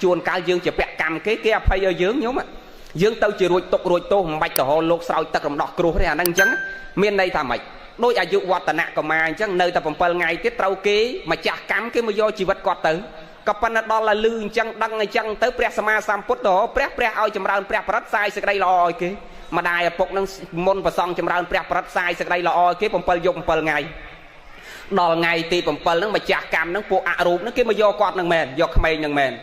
ជួនកាលយើងជាពាក់កម្មគេគេអភ័យឲ្យយើងញោមយើងទៅជារួចទុករួចទោសមិនបាច់ទៅហៅលោកស្រោចទឹករំដោះគ្រោះទេអាហ្នឹងអញ្ចឹងមានន័យថាម៉េចដូចអាយុវឌ្ឍនកមាអញ្ចឹងនៅតែ7ថ្ងៃទៀតត្រូវគេម្ចាស់កម្មគេមកយកជីវិតគាត់ទៅក៏ប៉ុន្តែដល់ឲ្យលឺអញ្ចឹងដឹងអញ្ចឹងទៅព្រះសម្មាសម្ពុទ្ធទៅព្រះព្រះឲ្យចម្រើនព្រះប្រិតផ្សាយសេចក្តីល្អឲ្យគេម្ដាយឪពុកនឹងមុនប្រសងចម្រើនព្រះប្រិតផ្សាយសេចក្តីល្អឲ្យគេ7យប់7ថ្ងៃដល់ថ្ងៃទី7ហ្នឹងម្ចាស់កម្មហ្នឹងពួកអរូបហ្នឹងគេមកយកគាត់ហ្នឹងមែនយកក្មេងហ្នឹងមែន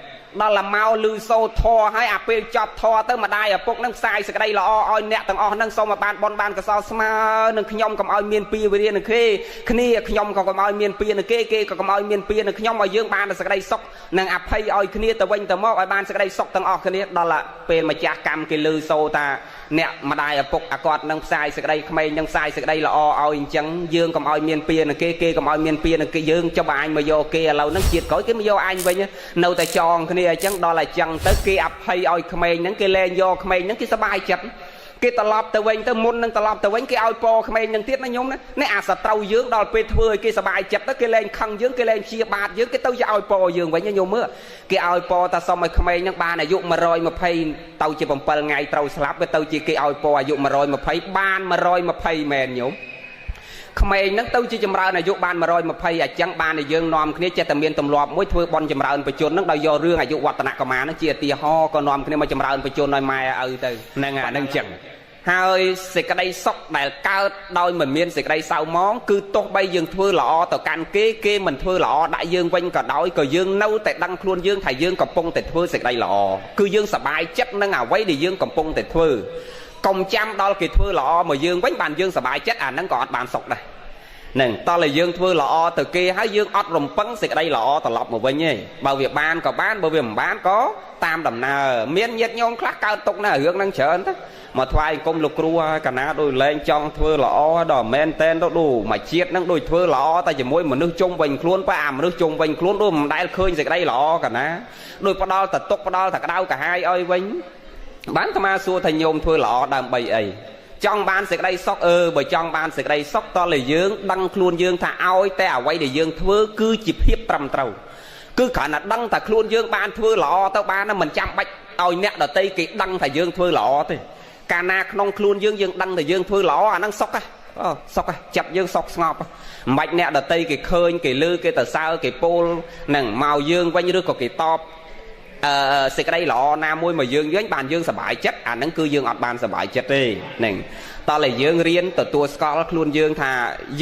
ដល់តែមកលឺសូត្រធរហើយអាពេលចប់ធរទៅម្ដាយឪពុកនឹងផ្សាយសេចក្តីល្អឲ្យអ្នកទាំងអស់ហ្នឹងសូមឲ្យបានបុណ្យបានកុសលស្មើនឹងខ្ញុំកុំឲ្យមានពៀវរានឹងគេគ្នាខ្ញុំក៏កុំឲ្យមានពៀនឹងគេគេក៏កុំឲ្យមានពៀនឹងខ្ញុំឲ្យយើងបានសេចក្តីសុខនិងអភ័យឲ្យគ្នាទៅវិញទៅមកឲ្យបានសេចក្តីសុខទាំងអស់គ្នាដល់ពេលម្ចាស់កម្មគេលឺសូត្រថាអ្នកម្ដាយឪពុកអាគាត់នឹងផ្សាយសេចក្តីក្មេងនឹងផ្សាយសេចក្តីល្អឲ្យអញ្ចឹងយើងកុំឲ្យមានពៀនឹងគេគេកុំឲ្យមានពៀនឹងគេយើងចុះបើអញមកយកគេឥឡូវហ្នឹងជាតិក្រោយគេមកយកអញវិញនៅតែចងគ្នាអញ្ចឹងដល់តែចឹងទៅគេអភ័យឲ្យក្មេងហ្នឹងគេលែងយកក្មេងហ្នឹងគេសប្បាយចិត្តគេត្រឡប់ទៅវិញទៅមុននឹងត្រឡប់ទៅវិញគេឲ្យពរក្មេងនឹងទៀតណាញោមណានេះអាសត្រូវយើងដល់ពេលធ្វើឲ្យគេសប្បាយចិត្តទៅគេលែងខឹងយើងគេលែងព្យាបាទយើងគេទៅជាឲ្យពរយើងវិញញោមមើលគេឲ្យពរតែសុំឲ្យក្មេងនឹងបានអាយុ120ទៅជា7ថ្ងៃត្រូវស្លាប់វាទៅជាគេឲ្យពរអាយុ120បាន120មែនញោមក្មេងហ្នឹងទៅជាចម្រើនអាយុបាន120អញ្ចឹងបានតែយើងនាំគ្នាចេះតែមានទម្លាប់មួយធ្វើបន់ចម្រើនបជនហ្នឹងដោយយករឿងអាយុវឌ្ឍនកមាហ្នឹងជាឧទាហរណ៍ក៏នាំគ្នាមកចម្រើនបជនឲ្យម៉ែឪទៅហ្នឹងអាហ្នឹងអញ្ចឹងហើយសេចក្តីសុខដែលកើតដោយមិនមានសេចក្តីសៅមងគឺទោះបីយើងធ្វើល្អទៅកាន់គេគេមិនធ្វើល្អដាក់យើងវិញក៏ដោយក៏យើងនៅតែដឹងខ្លួនយើងថាយើងកំពុងតែធ្វើសេចក្តីល្អគឺយើងសប្បាយចិត្តនឹងអ្វីដែលយើងកំពុងតែធ្វើកុំចាំដល់គេធ្វើល្អមកយើងវិញបានយើងសប្បាយចិត្តអាហ្នឹងក៏អត់បានសុខដែរនឹងតោះតែយើងធ្វើល្អទៅគេហើយយើងអត់រំពឹងសេចក្តីល្អត្រឡប់មកវិញទេបើវាបានក៏បានបើវាមិនបានក៏តាមដំណើរមានញាតិញោមខ្លះកើតទុកណារឿងហ្នឹងច្រើនទៅមកថ្វាយអង្គមលោកគ្រូហើយកណាដូចលែងចង់ធ្វើល្អដល់មែនតែនទៅដូចមួយជាតិហ្នឹងដូចធ្វើល្អតែជាមួយមនុស្សជុំវិញខ្លួនប៉អាមនុស្សជុំវិញខ្លួនដូចមិនដែលឃើញសេចក្តីល្អកណាដូចផ្ដល់តែទុកផ្ដល់តែក្តៅកាហាយឲ្យវិញបានអាត្មាសួរថាញោមធ្វើល្អដើម្បីអីចង់បានសេចក្តីសុខបើចង់បានសេចក្តីសុខតើតែយើងដឹងខ្លួនយើងថាឲ្យតែអ្វីដែលយើងធ្វើគឺជាភាពត្រឹមត្រូវគឺគ្រាន់តែដឹងតែខ្លួនយើងបានធ្វើល្អទៅបានមិនចាំបាច់ឲ្យអ្នកដទៃគេដឹងថាយើងធ្វើល្អទេកាលណាក្នុងខ្លួនយើងយើងដឹងថាយើងធ្វើល្អអាហ្នឹងសុខហ៎សុខហ៎ចិត្តយើងសុខស្ងប់មិនបាច់អ្នកដទៃគេឃើញគេលឺគេទៅសើគេពោលនឹងមកយើងវិញឬក៏គេតបសេចក្តីល្អណាមួយមកយើងវិញបានយើងសប្បាយចិត្តអាហ្នឹងគឺយើងអត់បានសប្បាយចិត្តទេហ្នឹងតោះតែយើងរៀនទទួលស្គាល់ខ្លួនយើងថា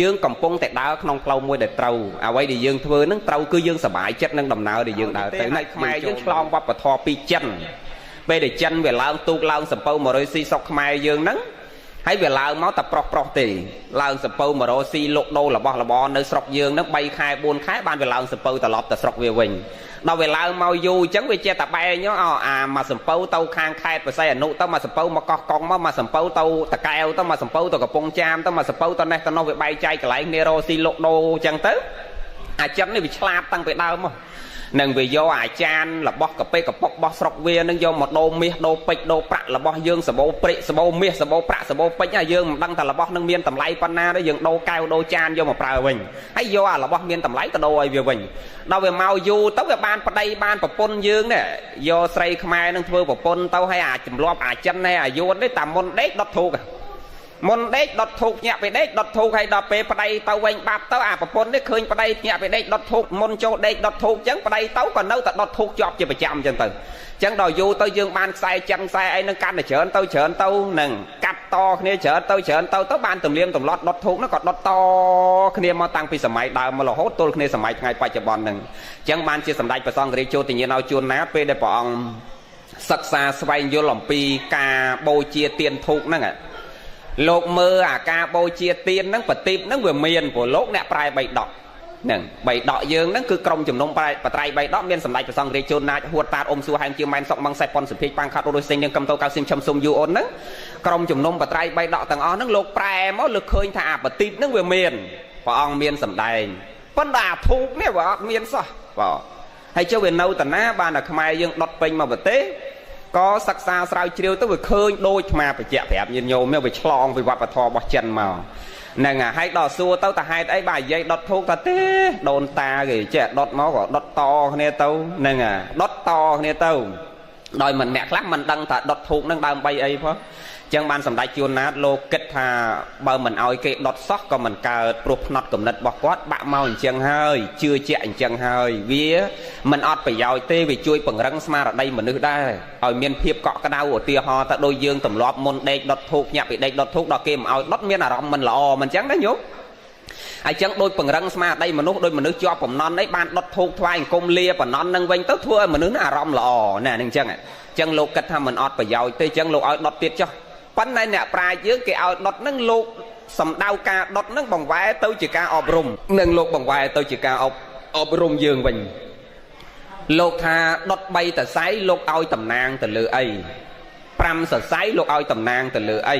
យើងកំពុងតែដើរក្នុងផ្លូវមួយដែលត្រូវអ្វីដែលយើងធ្វើហ្នឹងត្រូវគឺយើងសប្បាយចិត្តនឹងដំណើរដែលយើងដើរទៅនៅខ្មែរយើងឆ្លងវប្បធម៌ពីចិនពេលដែលចិនវាឡើងទូកឡើងសំពៅ100ស៊ីស្រុកខ្មែរយើងហ្នឹងហើយវាឡើងមកតែប្រុសប្រុសទេឡើងសំពៅ100ស៊ីលុកដូររបស់របរនៅស្រុកយើងហ្នឹង3ខែ4ខែបានវាឡើងសំពៅត្រឡប់ទៅស្រុកវាវិញដល់វាឡើងមកយូរអញ្ចឹងវាចេះតែបែងអាមកសំពៅទៅខាងខេត្តបរសៃអនុទៅមកសំពៅមកកោះកុងមកមកសំពៅទៅតកែវទៅមកសំពៅទៅកំពង់ចាមទៅមកសំពៅទៅនេះទៅនោះវាបែងចែកកន្លែងគ្នារកស៊ីលុកដូរអញ្ចឹងទៅអាចិននេះវាឆ្លាតតាំងពីដើមមកនឹងវាយកអាចារ្យរបស់កាពេកប៉ុករបស់ស្រុកវានឹងយកមកដូរមាសដូរពេជ្រដូរប្រាក់របស់យើងសបោព្រិចសបោមាសសបោប្រាក់សបោពេជ្រហើយយើងមិនដឹងថារបស់នឹងមានតម្លៃប៉ុណ្ណាទេយើងដូរកែវដូរចានយកមកប្រើវិញហើយយកអារបស់មានតម្លៃទៅដូរឲ្យវាវិញដល់វាមកយូរទៅវាបានប្តីបានប្រពន្ធយើងនេះយកស្រីខ្មែរនឹងធ្វើប្រពន្ធទៅហើយអាចម្លាប់អាចិននេះអាយួននេះតាមុនដេកដុតធូកមុនដេកដុតធូបញាក់ពីដេកដុតធូបហើយដល់ពេលប្តីទៅវិញបាត់ទៅអាប្រពន្ធនេះឃើញប្តីញាក់ពីដេកដុតធូបមុនចូលដេកដុតធូបអញ្ចឹងប្តីទៅក៏នៅតែដុតធូបជាប់ជាប្រចាំអញ្ចឹងទៅអញ្ចឹងដល់យូរទៅយើងបានខ្សែចិនខ្សែអីនឹងកាន់តែច្រើនទៅច្រើនទៅនឹងកាត់តគ្នាច្រើនទៅច្រើនទៅទៅបានទំនៀមទម្លាប់ដុតធូបនោះក៏ដុតតគ្នាមកតាំងពីសម័យដើមមករហូតទល់គ្នាសម័យថ្ងៃបច្ចុប្បន្នហ្នឹងអញ្ចឹងបានជាសម្ដេចព្រះសង្ឃរាជចូលទញ្ញាណឲ្យជួនណាពេលដែលព្រះអង្គសិក្សាស្វែងយល់អំពីការបូជាទានធូបហ្នឹងលោកមើលអាការបូជាទានហ្នឹងប្រទីបហ្នឹងវាមានព្រោះលោកអ្នកប្រែបីដកហ្នឹងបីដកយើងហ្នឹងគឺក្រុមជំនុំប្រែបត្រៃបីដកមានសម្ដេចព្រះសង្ឃរាជជួនណាចហួតតាតអ៊ំសួហែមជាម៉ែនសុកម៉ងសេះប៉ុនសុភិកប៉ាងខាត់រុយសេងនឹងកំតោកៅស៊ីមឈឹមសុំយូអូនហ្នឹងក្រុមជំនុំបត្រៃបីដកទាំងអស់ហ្នឹងលោកប្រែមកលើឃើញថាអាប្រទីបហ្នឹងវាមានព្រះអង្គមានសម្ដែងប៉ុន្តែអាធូបនេះវាអត់មានសោះបាទហើយចុះវានៅតាណាបានតែខ្មែរយើងដុតពេញមកប្រទេសក៏សិក្សាស្រាវជ្រាវទៅវាឃើញដូចអាត្មាបញ្ជាក់ប្រាប់ញាតិញោមវាឆ្លងពីវប្បធម៌របស់ចិនមក ហ្នឹងហើយដល់សួរទៅតហេតុអីបាទនិយាយដុតធូបថាទេដូនតាគេចេះដុតមកក៏ដុតតគ្នាទៅហ្នឹងដុតតគ្នាទៅដោយមិនអ្នកខ្លះមិនដឹងថាដុតធូបនឹងដើម្បីអីផងចឹងបានសម្ដេចជួនណាតលោកគិតថាបើមិនអោយគេដុតសោះក៏មិនកើតព្រោះផ្នត់គំនិតរបស់គាត់បាក់មកអញ្ចឹងហើយជឿជាក់អញ្ចឹងហើយវាមិនអត់ប្រយោជន៍ទេវាជួយពង្រឹងស្មារតីមនុស្សដែរឲ្យមានភាពកក់ក្ដៅឧទាហរណ៍ទៅដូចយើងទម្លាប់មុនដេកដុតធូបញាក់ពីដេកដុតធូបដល់គេមិនឲ្យដុតមានអារម្មណ៍មិនល្អមិនអញ្ចឹងណាញោមហើយចឹងដូចពង្រឹងស្មារតីមនុស្សដូចមនុស្សជាប់បំណន់អីបានដុតធូបថ្វាយអង្គមលាបំណន់នឹងវិញទៅធ្វើឲ្យមនុស្សអារម្មណ៍ល្អណាហ្នឹងចឹងចឹងលោកគិតថាមិនអត់ប្រយោជន៍ទេចឹងលោកឲ្យដុតទៀតចុះប៉ុន្តែអ្នកប្រាជ្ញយើងគេឲ្យដុតនឹងលោកសំដៅការដុតនឹងបង្វែរទៅជាការអប់រំនិងលោកបង្វែរទៅជាការអប់រំយើងវិញលោកថាដុត3សរសៃលោកឲ្យតំណាងទៅលើអី5សរសៃលោកឲ្យតំណាងទៅលើអី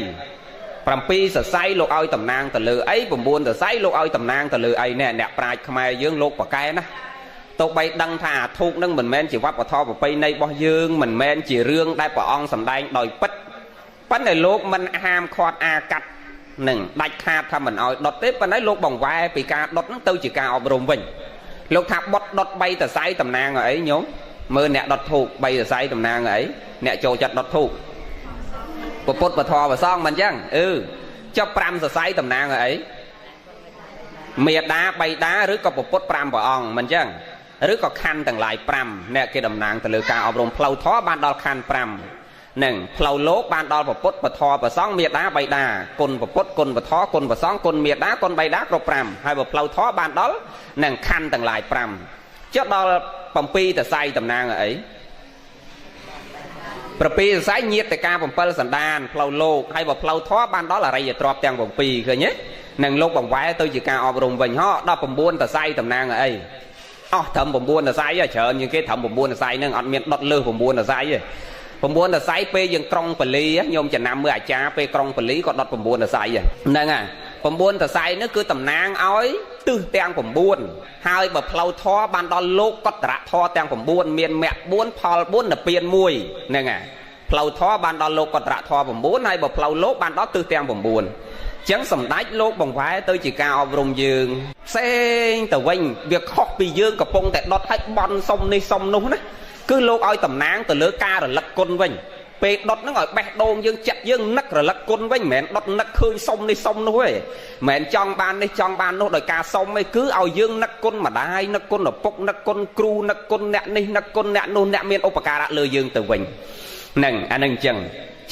7សរសៃលោកឲ្យតំណាងទៅលើអី9សរសៃលោកឲ្យតំណាងទៅលើអីនេះអ្នកប្រាជ្ញខ្មែរយើងលោកប្រកែណាទោះបីដឹងថាអាធូបនឹងមិនមែនជាវប្បធម៌ប្រពៃណីរបស់យើងមិនមែនជារឿងដែលព្រះអង្គសម្ដែងដោយពិតប៉ុន្តែលោកមិនហាមឃាត់អាកាត់នឹងដាច់ខាតថាមិនឲ្យដុតទេប៉ុន្តែលោកបង្វែរពីការដុតនឹងទៅជាការអប់រំវិញលោកថាបុតដុត3សរសៃតំណាងឲ្យអីញោមមើលអ្នកដុតធូប3សរសៃតំណាងឲ្យអីអ្នកចូលចិត្តដុតធូបពុទ្ធពធប្រសងមិនអញ្ចឹងអឺចុះ5សរសៃតំណាងឲ្យអីមេដាបៃតាឬក៏ពុទ្ធ5ព្រះអង្គមិនអញ្ចឹងឬក៏ខណ្ឌទាំងឡាយ5អ្នកគេតំណាងទៅលើការអប់រំផ្លូវធម៌បានដល់ខណ្ឌ5នឹងផ្លូវលោកបានដល់ពុទ្ធពធប្រសងមេដាបៃតាគុណពុទ្ធគុណពធគុណប្រសងគុណមេដាគុណបៃតាគ្រប់5ហើយបើផ្លូវធម៌បានដល់នឹងខណ្ឌទាំងឡាយ5ចុះដល់7សរសៃតំណាងឲ្យអី7សរសៃញាតិកា7សន្តានផ្លូវលោកហើយបើផ្លូវធម៌បានដល់អរិយទ្រព្យទាំង7ឃើញទេនឹងលោកបង្វែរទៅជាការអប់រំវិញហោដល់9សរសៃតំណាងឲ្យអីអស់ត្រឹម9សរសៃច្រើនជាងគេត្រឹម9សរសៃហ្នឹងអត់មានដុតលើស9សរសៃទេ9សរសៃពេលយើងក្រុងពលីញោមចំណាំមើលអាចារ្យពេលក្រុងពលីក៏ដុត9សរសៃហ្នឹងហើយ9សរសៃនេះគឺតំណាងឲ្យទិសទាំង9ហើយបើផ្លូវធម៌បានដល់លោកកតរធម៌ទាំង9មានមគ្គ4ផល4និព្វាន1ហ្នឹងហើយផ្លូវធម៌បានដល់លោកកតរធម៌9ហើយបើផ្លូវលោកបានដល់ទិសទាំង9ចឹងសម្ដេចលោកបង្វែរទៅជាការអប់រំយើងផ្សេងទៅវិញវាខុសពីយើងកំពុងតែដុតឲ្យបន់សុំនេះសុំនោះណាគឺលោកឲ្យតំណាងទៅលើការរលឹកគុណវិញពេលដុតហ្នឹងឲ្យបេះដូងយើងចិត្តយើងនឹករលឹកគុណវិញមិនមែនដុតនឹកឃើញសុំនេះសុំនោះទេមិនមែនចង់បាននេះចង់បាននោះដោយការសុំទេគឺឲ្យយើងនឹកគុណម្ដាយនឹកគុណឪពុកនឹកគុណគ្រូនឹកគុណអ្នកនេះនឹកគុណអ្នកនោះអ្នកមានឧបការៈលើយើងទៅវិញហ្នឹងអាហ្នឹងអញ្ចឹង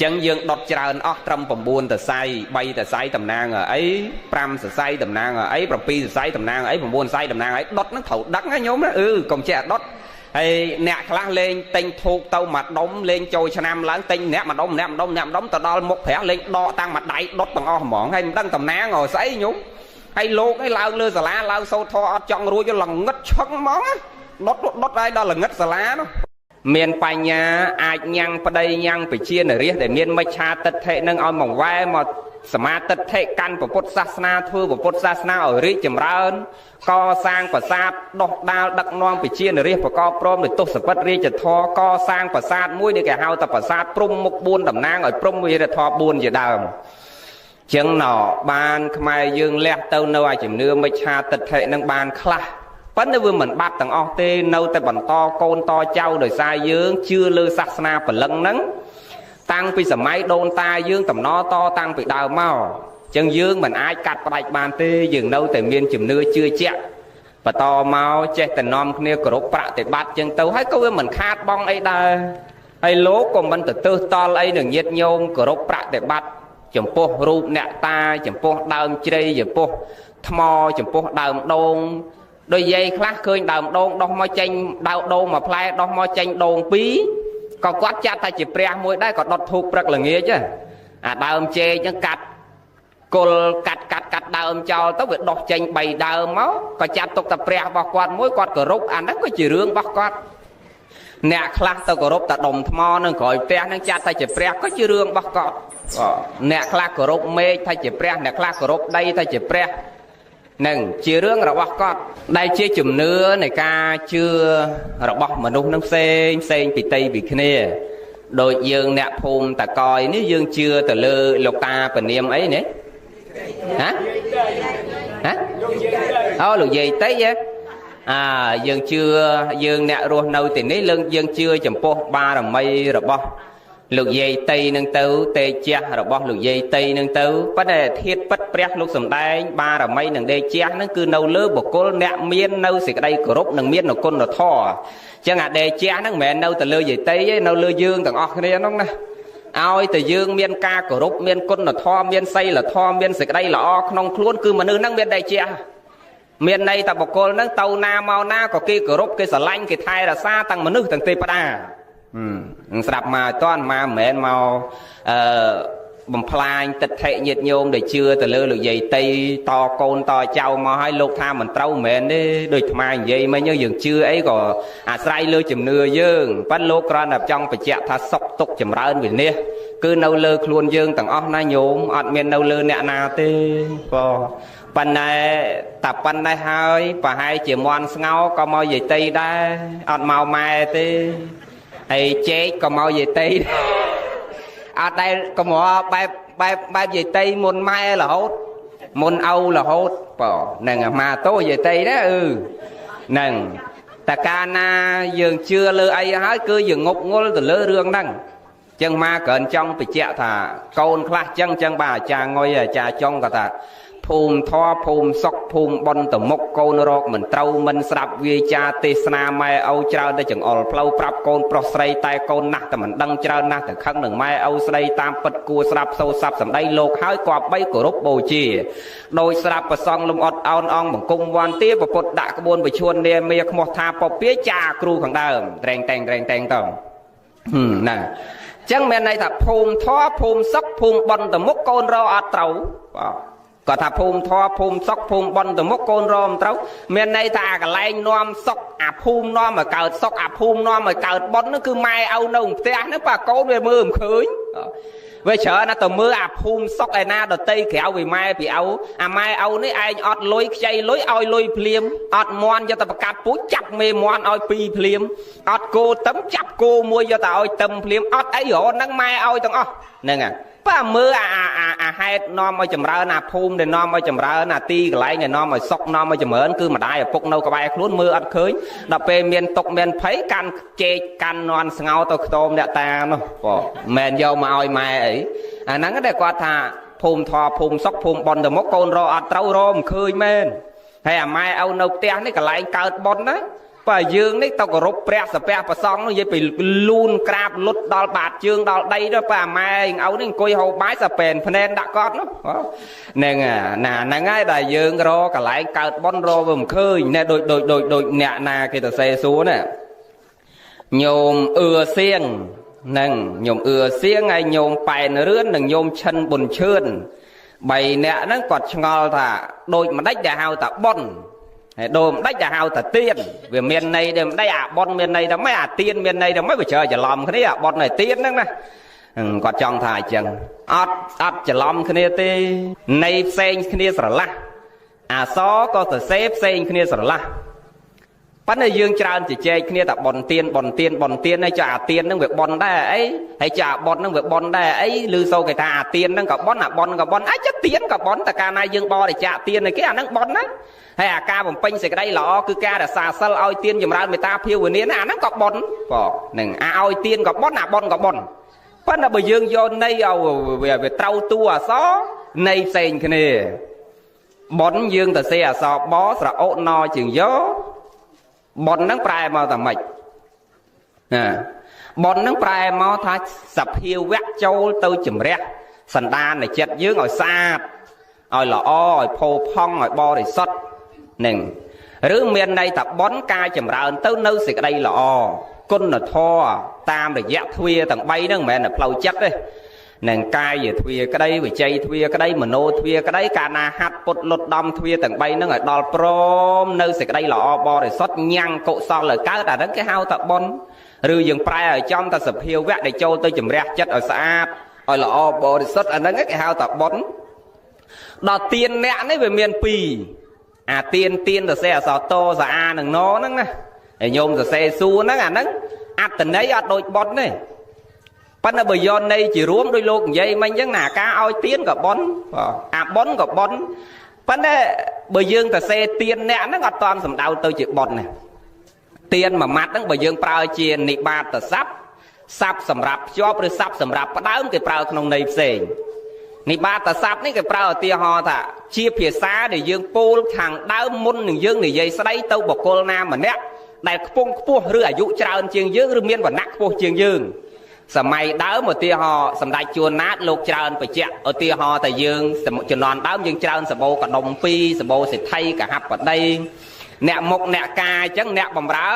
ចឹងយើងដុតច្រើនអស់ត្រឹម9សរសៃ3សរសៃតំណាងឲ្យអី5សរសៃតំណាងឲ្យអី7សរសៃតំណាងឲ្យអី9សរសៃតំណាងឲ្យអីដុតហ្នឹងត្រូវដឹងណាញោមណាអឺកុំចេះដុតហើយអ្នកខ្លះលេងទិញធូបទៅមួយដុំលេងចូលឆ្នាំឡើងទិញអ្នកមួយដុំអ្នកមួយដុំអ្នកមួយដុំទៅដល់មុខព្រះលេងដកតាំងមួយដៃដុតទាំងអស់ហ្មងហើយមិនដឹងតំណាងឲ្យស្អីញោមហើយលោកឯងឡើងលើសាលាឡើងសូត្រធម៌អត់ចង់រួចល្ងឹតឆឹងហ្មងដុតដុតហើយដល់ល្ងឹតសាលានោះមានបញ្ញាអាចញ៉ាំងប្តីញ៉ាំងប្រជានរាជដែលមានមិច្ឆាទិដ្ឋិនឹងឲ្យមកវ៉ែមកសមាទិដ្ឋិកាន់ពុទ្ធសាសនាធ្វើពុទ្ធសាសនាឲ្យរីកចម្រើនកសាងប្រាសាទដោះដាលដឹកនាំប្រជានរាជប្រកបព្រមដោយទសពិតរាជធម៌កសាងប្រាសាទមួយដែលគេហៅថាប្រាសាទព្រំមុខ4តំណាងឲ្យព្រំវិរធម៌4ជាដើមចឹងណបានខ្មែរយើងលះទៅនៅឲ្យជំនឿមិច្ឆាទិដ្ឋិនឹងបានខ្លះប៉ុន្តែវាមិនបាត់ទាំងអស់ទេនៅតែបន្តកូនតចៅដោយសារយើងជឿលើសាសនាព្រលឹងហ្នឹងតាំងពីសម័យដូនតាយើងតំណតតាំងពីដើមមកចឹងយើងមិនអាចកាត់ផ្ដាច់បានទេយើងនៅតែមានជំនឿជឿជាក់បន្តមកចេះតែនាំគ្នាគោរពប្រតិបត្តិចឹងទៅហើយក៏វាមិនខាតបង់អីដែរហើយលោកក៏មិនទៅទើសតល់អីនឹងញាតិញោមគោរពប្រតិបត្តិចំពោះរូបអ្នកតាចំពោះដើមជ្រៃចំពោះថ្មចំពោះដើមដូងដោយយាយខ្លះឃើញដើមដូងដោះមកចេញដើមដូងមួយផ្លែដោះមកចេញដូងពីរក៏គាត់ចាត់ថាជាព្រះមួយដែរក៏ដុតធូបព្រឹកល្ងាចអាដើមចេកហ្នឹងកាត់គល់កាត់កាត់កាត់ដើមចោលទៅវាដោះចេញ3ដើមមកក៏ចាត់ទុកតែព្រះរបស់គាត់មួយគាត់គោរពអាហ្នឹងក៏ជារឿងរបស់គាត់អ្នកខ្លះទៅគោរពតែដុំថ្មនឹងក្រោយផ្ទះនឹងចាត់ថាជាព្រះក៏ជារឿងរបស់គាត់អ្នកខ្លះគោរពមេឃថាជាព្រះអ្នកខ្លះគោរពដីថាជាព្រះនឹងជារឿងរបស់គាត់ដែលជាជំនឿនៃការជឿរបស់មនុស្សនឹងផ្សេងផ្សេងពីតីពីគ្នាដូចយើងអ្នកភូមិតាកយនេះយើងជឿទៅលើលោកតាពនាមអីនេះ ហ៎ហ៎អូលោកយាយតិចអាយើងជឿយើងអ្នករស់នៅទីនេះលើយើងជឿចំពោះបារមីរបស់លោកយាយតីនឹងទៅតេជះរបស់លោកយាយតីនឹងទៅប៉ុន្តែធាតុពិតព្រះលោកសំដែងបារមីនិងតេជះនឹងគឺនៅលើបុគ្គលអ្នកមាននៅសេចក្តីគោរពនិងមាននៅគុណធម៌ចឹងអាតេជះហ្នឹងមិនមែននៅតែលើយាយតីទេនៅលើយើងទាំងអស់គ្នាហ្នឹងណាឲ្យតែយើងមានការគោរពមានគុណធម៌មានសីលធម៌មានសេចក្តីល្អក្នុងខ្លួនគឺមនុស្សហ្នឹងមានតេជះមានន័យថាបុគ្គលហ្នឹងទៅណាមកណាក៏គេគោរពគេស្រឡាញ់គេថែរក្សាទាំងមនុស្សទាំងទេវតានឹងស្រាប់មកអត់តាន់មកមិនមែនមកអឺបំផ្លាញទិដ្ឋិញាតិញោមដែលជឿទៅលើលោកយាយតីតកូនតចៅមកឲ្យលោកថាមិនត្រូវមិនមែនទេដូចអាត្មានិយាយមិញយើងជឿអីក៏អាស្រ័យលើជំនឿយើងប៉ិនលោកគ្រាន់តែចង់បញ្ជាក់ថាសុខទុក្ខចម្រើនវិនាសគឺនៅលើខ្លួនយើងទាំងអស់ណាញោមអត់មាននៅលើអ្នកណាទេបងប៉ុន្តែតែប៉ុណ្ណេះហើយប្រហែលជាមន់ស្ងោក៏មកយាយតីដែរអត់មកម៉ែទេហើយចេកក៏មកយាយតីអត់ដែលកម្របែបបែបបែបយាយតីមុនម៉ែរហូតមុនឪរហូតបងហ្នឹងអាតោយាយតីណាអឺហ្នឹងតែកាលណាយើងជឿលើអីហើយគឺយើងងប់ងល់ទៅលើរឿងហ្នឹងចឹងមកក្រិនចង់បញ្ជាក់ថាកូនខ្លះចឹងចឹងបាទអាចារ្យងុយអាចារ្យចុងក៏ថាភូមិធរភូមិសុខភូមិបុណ្យតមុកកូនរកមិនត្រូវមិនស្រាប់វាចាទេសនាម៉ែឪច្រើនតែចង្អុលផ្លូវប្រាប់កូនប្រុសស្រីតែកូនណាស់តែមិនដឹងច្រើនណាស់តែខឹងនឹងម៉ែឪស្ដីតាមពិតគួរស្រាប់សូស័ព្ទសម្ដីលោកហើយគប្បីគោរពបូជាដោយស្រាប់ប្រសងលំអត់អោនអង្គបង្គំវន្ទាពពុទ្ធដាក់ក្បួនបឈួននាមាខ្មោះថាពពាចាគ្រូខាងដើមត្រែងតែងត្រែងតែងតណាចឹងមានន័យថាភូមិធរភូមិសុខភូមិបុណ្យតមុកកូនរកអត់ត្រូវបាទគាត់ថាភូមិធរភូមិសុខភូមិបុណ្យទៅមុខកូនរមត្រូវមានន័យថាអាកន្លែងនាំសុខអាភូមិនាំឲ្យកើតសុខអាភូមិនាំឲ្យកើតបុណ្យនោះគឺម៉ែឪនៅផ្ទះហ្នឹងប៉ាកូនវាមើលមិនឃើញវាច្រើនណាស់ទៅមើលអាភូមិសុខឯណាដតីក្រៅពីម៉ែពីឪអាម៉ែឪនេះឯងអត់លុយខ្ចីលុយឲ្យលុយភ្លាមអត់មន់យកទៅប្រកាត់ពូជចាប់មេមន់ឲ្យពីរភ្លាមអត់គោទឹមចាប់គោមួយយកទៅឲ្យទឹមភ្លាមអត់អីរហហ្នឹងម៉ែឲ្យទាំងអស់ហ្នឹងហើយប៉ាមើលអាអាហេតុនាំឲ្យចម្រើនអាភូមិដែលនាំឲ្យចម្រើនអាទីកន្លែងដែលនាំឲ្យសុខនាំឲ្យចម្រើនគឺម្ដាយឪពុកនៅក្បែរខ្លួនមើលអត់ឃើញដល់ពេលមានទុកមានភ័យកាន់ចេកកាន់នន់ស្ងោទៅខ្ទមអ្នកតានោះបងមិនយកមកឲ្យម៉ែអីអាហ្នឹងដែលគាត់ថាភូមិធរភូមិសុខភូមិបុណ្យទៅមុខកូនរកអត់ត្រូវរកមិនឃើញមែនហើយអាម៉ែឪនៅផ្ទះនេះកន្លែងកើតបុណ្យណាបើយើងនេះទៅគោរពព្រះសាពះប្រសងនោះនិយាយពីលូនក្រាបលុតដល់បាតជើងដល់ដីទៅបើអាម៉ែឪនេះអង្គុយហូបបាយសាពេនភ្នែនដាក់កត់នោះហ្នឹងណាហ្នឹងហើយដែលយើងរកកន្លែងកើតបុណ្យរកវាមិនឃើញណែដូចដូចដូចដូចអ្នកណាគេទៅសេសួរណាញោមអឿសៀងហ្នឹងញោមអឿសៀងហើយញោមប៉ែនរឿននិងញោមឈិនប៊ុនឈឿនបីអ្នកហ្នឹងគាត់ឆ្ងល់ថាដូចម្ដេចដែលហៅថាបុណ្យហើយដូចម្ដេចដែលហៅថាទៀនវាមានន័យដូចម្ដេចអាបុណ្យមានន័យថាម៉េចអាទៀនមានន័យថាម៉េចវាច្រើនច្រឡំគ្នាអាបុណ្យហើយទៀនហ្នឹងណាគាត់ចង់ថាអញ្ចឹងអត់អត់ច្រឡំគ្នាទេន័យផ្សេងគ្នាស្រឡះអាសក៏សរសេរផ្សេងគ្នាស្រឡះប៉ុន្តែយើងច្រើនជជែកគ្នាតែបុណ្យទៀនបុណ្យទៀនបុណ្យទៀនហើយចាអាទៀនហ្នឹងវាបុណ្យដែរអីហើយចាអាបុណ្យហ្នឹងវាបុណ្យដែរអីឬសូគេថាអាទៀនហ្នឹងក៏បុណ្យអាបុណ្យក៏បុណ្យអាចទៀនក៏បុណ្យតែកាលណាយើងបរិច្ចាគទៀនឲ្យគេអាហ្នឹងបុណ្យណាហើយអាការបំពេញសេចក្តីល្អគឺការរក្សាសិលឲ្យទៀនចម្រើនមេត្តាភាវនាណាអាហ្នឹងក៏បុណ្យបងហ្នឹងអាឲ្យទៀនក៏បុណ្យអាបុណ្យក៏បុណ្យប៉ុន្តែបើយើងយកន័យឲ្យវាត្រូវតួអសន័យផ្សេងគ្នាបុណ្យយើងទៅសេអសបស្រអុណជាងយកបុណ្យហ្នឹងប្រែមកថាម៉េចណាបុណ្យហ្នឹងប្រែមកថាសភាវៈចូលទៅជំរះសន្តាននៃចិត្តយើងឲ្យស្អាតឲ្យល្អឲ្យផូរផង់ឲ្យបរិសុទ្ធនឹងឬមានន័យថាបុណ្យការចម្រើនទៅនៅសេចក្តីល្អគុណធម៌តាមរយៈទ្វាទាំង3ហ្នឹងមិនមែនតែផ្លូវចិត្តទេនឹងកាយទ្វាក្តីវិជ័យទ្វាក្តីមโนទ្វាក្តីកាលណាហាត់ពុតលុតដំទ្វាទាំង3ហ្នឹងឲ្យដល់ព្រមនៅសេចក្តីល្អបរិសុទ្ធញ៉ាំងកុសលឲ្យកើតអាហ្នឹងគេហៅថាបុណ្យឬយើងប្រែឲ្យចំថាសភាវៈដែលចូលទៅជំរះចិត្តឲ្យស្អាតឲ្យល្អបរិសុទ្ធអាហ្នឹងគេហៅថាបុណ្យដល់ទានអ្នកនេះវាមានពីរអាទៀនទៀនសរសេរអសតសអានឹងណហ្នឹងណាហើយញោមសរសេរសួរហ្នឹងអាហ្នឹងអត្តន័យអត់ដូចបុណ្យទេ ប៉ុន្តែបើយកន័យជារួមដោយលោកនិយាយមិញអញ្ចឹងណាការឲ្យទៀនក៏ប៉ុនអាប៉ុនក៏ប៉ុនប៉ុន្តែបើយើងទៅសេទៀនអ្នកហ្នឹងអត់តាន់សំដៅទៅជាប៉ុនណាទៀនមួយម៉ាត់ហ្នឹងបើយើងប្រើជានិបាតស័ព្ទស័ព្ទសម្រាប់ភ្ជាប់ឬស័ព្ទសម្រាប់ផ្ដើមគេប្រើក្នុងន័យផ្សេងនិបាតស័ព្ទនេះគេប្រើឧទាហរណ៍ថាជាភាសាដែលយើងពោលខាងដើមមុននឹងយើងនិយាយស្ដីទៅបុគ្គលណាម្នាក់ដែលខ្ពង់ខ្ពស់ឬអាយុច្រើនជាងយើងឬមានវណ្ណៈខ្ពស់ជាងយើងសម័យដើមឧទាហរណ៍សម្ដេចជួនណាតលោកច្រើនបច្ចៈឧទាហរណ៍តែយើងជំនាន់ដើមយើងច្រើនសម្បូរកដុំពីរសម្បូរសេដ្ឋីកហបតីអ្នកមុខអ្នកការអញ្ចឹងអ្នកបំរើ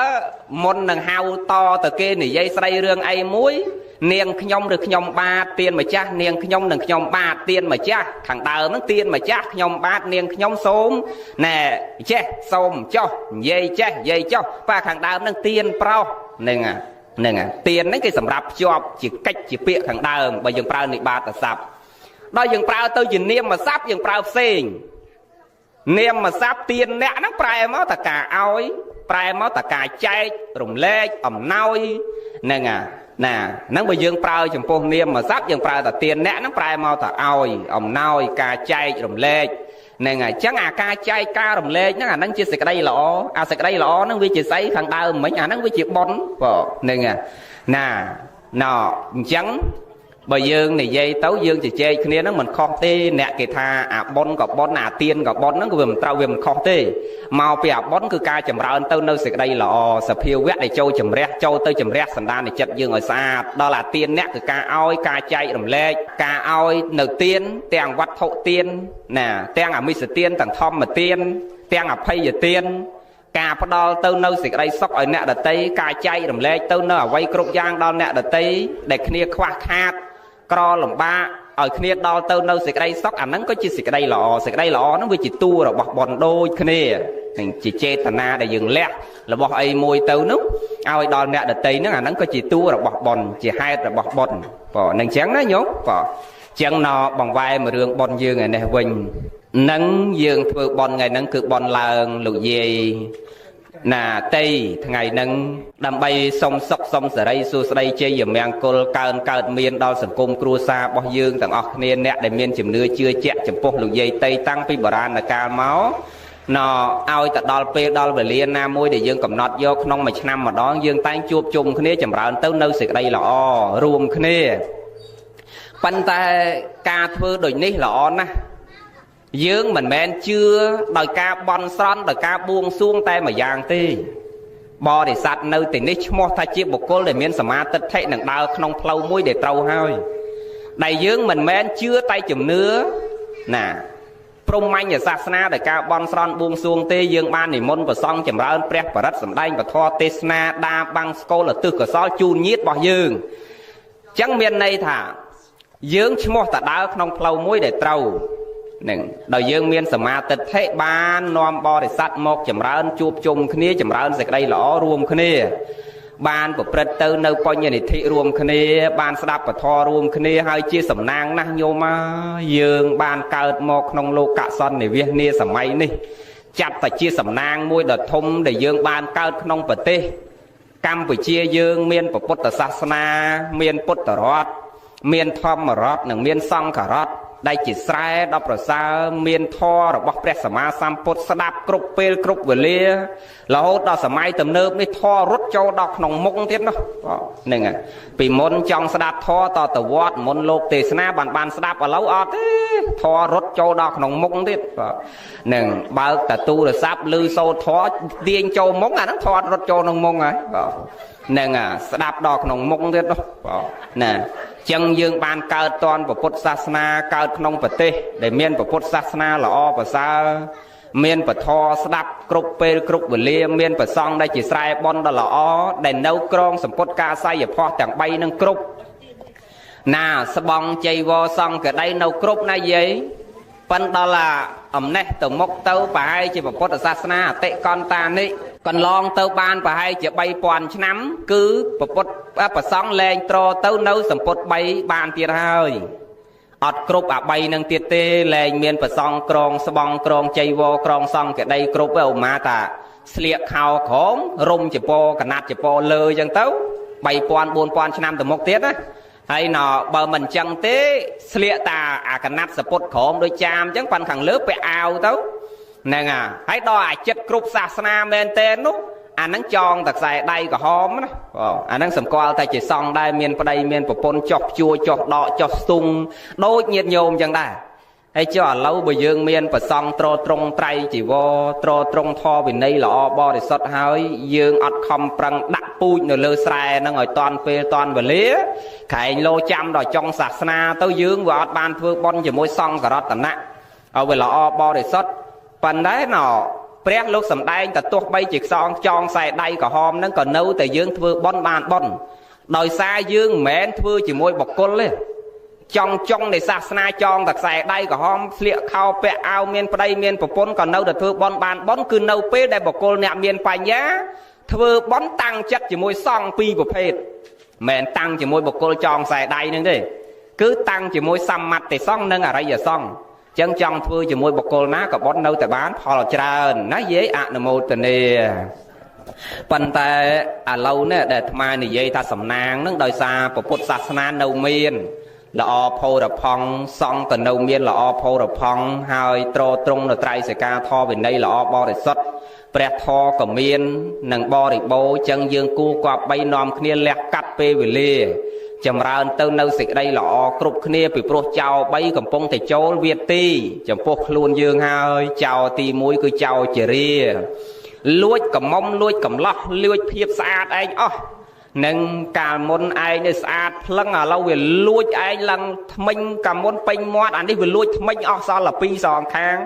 មុននឹងហៅតទៅគេនិយាយស្ដីរឿងអីមួយនាងខ្ញុំឬខ្ញុំបាទទៀនម្ចាស់នាងខ្ញុំនិងខ្ញុំបាទទៀនម្ចាស់ខាងដើមហ្នឹងទៀនម្ចាស់ខ្ញុំបាទនាងខ្ញុំសូមណែចេះសូមចុះនិយាយចេះនិយាយចុះបាទខាងដើមហ្នឹងទៀនប្រុសហ្នឹងហ្នឹងទៀនហ្នឹងគេសម្រាប់ភ្ជាប់ជាកិច្ចជាពាក្យខាងដើមបើយើងប្រើនិបាតស័ព្ទដល់យើងប្រើទៅជានាមស័ព្ទយើងប្រើផ្សេងនាមស័ព្ទទៀនអ្នកហ្នឹងប្រែមកតការឲ្យប្រែមកតការចែករំលែកអំណោយហ្នឹងណាហ្នឹងបើយើងប្រើចំពោះនាមស័ព្ទយើងប្រើតែទៀនអ្នកហ្នឹងប្រែមកតឲ្យអំណោយការចែករំលែកហ្នឹងហើយអញ្ចឹងអាការចែកការរំលែកហ្នឹងអាហ្នឹងជាសេចក្តីល្អអាសេចក្តីល្អហ្នឹងវាជាស្អីខាងដើមមិញអាហ្នឹងវាជាបុណ្យបងហ្នឹងណាណអញ្ចឹងបើយើងនិយាយទៅយើងជជែកគ្នាហ្នឹងមិនខុសទេអ្នកគេថាអាបុណ្យក៏បុណ្យអាទានក៏បុណ្យហ្នឹងក៏វាមិនត្រូវវាមិនខុសទេមកពីអាបុណ្យគឺការចម្រើនទៅនៅសេចក្តីល្អសភាវៈដែលចូលជំរះចូលទៅជំរះសន្តានចិត្តយើងឲ្យស្អាតដល់អាទានអ្នកគឺការឲ្យការចែករំលែកការឲ្យនៅទានទាំងវត្ថុទានណាទាំងអមិសទានទាំងធម្មទានទាំងអភ័យទានការផ្ដល់ទៅនៅសេចក្តីសុខឲ្យអ្នកដទៃការចែករំលែកទៅនៅអ្វីគ្រប់យ៉ាងដល់អ្នកដទៃដែលគ្នាខ្វះខាតក្រលំបាកឲ្យគ្នាដល់ទៅនៅសេចក្តីសុខអាហ្នឹងក៏ជាសេចក្តីល្អសេចក្តីល្អហ្នឹងវាជាតួរបស់បុណ្យដូចគ្នានឹងជាចេតនាដែលយើងលះរបស់អីមួយទៅនោះឲ្យដល់អ្នកដទៃហ្នឹងអាហ្នឹងក៏ជាតួរបស់បុណ្យជាហេតុរបស់បុណ្យបងនឹងអញ្ចឹងណាញោមបងអញ្ចឹងណបង្វែរមួយរឿងបុណ្យយើងឯនេះវិញនឹងយើងធ្វើបុណ្យថ្ងៃហ្នឹងគឺបុណ្យឡើងលោកយាយណាតីថ្ងៃហ្នឹងដើម្បីសុំសុខសុំសេរីសួស្តីជ័យមង្គលកើនកើតមានដល់សង្គមគ្រួសាររបស់យើងទាំងអស់គ្នាអ្នកដែលមានជំនឿជឿជាក់ចំពោះលោកយាយតីតាំងពីបុរាណកាលមកណឲ្យទៅដល់ពេលដល់វេលាណាមួយដែលយើងកំណត់យកក្នុងមួយឆ្នាំម្ដងយើងតែងជួបជុំគ្នាចម្រើនទៅនៅសេចក្តីល្អរួមគ្នាប៉ុន្តែការធ្វើដូចនេះល្អណាស់យើងមិនមែនជឿដោយការបន់ស្រន់ដោយការបួងសួងតែមួយយ៉ាងទេបរិស័ទនៅទីនេះឈ្មោះថាជាបុគ្គលដែលមានសមាទិដ្ឋិនឹងដើរក្នុងផ្លូវមួយដែលត្រូវហើយដែលយើងមិនមែនជឿតែជំនឿណាព្រហ្មញ្ញសាសនាដោយការបន់ស្រន់បួងសួងទេយើងបាននិមន្តព្រះសង្ឃចម្រើនព្រះបរិត្តសម្ដែងពធទេសនាដាបាំងស្កូលឧទ្ទិសកុសលជូនញាតិរបស់យើងអញ្ចឹងមានន័យថាយើងឈ្មោះតដើរក្នុងផ្លូវមួយដែលត្រូវនឹងដោយយើងមានសមាទិដ្ឋិបាននាំបរិស័ទមកចម្រើនជួបជុំគ្នាចម្រើនសេចក្តីល្អរួមគ្នាបានប្រព្រឹត្តទៅនៅបញ្ញនិធិរួមគ្នាបានស្ដាប់ពធរួមគ្នាហើយជាសំណាងណាស់ញោមយើងបានកើតមកក្នុងលោកសន្និវាសនាសម័យនេះចាត់តែជាសំណាងមួយដ៏ធំដែលយើងបានកើតក្នុងប្រទេសកម្ពុជាយើងមានពុទ្ធសាសនាមានពុទ្ធរដ្ឋមានធម្មរដ្ឋនិងមានសង្ឃរដ្ឋដែលជាស្រែដ៏ប្រសើរមានធម៌របស់ព្រះសម្មាសម្ពុទ្ធស្ដាប់គ្រប់ពេលគ្រប់វេលារហូតដល់សម័យទំនើបនេះធម៌រត់ចូលដល់ក្នុងមុខទៀតនោះហ្នឹងហើយពីមុនចង់ស្ដាប់ធម៌តទៅវត្តមុនលោកទេសនាបានស្ដាប់ឥឡូវអត់ទេធម៌រត់ចូលដល់ក្នុងមុខទៀតហ្នឹងបើកតែទូរស័ព្ទឮសូរធម៌ទាញចូលមុខអាហ្នឹងធម៌រត់ចូលក្នុងមុខហើយហ្នឹងស្ដាប់ដល់ក្នុងមុខទៀតនោះណាចឹងយើងបានកើតតនពុទ្ធសាសនាកើតក្នុងប្រទេសដែលមានពុទ្ធសាសនាល្អប្រសើរមានពធស្ដាប់គ្រប់ពេលគ្រប់វេលាមានព្រះសង្ឃដែលជាស្រែបុណ្យដ៏ល្អដែលនៅក្រងសម្ពុតការស័យភ័សទាំង3នឹងគ្រប់ណាស្បង់ជ័យវរសង្ឃក្តីនៅគ្រប់ណាយាយប៉ិនដល់អាអំណេះទៅមុខទៅប្រហែលជាពុទ្ធសាសនាអតិកន្តានេះកន្លងទៅបានប្រហែលជា3000ឆ្នាំគឺពុទ្ធប្រសង់លែងត្រទៅនៅសម្ពុត3បានទៀតហើយអត់គ្រប់អា3នឹងទៀតទេលែងមានប្រសង់ក្រងស្បង់ក្រងជ័យវរក្រងសង្ឃក្តីគ្រប់ឯឧមាតាស្លៀកខោក្រមរុំចពោកណាត់ចពោលើអញ្ចឹងទៅ3000 4000ឆ្នាំទៅមុខទៀតណា ហើយណបើមិនចឹងទេស្លៀកតាអាកណាត់សពុតក្រមដូចចាមចឹងប៉ាន់ខាងលើពាក់អាវទៅហ្នឹងហើយដល់អាចិត្តគ្រប់សាសនាមែនទេនោះអាហ្នឹងចងតែខ្សែដៃក្រហមណាបងអាហ្នឹងសម្គាល់តែជាសង្ឃដែរមានប្តីមានប្រពន្ធចុះព្យួរចុះដកចុះស្ទុងដូចញាតិញោមចឹងដែរហើយចុះឥឡូវបើយើងមានប្រសង់ត្រត្រង់ត្រៃជីវរត្រត្រង់ធម៌វិន័យល្អបរិសុទ្ធហើយយើងអត់ខំប្រឹងដាក់ពូជនៅលើស្រែហ្នឹងឲ្យតាន់ពេលតាន់វេលាក្រែងលោចាំដល់ចុងសាសនាទៅយើងវាអត់បានធ្វើបុណ្យជាមួយសង្ឃរតនៈឲ្យវាល្អបរិសុទ្ធប៉ុន្តែណព្រះលោកសំដែងតែទោះបីជាខ្សងចងខ្សែដៃក្រហមហ្នឹងក៏នៅតែយើងធ្វើបុណ្យបានបុណ្យដោយសារយើងមិនមែនធ្វើជាមួយបុគ្គលទេចង់ចុងនៃសាសនាចងតែខ្សែដៃក្រហមស្លៀកខោពាក់អាវមានប្តីមានប្រពន្ធក៏នៅតែធ្វើបុណ្យបានបុណ្យគឺនៅពេលដែលបុគ្គលអ្នកមានបញ្ញាធ្វើបុណ្យតាំងចិត្តជាមួយសង្ឃពីរប្រភេទមិនមែនតាំងជាមួយបុគ្គលចងខ្សែដៃហ្នឹងទេគឺតាំងជាមួយសម្មតិសង្ឃនិងអរិយសង្ឃចឹងចង់ធ្វើជាមួយបុគ្គលណាក៏បុណ្យនៅតែបានផលច្រើនណាយាយអនុមោទនាប៉ុន្តែឥឡូវនេះដែលអាត្មានិយាយថាសំណាងនឹងដោយសារពុទ្ធសាសនានៅមានល្អផូរផង់សង្ឃក៏នៅមានល្អផូរផង់ហើយត្រត្រង់នៅត្រៃសិកាធម៌វិន័យល្អបរិសុទ្ធព្រះធម៌ក៏មាននិងបរិបូរចឹងយើងគួរគប្បីនាំគ្នាលះកាត់ពេលវេលាចម្រើនទៅនៅសេចក្តីល្អគ្រប់គ្នាពីព្រោះចោរ3កំពុងតែចូលវាទីចំពោះខ្លួនយើងហើយចោរទី1គឺចោរជារាលួចកំមុំលួចកំឡោះលួចភាពស្អាតឯងអស់នឹងកាលមុនឯងនេះស្អាតភ្លឹងឥឡូវវាលួចឯងឡើងថ្មិញកាលមុនពេញមាត់អានេះវាលួចថ្មិញអស់សល់តែពីរសងខាង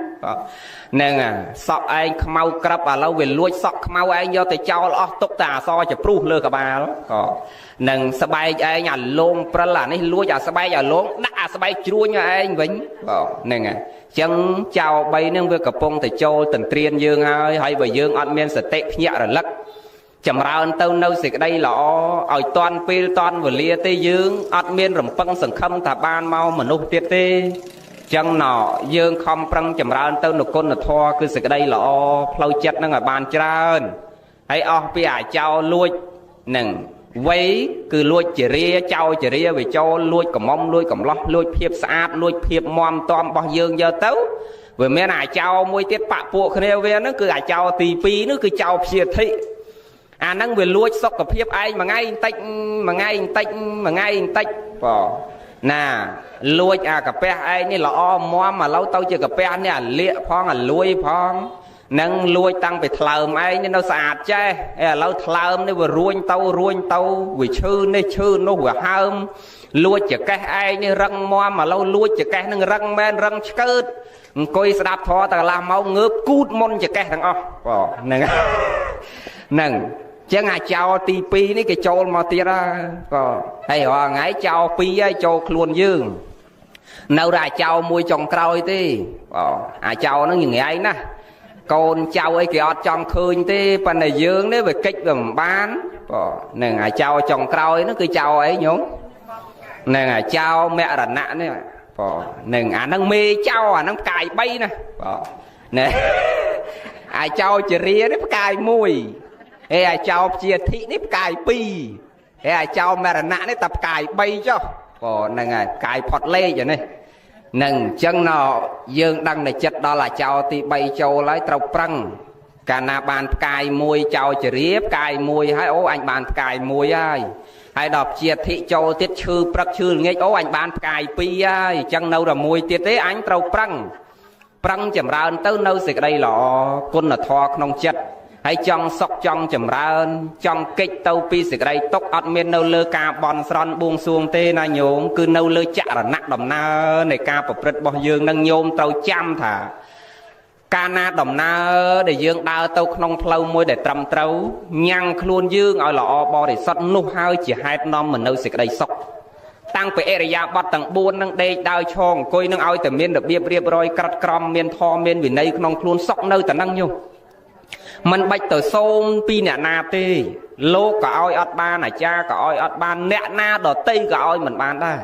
ហ្នឹងសក់ឯងខ្មៅក្រឹបឥឡូវវាលួចសក់ខ្មៅឯងយកទៅចោលអស់ទុកតែអសរច្ព្រុសលើក្បាលក៏នឹងស្បែកឯងអាលងព្រិលអានេះលួចអាស្បែកអាលងដាក់អាស្បែកជ្រួញឯងវិញបងហ្នឹងហើយចឹងចោល3ហ្នឹងវាកំពុងតែចូលទន្ទ្រានយើងហើយហើយបើយើងអត់មានសតិភ្ញាក់រលឹកចម្រើនទៅនៅសេចក្តីល្អឲ្យតាន់ពេលតាន់វេលាទេយើងអត់មានរំពឹងសង្ឃឹមថាបានមកមនុស្សទៀតទេចឹងណយើងខំប្រឹងចម្រើនទៅនៅគុណធម៌គឺសេចក្តីល្អផ្លូវចិត្តហ្នឹងឲ្យបានច្រើនហើយអស់ពីអាចោលលួចនឹងវ័យគឺលួចជារាចោលជារាវាចូលលួចកំមុំលួចកំឡោះលួចភាពស្អាតលួចភាពមាំទាំរបស់យើងយកទៅវាមានអាចោលមួយទៀតបាក់ពួកគ្នាវាហ្នឹងគឺអាចោលទី2នោះគឺចោលព្យាធិអាហ្នឹងវាលួចសុខភាពឯងមួយថ្ងៃបន្តិចមួយថ្ងៃបន្តិចមួយថ្ងៃបន្តិចបងណាលួចអាកាពះឯងនេះល្អមាំឥឡូវទៅជាកាពះនេះអាលៀកផងអាលួយផងនឹងលួចតាំងពីថ្លើមឯងនេះនៅស្អាតចេះឥឡូវថ្លើមនេះវារួញទៅរួញទៅវាឈឺនេះឈឺនោះវាហើមលួចចកេះឯងនេះរឹងមាំឥឡូវលួចចកេះនឹងរឹងមែនរឹងឆ្កើតអង្គុយស្ដាប់ធម៌តែកន្លះម៉ោងងើបគូតមុនចកេះទាំងអស់បងហ្នឹងហ្នឹងចឹងអាចោលទី2នេះគេចូលមកទៀតក៏ហើយរាល់ថ្ងៃចោល2ហើយចូលខ្លួនយើងនៅតែអាចោលមួយចុងក្រោយទេបងអាចោលហ្នឹងញ៉ៃណាស់កូនចៅអីគេអត់ចង់ឃើញទេប៉ុន្តែយើងនេះវាកិច្ចវាមិនបានបងនឹងអាចោលចុងក្រោយហ្នឹងគឺចោលអីញោមនឹងអាចោលមរណៈនេះបងនឹងអាហ្នឹងមេចោលអាហ្នឹងផ្កាយ3ណាបងណែអាចោលជារានេះផ្កាយ1ហេអាចោលជាធិនេះផ្កាយ2ហេអាចោលមរណៈនេះតែផ្កាយ3ចុះបងហ្នឹងហើយផ្កាយផុតលេខអានេះនឹងអញ្ចឹងណយើងដឹងតែចិត្តដល់អាចោលទី3ចូលហើយត្រូវប្រឹងកាលណាបានផ្កាយ1ចោលជារាផ្កាយ1ហើយអូអញបានផ្កាយ1ហើយហើយដល់ជាធិចូលទៀតឈឺព្រឹកឈឺល្ងាចអូអញបានផ្កាយ2ហើយអញ្ចឹងនៅតែមួយទៀតទេអញត្រូវប្រឹងប្រឹងចម្រើនទៅនៅសេចក្តីល្អគុណធម៌ក្នុងចិត្តហើយចង់សុខចង់ចម្រើនចង់កិច្ចទៅពីសេចក្តីទុកអត់មាននៅលើការបន់ស្រន់បួងសួងទេណាញោមគឺនៅលើចរណៈដំណើរនៃការប្រព្រឹត្តរបស់យើងនឹងញោមត្រូវចាំថាកាលណាដំណើរដែលយើងដើរទៅក្នុងផ្លូវមួយដែលត្រឹមត្រូវញ៉ាំងខ្លួនយើងឲ្យល្អបរិសុទ្ធនោះហើយជាហេតុនាំមកនូវសេចក្តីសុខតាំងពីអរិយាបថទាំង4នឹងដេកដើរឈរអង្គុយនឹងឲ្យតែមានរបៀបរៀបរយក្រិតក្រមមានធម៌មានវិន័យក្នុងខ្លួនសុខនៅតែនឹងញោមមិនបាច់ទៅសូមពីអ្នកណាទេលោកក៏ឲ្យអត់បានអាចារ្យក៏ឲ្យអត់បានអ្នកណាដតីក៏ឲ្យមិនបានដែរ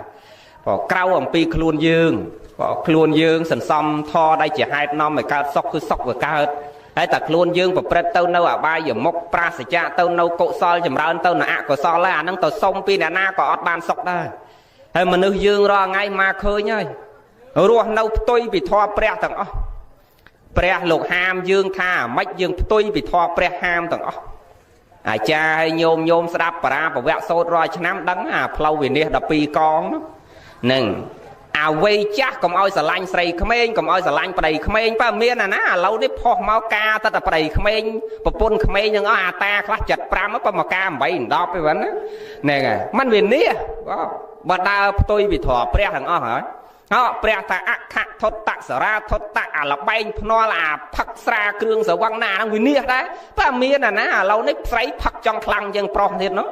ព្រោះក្រៅអំពីខ្លួនយើងព្រោះខ្លួនយើងសន្សំធម៌ដែលជាហេតុនាំឲ្យកើតសុខគឺសុខវាកើតហើយតែខ្លួនយើងប្រព្រឹត្តទៅនៅអបាយមុខប្រាសចាកទៅនៅកុសលចម្រើនទៅនៅអកុសលហើយអានឹងទៅសុំពីអ្នកណាក៏អត់បានសុខដែរ ហើយមនុស្សយើងរាល់ថ្ងៃមកឃើញហើយរស់នៅផ្ទុយពីធម៌ព្រះទាំងអស់ព្រះលោកហាមយើងថាម៉េចយើងផ្ទុយពីធម៌ព្រះហាមទាំងអស់អាចារ្យឲ្យញោមស្ដាប់បរាពវៈសូត្ររាល់ឆ្នាំដឹងអាផ្លូវវិនិច្ឆ័យ12កងហ្នឹងអាវ័យចាស់កុំឲ្យស្រឡាញ់ស្រីក្មេងកុំឲ្យស្រឡាញ់ប្តីក្មេងបើមានអាណាឥឡូវនេះផុសមកការតែប្តីក្មេងប្រពន្ធក្មេងហ្នឹងអស់អាតាខ្លះ75បើមកការ8 10ទេហ្នឹងហ្នឹងហើយมันវិនិច្ឆ័យបើដើរផ្ទុយពីធម៌ព្រះទាំងអស់ហើយហោព្រះថាអខធុតសរាធុតអាលបែងភ្នាល់អាផឹកស្រាគ្រឿងសវឹងណាហ្នឹងវិនិច្ឆ័យដែរបើមានអាណាឥឡូវនេះស្រីផឹកចង់ខ្លាំងជាងប្រុសទៀតនោះ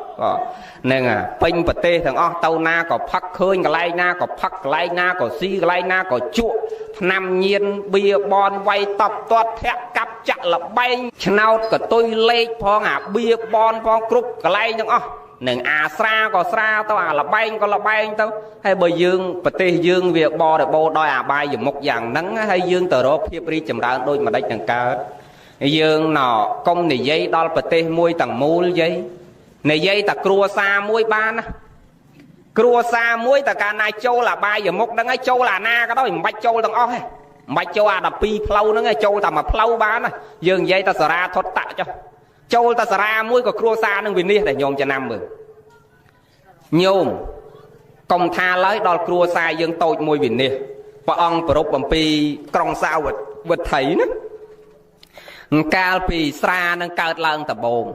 ហ្នឹងពេញប្រទេសទាំងអស់ទៅណាក៏ផឹកឃើញកន្លែងណាក៏ផឹកកន្លែងណាក៏ស៊ីកន្លែងណាក៏ជក់ថ្នាំញៀនបៀបនវាយតបទាត់ធាក់កាប់ចាក់លបែងឆ្នោតកតុយលេខផងអាបៀបនផងគ្រប់កន្លែងទាំងអស់នឹងអាស្រាក៏ស្រាទៅអាលបែងក៏លបែងទៅហើយបើយើងប្រទេសយើងវាបរិបូរដោយអាបាយមុខយ៉ាងហ្នឹងហើយយើងទៅរកភាពរីកចម្រើនដូចម្ដេចនឹងកើតយើងណកុំនិយាយដល់ប្រទេសមួយទាំងមូលយាយនិយាយតែគ្រួសារមួយបានណាគ្រួសារមួយតែកាលណាចូលអាបាយមុខហ្នឹងហើយចូលអាណាក៏ដោយមិនបាច់ចូលទាំងអស់ទេមិនបាច់ចូលអា12ផ្លូវហ្នឹងទេចូលតែមួយផ្លូវបានណាយើងនិយាយតែសារាធុតតៈចុះចូលតែសារាមួយក៏គ្រួសារនឹងវិនិច្ឆ័យដែរញោមចំណាំមើលញោមកុំថាឡើយដល់គ្រួសារយើងតូចមួយវិនិច្ឆ័យព្រះអង្គប្រពអំពីក្រុងសាវត្ថីណាកាលពីស្រានឹងកើតឡើងដំបូង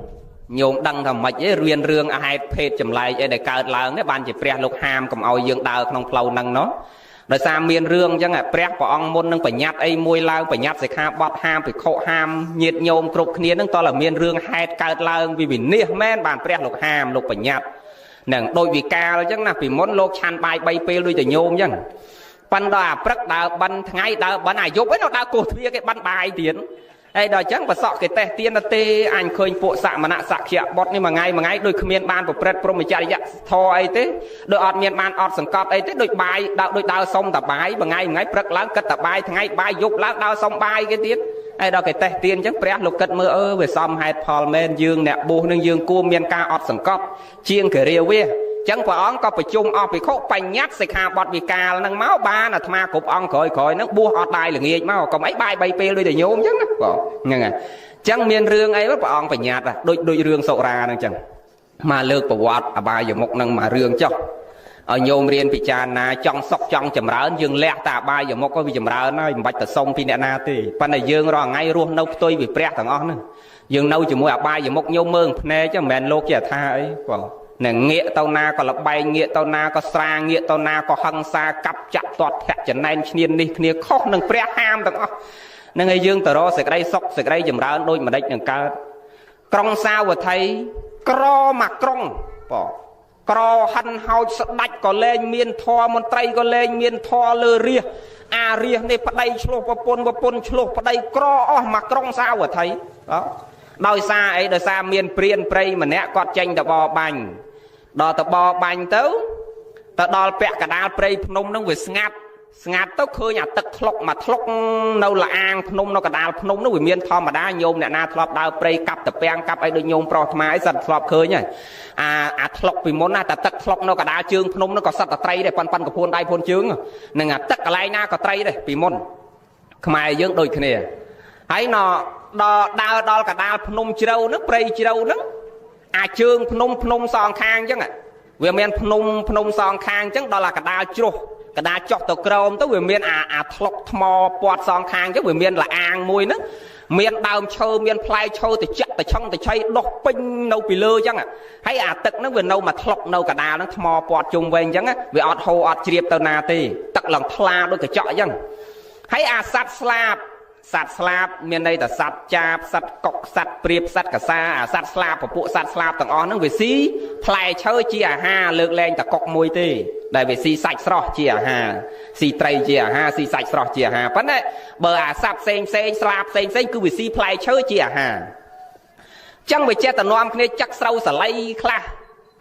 ញោមដឹងថាម៉េចឯងរៀនរឿងហេតុភេទចម្លែកអីដែលកើតឡើងនេះបានជាព្រះលោកហាមកុំឲ្យយើងដើរក្នុងផ្លូវហ្នឹងណោះដោយសារមានរឿងអញ្ចឹងព្រះព្រះអង្គមុននឹងបញ្ញត្តិអីមួយឡើងបញ្ញត្តិសិក្ខាបទហាមភិក្ខុហាមញាតិញោមគ្រប់គ្នានឹងតើមានរឿងហេតុកើតឡើងវាវិនិច្ឆ័យមែនបានព្រះលោកហាមលោកបញ្ញត្តិនឹងដូចវិកាលអញ្ចឹងណាពីមុនលោកឆាន់បាយ3ពេលដូចតែញោមអញ្ចឹងប៉ិនដល់អាព្រឹកដើរបិណ្ឌថ្ងៃដើរបិណ្ឌអាយប់ឯនោះដើរគោះទ្វាគេបិណ្ឌបាយទៀតហើយដល់អញ្ចឹងប្រសក់គេតេះទៀនទេអញឃើញពួកសមណៈសក្យបុត្រនេះមួយថ្ងៃមួយថ្ងៃដូចគ្មានបានប្រព្រឹត្តព្រហ្មចរិយធម៌អីទេដូចអត់មានបានអត់សង្កត់អីទេដូចបាយដូចដើរសុំតបាយមួយថ្ងៃមួយថ្ងៃព្រឹកឡើងគិតតបាយថ្ងៃបាយយប់ឡើងដើរសុំបាយគេទៀតហើយដល់គេតេះទៀនអញ្ចឹងព្រះលោកគិតមើលវាសមហេតុផលមែនយើងអ្នកបួសនឹងយើងគួរមានការអត់សង្កត់ជាងគិរាវាចឹងព្រះអង្គក៏ប្រជុំអស់ភិក្ខុបញ្ញត្តិសិក្ខាបទវិកាលហ្នឹងមកបានអាត្មាគ្រប់អង្គក្រោយក្រោយហ្នឹងបួសអត់បាយល្ងាចមកកុំអីបាយ3ពេលដូចតែញោមចឹងណាបងហ្នឹងហើយចឹងមានរឿងអីព្រះអង្គបញ្ញត្តិដូចរឿងសុរាហ្នឹងចឹងមកលើកប្រវត្តិអបាយមុខហ្នឹងមករឿងចុះឲ្យញោមរៀនពិចារណាចង់សុខចង់ចម្រើនយើងលះតែអបាយមុខក៏វាចម្រើនហើយមិនបាច់ទៅសុំពីអ្នកណាទេប៉ុន្តែយើងរាល់ថ្ងៃរស់នៅផ្ទុយពីព្រះទាំងអស់ហ្នឹងយើងនៅជាមួយអបាយមុខញោមមើលភ្នែកចឹងមិនមែនលោកជាថាអីបងនឹងងាកទៅណាក៏លបែងងាកទៅណាក៏ស្រាងាកទៅណាក៏ហឹង្សាកាប់ចាក់ទាត់ធាក់ចំណែនឈ្នាននេះគ្នាខុសនឹងព្រះហាមទាំងអស់នឹងឲ្យយើងទៅរកសេចក្តីសុខសេចក្តីចម្រើនដូចម្ដេចនឹងកើតក្រុងសាវត្ថីក្រមកក្រុងបងក្រហិនហោចស្ដាច់ក៏លែងមានធម៌មន្ត្រីក៏លែងមានធម៌លើរាជអារាជនេះប្តីឆ្លោះប្រពន្ធប្រពន្ធឆ្លោះប្តីក្រអស់មកក្រុងសាវត្ថីបងដោយសារអីដោយសារមានព្រានព្រៃម្នាក់គាត់ចេញទៅបបាញ់ដល់ទៅបបាញ់ទៅដល់ពាក់កដាលព្រៃភ្នំនឹងវាស្ងាត់ស្ងាត់ទៅឃើញអាទឹកថ្លុកមកថ្លុកនៅលាអាងភ្នំនៅកដាលភ្នំនោះវាមានធម្មតាញោមអ្នកណាធ្លាប់ដើរព្រៃកាប់តាពាំងកាប់អីដូចញោមប្រុសថ្មអីសិតធ្លាប់ឃើញហើយអាថ្លុកពីមុនណាតែទឹកថ្លុកនៅកដាលជើងភ្នំនោះក៏សិតតែត្រីដែរប៉ិនកពួនដៃពួនជើងនឹងអាទឹកកន្លែងណាក៏ត្រីដែរពីមុនខ្មែរយើងដូចគ្នាហើយណដល់ដើរដល់កដាលភ្នំជ្រៅហ្នឹងព្រៃជ្រៅហ្នឹងអាជើងភ្នំសងខាងអញ្ចឹងវាមានភ្នំសងខាងអញ្ចឹងដល់អាកដាលជ្រុះកដាលចុះទៅក្រោមទៅវាមានអាថ្លុកថ្មពាត់សងខាងអញ្ចឹងវាមានលាអាងមួយហ្នឹងមានដើមឈើមានផ្លែឈើទៅចាក់ទៅឆឹងទៅឆៃដុះពេញនៅពីលើអញ្ចឹងហើយអាទឹកហ្នឹងវានៅមកថ្លុកនៅកដាលហ្នឹងថ្មពាត់ជុំវិញអញ្ចឹងវាអត់ហូរអត់ជ្រាបទៅណាទេទឹកឡើងថ្លាដូចកញ្ចក់អញ្ចឹងហើយអាសត្វស្លាបសត្វស្លាបមានន័យថាសត្វចាបសត្វកុកសត្វព្រាបសត្វកសាអាសត្វស្លាបពពួកសត្វស្លាបទាំងអស់ហ្នឹងវាស៊ីផ្លែឈើជាអាហារលើកលែងតែកុកមួយទេដែលវាស៊ីសាច់ស្រស់ជាអាហារស៊ីត្រីជាអាហារស៊ីសាច់ស្រស់ជាអាហារប៉ុន្តែបើអាសត្វផ្សេងផ្សេងស្លាបផ្សេងផ្សេងគឺវាស៊ីផ្លែឈើជាអាហារចឹងវាចេះតែនាំគ្នាចឹកស្រូវសលៃខ្លះ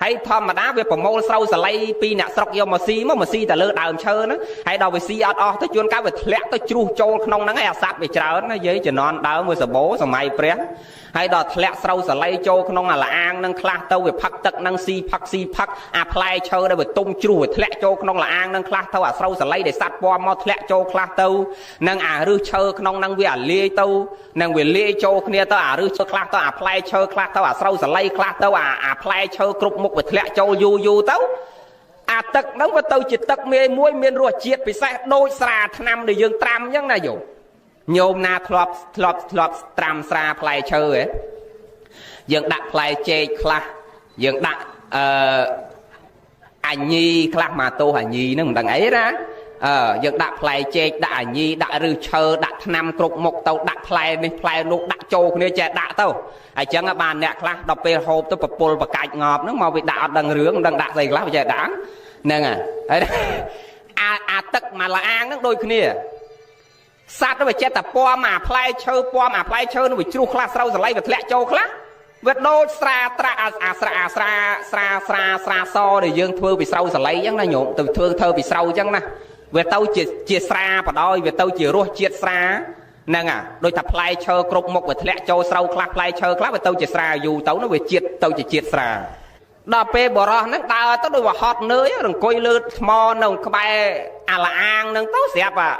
ហើយធម្មតាវាប្រមូលស្រូវសលៃពីអ្នកស្រុកយកមកស៊ីមកស៊ីតែលើដើមឈើហ្នឹងហើយដល់វាស៊ីអត់អស់ទៅជួនកាលវាធ្លាក់ទៅជ្រុះចូលក្នុងហ្នឹងហើយអាសត្វវាច្រើនណាយាយជំនាន់ដើមវាសបោសម័យព្រះហើយដល់ធ្លាក់ស្រូវសលៃចូលក្នុងអាលាងហ្នឹងខ្លះទៅវាផឹកទឹកហ្នឹងស៊ីផឹកស៊ីផឹកអាផ្លែឈើដែលវាទុំជ្រុះវាធ្លាក់ចូលក្នុងលាងហ្នឹងខ្លះទៅអាស្រូវសលៃដែលសត្វពំមកធ្លាក់ចូលខ្លះទៅនិងអារឹសឈើក្នុងហ្នឹងវាអាលាយទៅនិងវាលាយចូលគ្នាទៅអារឹសឈើខ្លះទៅអាផ្លែឈើខ្លះទៅអាស្រូវសលៃខ្លះទៅអាផ្លែឈើគ្រប់មុខវាធ្លាក់ចូលយូរយូរទៅអាទឹកហ្នឹងវាទៅជាទឹកមេមួយមានរសជាតិពិសេសដូចស្រាថ្នាំដែលយើងត្រាំអញ្ចឹងណាយោញោមណាធ្លាប់ត្រាំស្រាផ្លែឈើហ៎យើងដាក់ផ្លែចេកខ្លះយើងដាក់អញីខ្លះមកទោសអញីហ្នឹងមិនដឹងអីណាយើងដាក់ផ្លែចេកដាក់អញីដាក់រឹសឈើដាក់ថ្នាំគ្រប់មុខទៅដាក់ផ្លែនេះផ្លែនោះដាក់ចូលគ្នាចេះដាក់ទៅអញ្ចឹងបានអ្នកខ្លះដល់ពេលហូបទៅប្រពុលបកាច់ងាប់ហ្នឹងមកវាដាក់អត់ដឹងរឿងមិនដឹងដាក់ស្អីខ្លះវាចេះដាក់ហ្នឹងហើយអាទឹកមួយលាងហ្នឹងដូចគ្នាសត្វវាចេះតែពំអាផ្លែឈើពំអាផ្លែឈើនោះវាជ្រុះខ្លះស្រូវសលៃវាធ្លាក់ចូលខ្លះវាដូចស្រាត្រាអាស្រាអាស្រាស្រាស្រាស្រាសដែលយើងធ្វើពីស្រូវសលៃអញ្ចឹងណាញោមទៅធ្វើពីស្រូវអញ្ចឹងណាវាទៅជាស្រាបដ ாய் វាទៅជារសជាតិស្រាហ្នឹងអាដូចថាផ្លែឈើគ្រប់មុខវាធ្លាក់ចូលស្រូវខ្លះផ្លែឈើខ្លះវាទៅជាស្រាយូរទៅនោះវាជាតិទៅជាជាតិស្រាដល់ពេលបរោះហ្នឹងដើរទៅដូចវាហត់នឿយរង្គុយលើថ្មនៅក្បែរអាលាងហ្នឹងទៅស្រាប់អា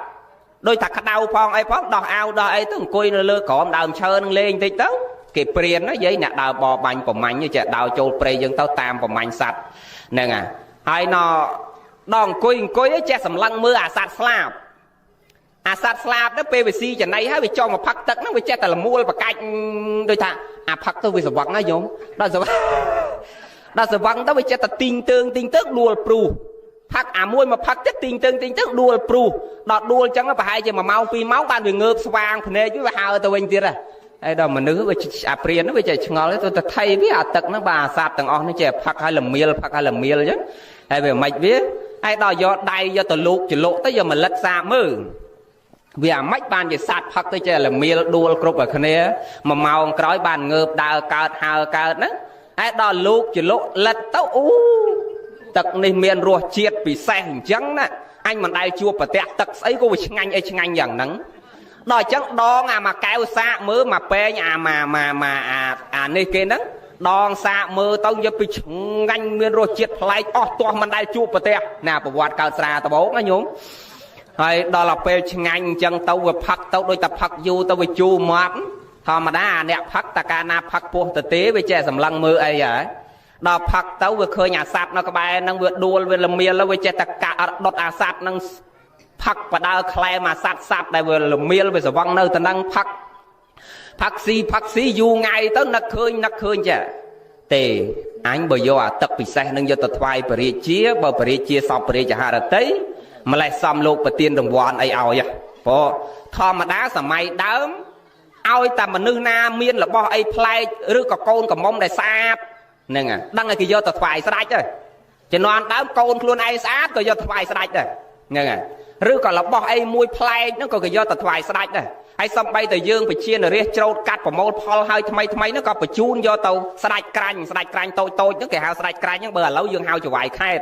ដូចថាក្តៅផងអីផងដោះអាវដោះអីទៅអង្គុយនៅលើក្រោមដើមឈើនឹងលេងតិចទៅគេព្រានណាយាយអ្នកដើរបបាញ់ប្រមាញ់ចេះដើរចូលព្រៃយើងទៅតាមប្រមាញ់សត្វហ្នឹងហើយណដល់អង្គុយចេះសម្លឹងមើលអាសត្វស្លាបអាសត្វស្លាបទៅពេលវាស៊ីចំណីហើយវាចុះមកផឹកទឹកហ្នឹងវាចេះតែលមួលបកាច់ដូចថាអាផឹកទៅវាស្វឹងណាញោមដល់ស្វឹងទៅវាចេះតែទីងទើងដួលព្រុសផឹកអាមួយមកផឹកទៀតទីងទើងដួលព្រុសដល់ដួលអញ្ចឹងប្រហែលជា1ម៉ោង2ម៉ោងបានវាងើបស្វាងភ្នែកវាហើទៅវិញទៀតហើយដល់មនុស្សវាអាព្រានវាចេះឆ្ងល់ទៅថៃវាអាទឹកហ្នឹងបាទអាសត្វទាំងអស់នេះចេះផឹកឲ្យលមៀលផឹកឲ្យលមៀលអញ្ចឹងហើយវាមិនវាហើយដល់យកដៃយកទៅលូកជ្រលក់ទៅយកមកលិតសាកមើលវាអាម៉េចបានជាសត្វផឹកទៅចេះលមៀលដួលគ្រប់ឲ្យគ្នា1ម៉ោងក្រោយបានងើបដើរកើតហើកើតហ្នឹងហើយដល់លូកជ្រលក់លិតទៅអូទឹកនេះមានរសជាតិពិសេសអញ្ចឹងណាអញមិនដែលជួបប្រទះទឹកស្អីក៏វាឆ្ងាញ់អីឆ្ងាញ់យ៉ាងហ្នឹងដល់អញ្ចឹងដងអាមួយកែវសាកមើលមកពេងអាម៉ាម៉ាម៉ាអានេះគេហ្នឹងដងសាកមើលទៅយកពីឆ្ងាញ់មានរសជាតិប្លែកអស់ទាស់មិនដែលជួបប្រទះណាប្រវត្តិកើតស្រាដបងណាញោមហើយដល់ទៅពេលឆ្ងាញ់អញ្ចឹងទៅវាផឹកទៅដូចតែផឹកយូរទៅវាជូរមាត់ធម្មតាអាអ្នកផឹកតកាលណាផឹកពោះទៅទេវាចេះសម្លឹងមើលអីហើយដល់ផឹកទៅវាឃើញអាសត្វនៅក្បែរហ្នឹងវាដួលវាលមៀលវាចេះតែកាក់ដុតអាសត្វហ្នឹងផឹកបដើក្លែមអាសត្វសត្វដែលវាលមៀលវាស្វឹងនៅទៅហ្នឹងផឹកស៊ីយូរថ្ងៃទៅនឹកឃើញចេះទេអញបើយកអាទឹកពិសេសហ្នឹងយកទៅថ្វាយព្រះរាជាបើព្រះរាជាសពព្រះរាជហឫទ័យម្លេះសំលោកប្រទានរង្វាន់អីឲ្យព្រោះធម្មតាសម័យដើមឲ្យតែមនុស្សណាមានរបស់អីប្លែកឬក៏កូនកំមុំដែលស្អាតហ្នឹងដឹងឲ្យគេយកទៅថ្វាយស្ដេចទៅជំនាន់ដើមកូនខ្លួនឯងស្អាតក៏យកថ្វាយស្ដេចដែរហ្នឹងឬក៏របស់អីមួយប្លែកហ្នឹងក៏គេយកទៅថ្វាយស្ដេចដែរហើយសំបីតែយើងប្រជានរាជច្រូតកាត់ប្រមូលផលហើយថ្មីថ្មីហ្នឹងក៏បញ្ជូនយកទៅស្ដេចក្រាញ់ស្ដេចក្រាញ់តូចតូចហ្នឹងគេហៅស្ដេចក្រាញ់ហ្នឹងបើឥឡូវយើងហៅចវាយខេត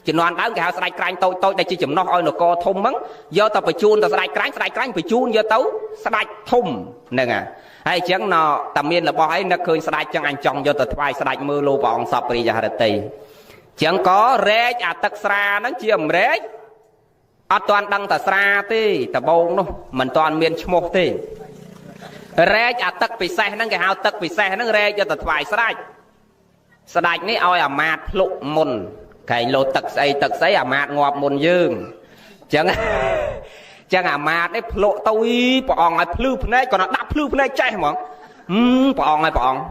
ជំនាន់ដើមគេហៅស្ដេចក្រាញ់តូចតូចដែលជាចំណោះឲ្យនគរធំហ្នឹងយកទៅបញ្ជូនទៅស្ដេចក្រាញ់ស្ដេចក្រាញ់បញ្ជូនយកទៅស្ដេចធំហ្នឹងហើយអញ្ចឹងណតែមានរបស់អីនឹកឃើញស្ដេចចឹងអញចង់យកទៅថ្វាយស្ដេចមើលលោកព្រះអង្គសពព្រះរាជហឫទ័យចឹងក៏រែកអាទឹកស្រាហ្នឹងជាអម្រែកអត់ទាន់ដឹងតែស្រាទេដបងនោះមិនទាន់មានឈ្មោះទេរែកអាទឹកពិសេសហ្នឹងគេហៅទឹកពិសេសហ្នឹងរែកយកទៅថ្វាយស្ដេចស្ដេចនេះឲ្យអាមាត្យភ្លុកមុនក្រែងលោទឹកស្អីទឹកស្អីអាមាត្យងាប់មុនយើងចឹងអាមាត្យនេះភ្លុកទៅព្រះអង្គឲ្យភ្លឺភ្នែកគាត់ដាក់ភ្លឺភ្នែកចេះហ្មងព្រះអង្គឲ្យព្រះអង្គ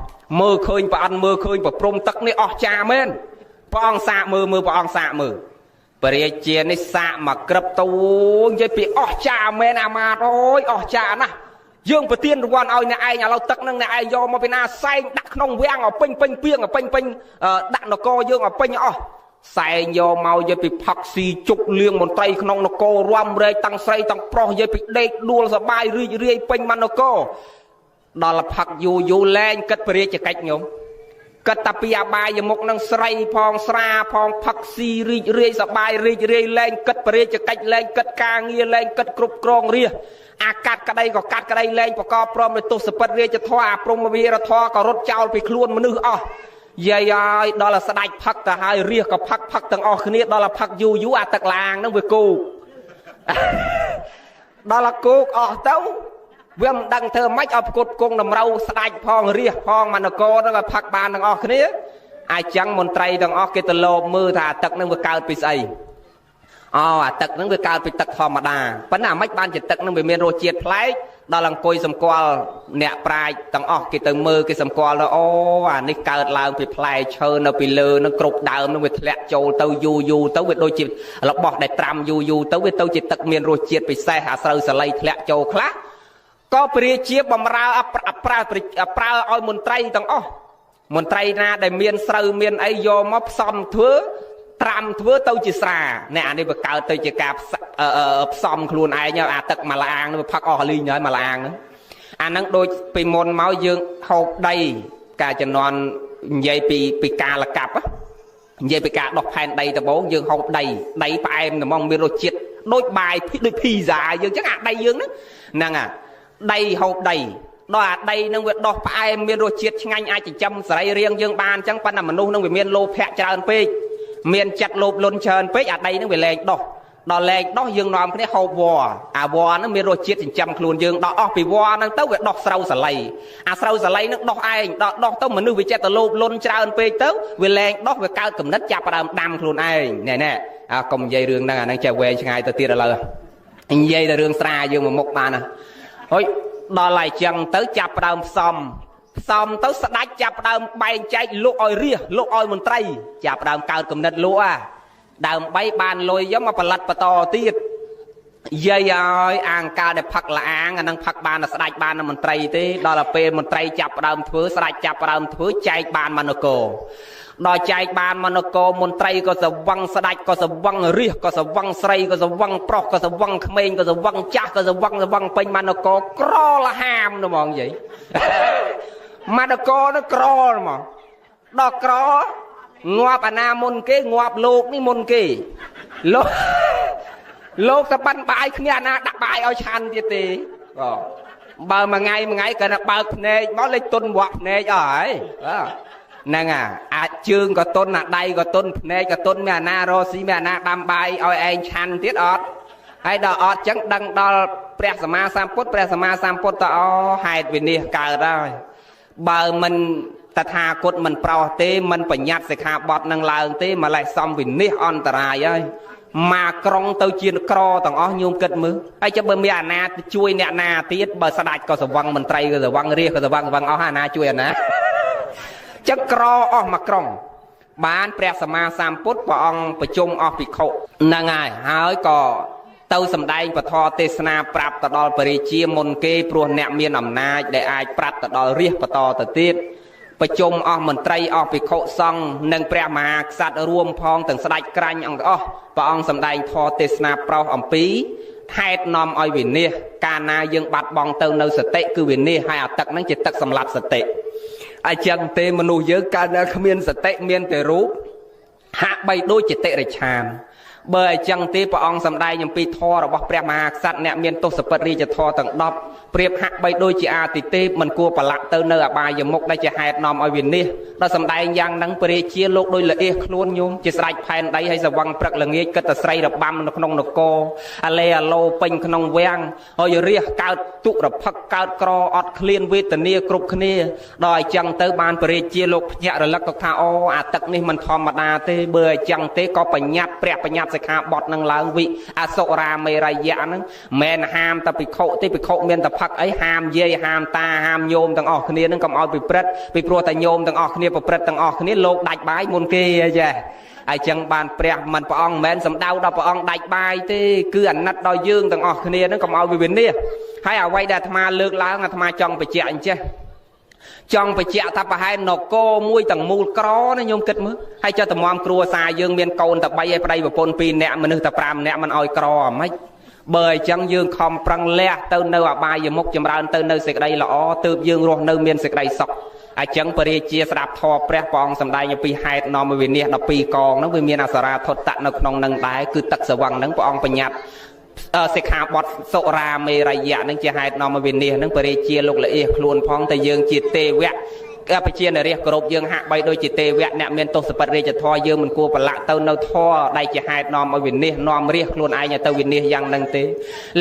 មើលឃើញព្រះអង្គមើលឃើញប្រព្រំទឹកនេះអស់ចាមែនព្រះអង្គសាកមើលព្រះអង្គសាកមើលព្រះរាជានេះសាកមកក្រឹបទៅនិយាយពីអស់ចាមែនអាមាត្យអូយអស់ចាណាស់យើងប្រទានរង្វាន់ឲ្យអ្នកឯងឥឡូវទឹកនឹងអ្នកឯងយកមកពីណាសែងដាក់ក្នុងវាំងឲ្យពេញពេញពីងឲ្យពេញពេញដាក់នគរយើងឲ្យពេញអស់សែងយកមកយកពីផឹកស៊ីជប់លៀងមន្ត្រីក្នុងនគររំរែកតាំងស្រីតាំងប្រុសយកពីដេកដួលសបាយរីករាយពេញមនគរដល់ផឹកយូរយូរលែងគិតព្រះរាជកិច្ចញោម គិតតែពីអបាយមុខនឹងស្រីផងស្រាផងផឹកស៊ីរីករាយសបាយរីករាយលែងគិតបរិយាកិច្ចលែងគិតការងារលែងគិតគ្រប់គ្រងរាជអាកាត់ក្តីក៏កាត់ក្តីលែងប្រកបព្រមដោយទសពិតរាជធម៌អាព្រហ្មវិរធម៌ក៏រត់ចោលពីខ្លួនមនុស្សអស់យាយហើយដល់ស្ដាច់ផឹកទៅហើយរាជក៏ផឹកផឹកទាំងអស់គ្នាដល់ផឹកយូរយូរអាទឹកឡាងហ្នឹងវាគោកដល់គោកអស់ទៅវាមិនដឹងធ្វើម៉េចឲ្យប្រកួតគង់តម្រូវស្ដាច់ផងរាជផងមនកោហ្នឹងឲ្យផឹកបានទាំងអស់គ្នាអាចចឹងមន្ត្រីទាំងអស់គេទៅលោបមើលថាអាទឹកហ្នឹងវាកើតពីស្អីអូអាទឹកហ្នឹងវាកើតពីទឹកធម្មតាប៉ុន្តែអាម៉េចបានជាទឹកហ្នឹងវាមានរសជាតិប្លែកដល់អង្គុយសម្គាល់អ្នកប្រាជ្ញទាំងអស់គេទៅមើលគេសម្គាល់ទៅអូអានេះកើតឡើងពីផ្លែឈើនៅពីលើនឹងគ្រប់ដើមនឹងវាធ្លាក់ចូលទៅយូរយូរទៅវាដូចជារបស់ដែលត្រាំយូរយូរទៅវាទៅជាទឹកមានរសជាតិពិសេសអាស្រូវសាលីធ្លាក់ចូលខ្លះក៏ព្រះជាបំរើប្រើប្រើឲ្យមន្ត្រីទាំងអស់មន្ត្រីណាដែលមានស្រូវមានអីយកមកផ្សំធ្វើត្រាំធ្វើទៅជាស្រាអ្នកអានេះវាកើតទៅជាការផ្សំខ្លួនឯងអាទឹកមួយឡាងនោះវាផឹកអស់លីងហើយមួយឡាងហ្នឹងអាហ្នឹងដូចពីមុនមកយើងហូបដីការជំនាន់និយាយពីការលកាប់និយាយពីការដោះផែនដីដំបូងយើងហូបដីដីផ្អែមហ្មងមានរសជាតិដូចបាយដូចភីហ្សាយើងចឹងអាដីយើងហ្នឹងហ្នឹងអាដីហូបដីដល់អាដីនឹងវាដោះផ្អែមមានរសជាតិឆ្ងាញ់អាចចិញ្ចឹមសរីរាង្គយើងបានចឹងប៉ុន្តែមនុស្សនឹងវាមានលោភៈច្រើនពេកមានចិត្តលោភលន់ច្រើនពេកអាដីនឹងវាលែងដោះដល់លែងដោះយើងនាំគ្នាហូបវល្លិអាវល្លិហ្នឹងមានរសជាតិចិញ្ចឹមខ្លួនយើងដោះអស់ពីវល្លិហ្នឹងទៅវាដោះស្រូវសាលីអាស្រូវសាលីហ្នឹងដោះឯងដោះដោះទៅមនុស្សវាចិត្តទៅលោភលន់ច្រើនពេកទៅវាលែងដោះវាកើតគំនិតចាប់ផ្ដើមដាំខ្លួនឯងណែណែអាកុំនិយាយរឿងហ្នឹងអាហ្នឹងចេះវែងឆ្ងាយទៅទៀតឥឡូវនិយាយតែរឿងស្រាយើងមកមុខបានណាហុយដល់ហើយចឹងទៅចាប់ផ្ដើមផ្សំផ្សំទៅស្ដាច់ចាប់ផ្ដើមបែងចែកលក់ឲ្យរាជលក់ឲ្យមន្ត្រីចាប់ផ្ដើមកើតគំនិតលក់អាដើម្បីបានលុយយកមកផលិតបន្តទៀតយាយហើយអាងកាលដែលផឹកលាងអានឹងផឹកបានស្ដាច់បានមន្ត្រីទេដល់ទៅពេលមន្ត្រីចាប់ផ្ដើមធ្វើស្ដាច់ចាប់ផ្ដើមធ្វើចែកបានមនកោដល់ចែកបានមនកោមន្ត្រីក៏ស្វឹងស្ដាច់ក៏ស្វឹងរាជក៏ស្វឹងស្រីក៏ស្វឹងប្រុសក៏ស្វឹងក្មេងក៏ស្វឹងចាស់ក៏ស្វឹងស្វឹងពេញមនកោក្រលហាមហ្មងយាយមនកោនោះក្រហ្មងដល់ក្រងាប់អាណាមុនគេងាប់លោកនេះមុនគេលោកទៅប៉ាន់បាយគ្នាអាណាដាក់បាយឲ្យឆាន់ទៀតទេបាទបើមួយថ្ងៃមួយថ្ងៃគាត់បើកភ្នែកមកលេចទុនវក់ភ្នែកអស់ហើយបាទហ្នឹងអាចជើងក៏ទុនអាដៃក៏ទុនភ្នែកក៏ទុនមានអាណារស់ស៊ីមានអាណាដាំបាយឲ្យឯងឆាន់ទៀតអត់ហើយដល់អត់ចឹងដឹងដល់ព្រះសម្មាសម្ពុទ្ធព្រះសម្មាសម្ពុទ្ធទៅអូហេតុវិនិច្ឆ័យកើតហើយបើមិនតថាគតមិនប្រោសទេមិនបញ្ញត្តិសិក្ខាបទនឹងឡើងទេម្លេះសំវិនិច្ឆ័យអន្តរាយហើយមកក្រុងទៅជាក្រទាំងអស់ញោមគិតមើលហើយចាំបើមានអាណាជួយអ្នកណាទៀតបើស្ដាច់ក៏ស្វឹងមន្ត្រីក៏ស្វឹងរាជក៏ស្វឹងស្វឹងអស់អាណាជួយអាណាចឹងក្រអស់មកក្រុងបានព្រះសម្មាសម្ពុទ្ធព្រះអង្គប្រជុំអស់ភិក្ខុហ្នឹងហើយហើយក៏ទៅសម្ដែងពធទេសនាប្រាប់ទៅដល់ព្រះរាជាមុនគេព្រោះអ្នកមានអំណាចដែលអាចប្រាប់ទៅដល់រាជបន្តទៅទៀតប្រជុំអស់មន្ត្រីអស់ភិក្ខុសង្ឃនិងព្រះមហាក្សត្ររួមផងទាំងស្ដេចក្រាញ់អង្គអស់ព្រះអង្គសម្ដែងធម៌ទេសនាប្រោសអំពីហេតុនាំឲ្យវិនិច្ឆ័យកាលណាយើងបាត់បង់ទៅនៅសតិគឺវិនិច្ឆ័យហើយអាទឹកហ្នឹងជាទឹកសម្លាប់សតិអញ្ចឹងទេមនុស្សយើងកាលណាគ្មានសតិមានតែរូបហាក់បីដូចជាតិរិឆានបើអញ្ចឹងទេព្រះអង្គសម្ដែងអំពីធម៌របស់ព្រះមហាក្សត្រអ្នកមានទសពិតរាជធម៌ទាំង10ប្រៀបហាក់បីដូចជាអាទិទេពមិនគួរប្រឡាក់ទៅនៅអបាយមុខដែលជាហេតុនាំឲ្យវិនិច្ឆ័យដល់សម្ដែងយ៉ាងហ្នឹងព្រះរាជាលោកដោយល្អៀសខ្លួនញោមជាស្រេចផែនដីហើយសវឹងព្រឹកល្ងាចគិតតែស្រីរបាំនៅក្នុងនគរអាឡេអាឡូពេញក្នុងវាំងហើយរាជកើតទុរភឹកកើតក្រអត់ឃ្លានវេទនាគ្រប់គ្នាដល់អញ្ចឹងទៅបានព្រះរាជាលោកភ្ញាក់រលឹកទៅថាអូអាទឹកនេះមិនធម្មតាទេបើអញ្ចឹងទេក៏បញ្ញត្តិព្រះបញ្ញត្តិសិក្ខាបទនឹងឡើងវិអសុរាមេរយៈហ្នឹងមិនហាមតែភិក្ខុទេភិក្ខុមានតែផឹកអីហាមយាយហាមតាហាមញោមទាំងអស់គ្នានឹងកុំឲ្យពិព្រឹត្តពីព្រោះតែញោមទាំងអស់គ្នាប្រព្រឹត្តទាំងអស់គ្នាលោកដាច់បាយមុនគេចេះហើយចឹងបានព្រះមិនព្រះអង្គមិនមែនសំដៅដល់ព្រះអង្គដាច់បាយទេគឺអាណិតដល់យើងទាំងអស់គ្នានឹងកុំឲ្យវាវិនិច្ឆ័យហើយអ្វីដែលអាត្មាលើកឡើងអាត្មាចង់បញ្ជាក់អញ្ចេះចង់បញ្ជាក់ថាប្រហែលនគរមួយទាំងមូលក្រណាញោមគិតមើលហើយចុះតម្រាំគ្រួសារយើងមានកូនតែ3ហើយប្តីប្រពន្ធ2នាក់មនុស្សតែ5នាក់មិនឲ្យក្រអាម៉េចបើអញ្ចឹងយើងខំប្រឹងលះទៅនៅអបាយមុខចម្រើនទៅនៅសេចក្តីល្អទើបយើងរស់នៅមានសេចក្តីសុខ អញ្ចឹងពរាជាស្ដាប់ធម៌ព្រះព្រះអង្គសម្ដែងអំពីហេតុនាំឲ្យវិនាស12កងហ្នឹងវាមានអសរាធុតៈនៅក្នុងនឹងដែរគឺទឹកសវឹងហ្នឹងព្រះអង្គបញ្ញត្តិសិក្ខាបទសុរាមេរយៈនឹងជាហេតុនាំឲ្យវិនាសនឹងពរាជាលោកល្អៀសខ្លួនផងតែយើងជាទេវៈប្រជានរាជគោរពយើងហាក់បីដូចជាទេវៈអ្នកមានទសពិតរាជធម៌យើងមិនគួរប្រឡាក់ទៅនៅធម៌ដែលជាហេតុនាំឲ្យវិនាសនាំរាជខ្លួនឯងឲ្យទៅវិនាសយ៉ាងនឹងទេ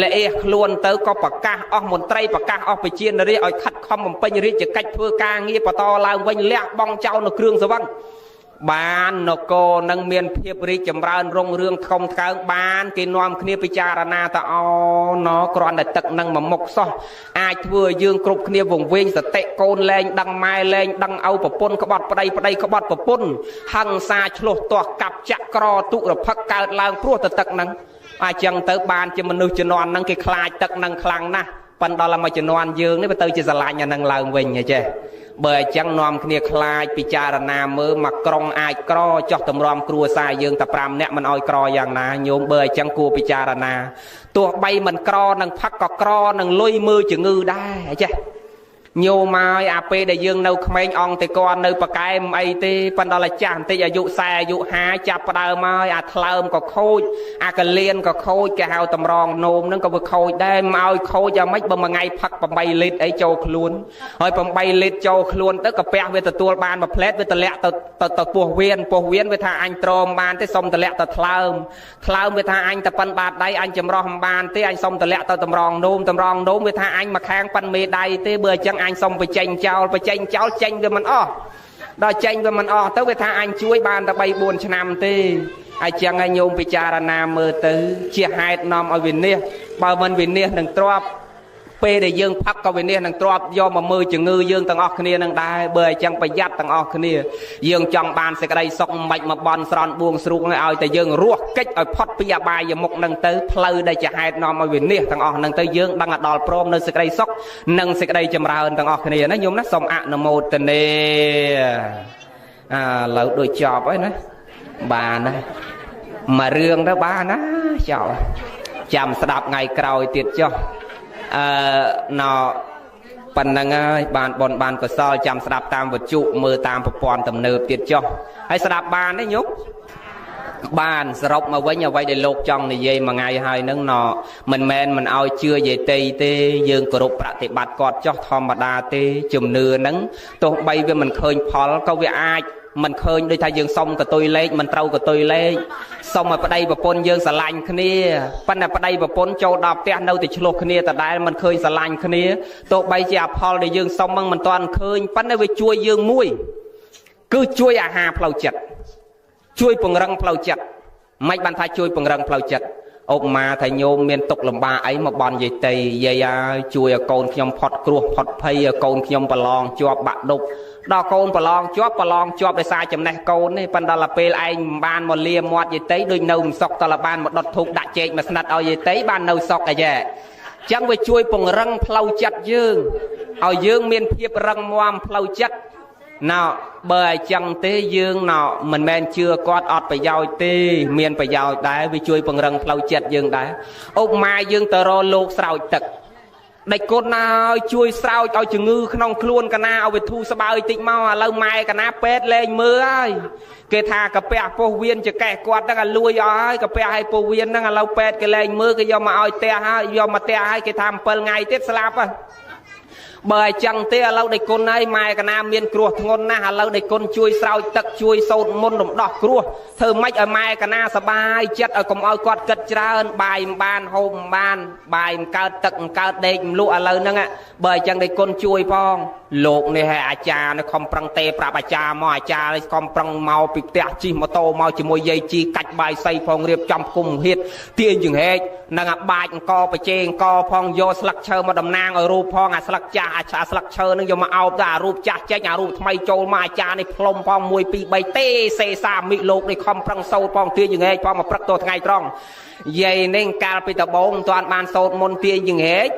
ល្អៀសខ្លួនទៅក៏ប្រកាសអស់មន្ត្រីប្រកាសអស់ប្រជានរាជឲ្យខិតខំបំពេញរាជកិច្ចធ្វើការងារបន្តឡើងវិញលះបង់ចោលនៅគ្រឿងសវឹងបាននគរនឹងមានភាពរីកចម្រើនរុងរឿងធំថ្កើងបានគេនាំគ្នាពិចារណាតអូណគ្រាន់តែទឹកនឹងមួយមុខសោះអាចធ្វើឲ្យយើងគ្រប់គ្នាវង្វេងសតិកូនលែងដឹងម៉ែលែងដឹងឪប្រពន្ធក្បត់ប្តីប្តីក្បត់ប្រពន្ធហឹង្សាឆ្លោះទាស់កាប់ចាក់ក្រទុរភឹកកើតឡើងព្រោះតែទឹកនឹងអញ្ចឹងទៅបានជាមនុស្សជំនាន់នឹងគេខ្លាចទឹកនឹងខ្លាំងណាស់ប៉ុន្តែដល់មកជំនាន់យើងនេះវាទៅជាស្រឡាញ់អានឹងឡើងវិញហ៎ចេះបើអញ្ចឹងនាំគ្នាខ្លាចពិចារណាមើលមកក្រុងអាចក្រចោះតម្រាំគ្រួសារយើងតែ5នាក់មិនអោយក្រយ៉ាងណាញោមបើអញ្ចឹងគួរពិចារណាទោះបីមិនក្រនឹងផឹកក៏ក្រនឹងលុយមើលជំងឺដែរចេះញោមហើយអាពេលដែលយើងនៅក្មេងអង្គតែគាត់នៅប៉កែមិនអីទេប៉ុន្តែដល់ចាស់បន្តិចអាយុ40អាយុ50ចាប់ផ្ដើមហើយអាថ្លើមក៏ខូចអាកលៀនក៏ខូចគេហៅតម្រងនោមហ្នឹងក៏វាខូចដែរមកឲ្យខូចយ៉ាងម៉េចបើមួយថ្ងៃផឹក8លីត្រអីចូលខ្លួនហើយ8លីត្រចូលខ្លួនទៅកាពះវាទទួលបានមួយផ្លែតវាតម្លាក់ទៅទៅពោះវៀនពោះវៀនវាថាអញទ្រាំបានទេសុំតម្លាក់ទៅថ្លើមថ្លើមវាថាអញតែប៉ិនបាតដៃអញចម្រោះមិនបានទេអញសុំតម្លាក់ទៅតម្រងនោមតម្រងនោមវាថាអញមកខាងប៉ិនមេដៃទេបើអញ្ចឹងអញសុំបញ្ចេញចោលបញ្ចេញចោលចេញវាមិនអស់ដល់ចេញវាមិនអស់ទៅវាថាអញជួយបានតែ3 4ឆ្នាំទេអញ្ចឹងឲ្យញោមពិចារណាមើលទៅជាហេតុនាំឲ្យវិនាសបើមិនវិនាសនឹងទ្របពេលដែលយើងផឹកក៏វិនាសនឹងទ្របយកមកមើលជំងឺយើងទាំងអស់គ្នានឹងដែរបើអញ្ចឹងប្រយ័ត្នទាំងអស់គ្នាយើងចង់បានសេចក្តីសុខមិនបាច់មកបន់ស្រន់បួងស្រួងឲ្យតែយើងរស់កិច្ចឲ្យផុតពីអបាយមុខនឹងទៅផ្លូវដែលជាហេតុនាំឲ្យវិនាសទាំងអស់នឹងទៅយើងដឹងឲ្យដល់ព្រមនៅសេចក្តីសុខនិងសេចក្តីចម្រើនទាំងអស់គ្នាណាញោមណាសូមអនុមោទនាអាឡូវដូចចប់ហើយណាបានណាមួយរឿងទៅបានណាចប់ចាំស្ដាប់ថ្ងៃក្រោយទៀតចុះអឺណប៉ុណ្្នឹងហើយបានបនបានកុសលចាំស្ដាប់តាមវិទ្យុមើលតាមប្រព័ន្ធទំនើបទៀតចុះហើយស្ដាប់បានទេញោមបានសរុបមកវិញអ្វីដែលលោកចង់និយាយមួយថ្ងៃហើយនឹងណមិនមែនមិនឲ្យជឿយាយតីទេយើងគោរពប្រតិបត្តិគាត់ចុះធម្មតាទេជំនឿហ្នឹងទោះបីវាមិនឃើញផលក៏វាអាចមិនឃើញដូចថាយើងសុំកតុយលេខមិនត្រូវកតុយលេខសុំឲ្យប្តីប្រពន្ធយើងស្រឡាញ់គ្នាប៉ុន្តែប្តីប្រពន្ធចូលដល់ផ្ទះនៅតែឆ្លោះគ្នាដដែលមិនឃើញស្រឡាញ់គ្នាទោះបីជាអផលដែលយើងសុំមិនទាន់ឃើញប៉ុន្តែវាជួយយើងមួយគឺជួយអាហារផ្លូវចិត្តជួយពង្រឹងផ្លូវចិត្តមិនបានថាជួយពង្រឹងផ្លូវចិត្តឧបមាថាញោមមានទុកលំបាកអីមកបន់យាយតីយាយហើយជួយឲ្យកូនខ្ញុំផុតគ្រោះផុតភ័យឲ្យកូនខ្ញុំប្រឡងជាប់បាក់ឌុបដល់កូនប្រឡងជាប់ប្រឡងជាប់ដោយសារចំណេះកូននេះប៉ុន្តែដល់ពេលឯងមិនបានមកលាមាត់យាយតីដូចនៅមិនសុកតលបានមកដុតធូបដាក់ចេកមកស្និតឲ្យយាយតីបាននៅសុកអីចេះអញ្ចឹងវាជួយពង្រឹងផ្លូវចិត្តយើងឲ្យយើងមានភាពរឹងមាំផ្លូវចិត្តណោបើអញ្ចឹងទេយើងណោមិនមែនជឿគាត់អត់ប្រយោជន៍ទេមានប្រយោជន៍ដែរវាជួយពង្រឹងផ្លូវចិត្តយើងដែរឧបមាយើងទៅរកលោកស្រោចទឹកដេចគុណហើយជួយស្រោចឲ្យជំងឺក្នុងខ្លួនកណាឲ្យវាធូរស្បើយតិចមកឥឡូវម៉ែកណាពេទ្យលែងមើលហើយគេថាកាពះពោះវៀនចកេះគាត់ហ្នឹងឲ្យលួយអស់ហើយកាពះឲ្យពោះវៀនហ្នឹងឥឡូវពេទ្យគេលែងមើលគេយកមកឲ្យផ្ទះហើយយកមកផ្ទះហើយគេថា7ថ្ងៃទៀតស្លាប់ហើយបើអញ្ចឹងទេឥឡូវដេចគុណហើយម៉ែកណាមានគ្រោះធ្ងន់ណាស់ឥឡូវដេចគុណជួយស្រោចទឹកជួយសូត្រមន្តរំដោះគ្រោះធ្វើម៉េចឲ្យម៉ែកណាសបាយចិត្តឲ្យកុំឲ្យគាត់គិតច្រើនបាយមិនបានហូបមិនបានបាយមិនកើតទឹកមិនកើតដេកមិនលក់ឥឡូវហ្នឹងបើអញ្ចឹងដេចគុណជួយផងលោកនេះហើយអាចារ្យនេះខំប្រឹងទេប្រាប់អាចារ្យមកអាចារ្យខំប្រឹងមកពីផ្ទះជិះម៉ូតូមកជាមួយយាយជីកាច់បាយសីផងរៀបចំគុំហៀតទាញចង្ហែកនឹងអាបាចអង្គបជេអង្គផងយកស្លឹកឈើមកតំណាងឲ្យរូបផងអាស្លឹកចាស់អាស្លឹកឈើនឹងយកមកអោបទៅអារូបចាស់ចេញអារូបថ្មីចូលមកអាចារ្យនេះផ្លុំផង1 2 3ទេសេសាមិលោកនេះខំប្រឹងសូត្រផងទាញចង្ហែកផងមកព្រឹកទៅថ្ងៃត្រង់យាយនេះកាលពីដំបូងមិនទាន់បានសូត្រមុនទាញចង្ហែក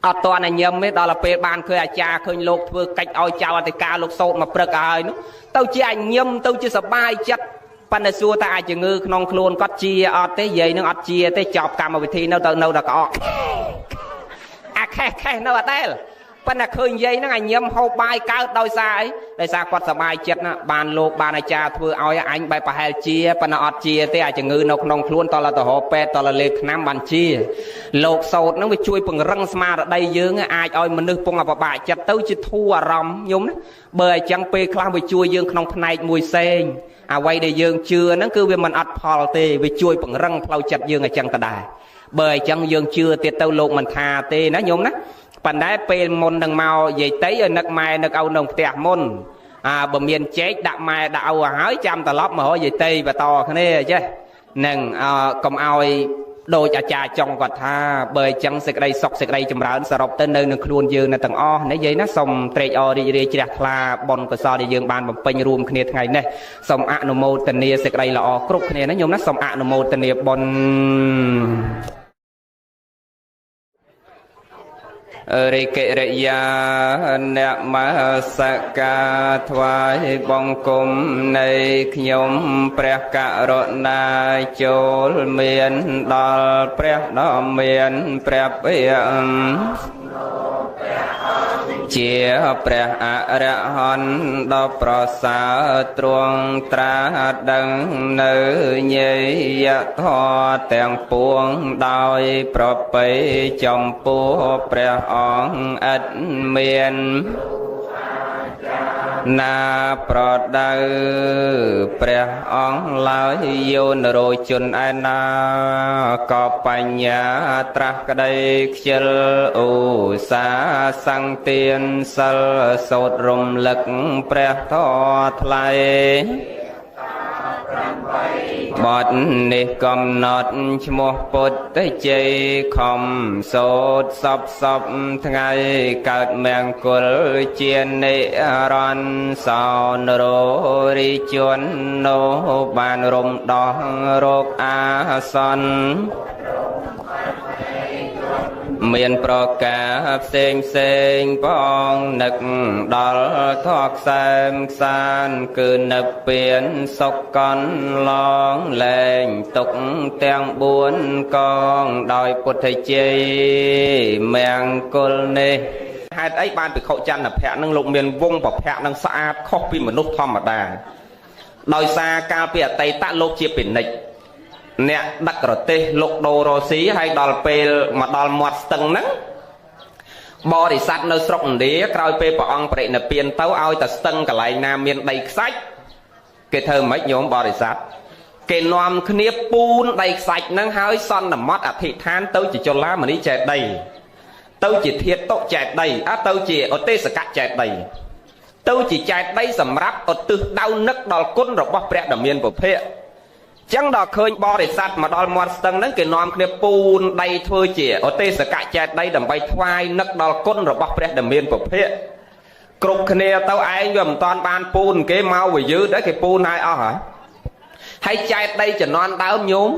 អត់ទាន់ញឹមទេដល់ពេលបានឃើញអាចារ្យឃើញលោកធ្វើកិច្ចឲ្យចៅអធិការលោកសូត្រមកព្រឹកហើយនោះទៅជាអញឹមទៅជាសបាយចិត្តប៉ុន្តែសួរថាអាចជំងឺក្នុងខ្លួនគាត់ជាអត់ទេយាយនឹងអត់ជាទេចប់កម្មវិធីនៅទៅនៅដល់ក្អកអាខេះខេះនៅអត់ដែល ប៉ុន្តែឃើញយាយហ្នឹងឲ្យញឹមហូបបាយកើតដោយសារអីដោយសារគាត់សប្បាយចិត្តណាបានលោកបានអាចារ្យធ្វើឲ្យអញបែបប្រហែលជាប៉ុន្តែអត់ជាទេអាជំងឺនៅក្នុងខ្លួនតលទៅរកពេទ្យតលលេខថ្នាំបានជាលោកសោតហ្នឹងវាជួយពង្រឹងស្មារតីយើងអាចឲ្យមនុស្សពងអបបាក់ចិត្តទៅជាធូរអារម្មណ៍ញោមណាបើអញ្ចឹងពេលខ្លះវាជួយយើងក្នុងផ្នែកមួយផ្សេងអ្វីដែលយើងជឿហ្នឹងគឺវាមិនអត់ផលទេវាជួយពង្រឹងផ្លូវចិត្តយើងអញ្ចឹងក៏ដែរបើអញ្ចឹងយើងជឿទៀតទៅលោកមិនថាទេណាញោមណាប៉ុន្តែពេលមុននឹងមកយាយតីឲ្យនឹកម៉ែនឹកឪនៅផ្ទះមុនអាបើមានចេកដាក់ម៉ែដាក់ឪឲ្យហើយចាំត្រឡប់មករកយាយតីបន្តគ្នាចេះនឹងកុំឲ្យដូចអាចារ្យចុងគាត់ថាបើអញ្ចឹងសេចក្តីសុខសេចក្តីចម្រើនសរុបទៅនៅនឹងខ្លួនយើងនៅទាំងអស់នេះយាយណាសូមត្រេកអររីករាយជ្រះថ្លាបុណ្យកុសលដែលយើងបានបំពេញរួមគ្នាថ្ងៃនេះសូមអនុមោទនាសេចក្តីល្អគ្រប់គ្នាណាញោមណាសូមអនុមោទនាបុណ្យរិកិរិយាអ្នកមសកាថ្វាយបង្គំនៃខ្ញុំព្រះករុណាចូលមានដល់ព្រះដ៏មានព្រះភិក្ខជាព្រះអរហន្តដ៏ប្រសើរទ្រង់ត្រាស់ដឹងនៅញយធម៌ទាំងពួងដោយប្រពៃចំពោះព្រះអង្គឥតមានណាប្រដៅព្រះអង្គឡើយយោនរោជនឯណាក៏បញ្ញាត្រាស់ក្តីខ្ជិលឧសាសង្ទានសិលសូត្ររំលឹកព្រះធម៌ថ្លៃបទនេះកំណត់ឈ្មោះពុទ្ធជ័យខំសូត្រសពសពថ្ងៃកើតមង្គលជានិរន្តរ៍សោនរោរិជននោះបានរំដោះរោគអាសន្នមានប្រការផ្សេងផ្សេងផងនឹកដល់ធម៌ខ្សែមខ្សានគឺនិព្វានសុខកន្លងលែងទុកទាំង4កងដោយពុទ្ធជ័យមង្គលនេះហេតុអីបានភិក្ខុចន្ទភៈនឹងលោកមានវងពភៈនឹងស្អាតខុសពីមនុស្សធម្មតាដោយសារកាលពីអតីតលោកជាពិនិត្យអ្នកដឹករទេសលោកដូរ៉ូស៊ីហើយដល់ពេលមកដល់មាត់ស្ទឹងហ្នឹងបរិស័ទនៅស្រុកឥណ្ឌាក្រោយពេលព្រះអង្គបរិនិព្វានទៅឲ្យតែស្ទឹងកន្លែងណាមានដីខ្សាច់គេធ្វើម៉េចញោមបរិស័ទគេនាំគ្នាពូនដីខ្សាច់ហ្នឹងហើយសន្មត់អធិដ្ឋានទៅជាចលាមនីចេតីទៅជាធាតុចេតីអទៅជាឧទេសកចេតីទៅជាចេតីសម្រាប់ឧទ្ទិសដៅនឹកដល់គុណរបស់ព្រះដ៏មានពុភៈចឹងដល់ឃើញបរិស័ទមកដល់មាត់ស្ទឹងហ្នឹងគេនាំគ្នាពូនដីធ្វើជាឧទេសកចេតីដើម្បីថ្វាយនឹកដល់គុណរបស់ព្រះដ៏មានពុភៈគ្រប់គ្នាទៅឯងវាមិនតាន់បានពូនគេមកវាយឺតដែរគេពូនហើយអស់ហើយហើយចែកដីជំនាន់ដើមញោម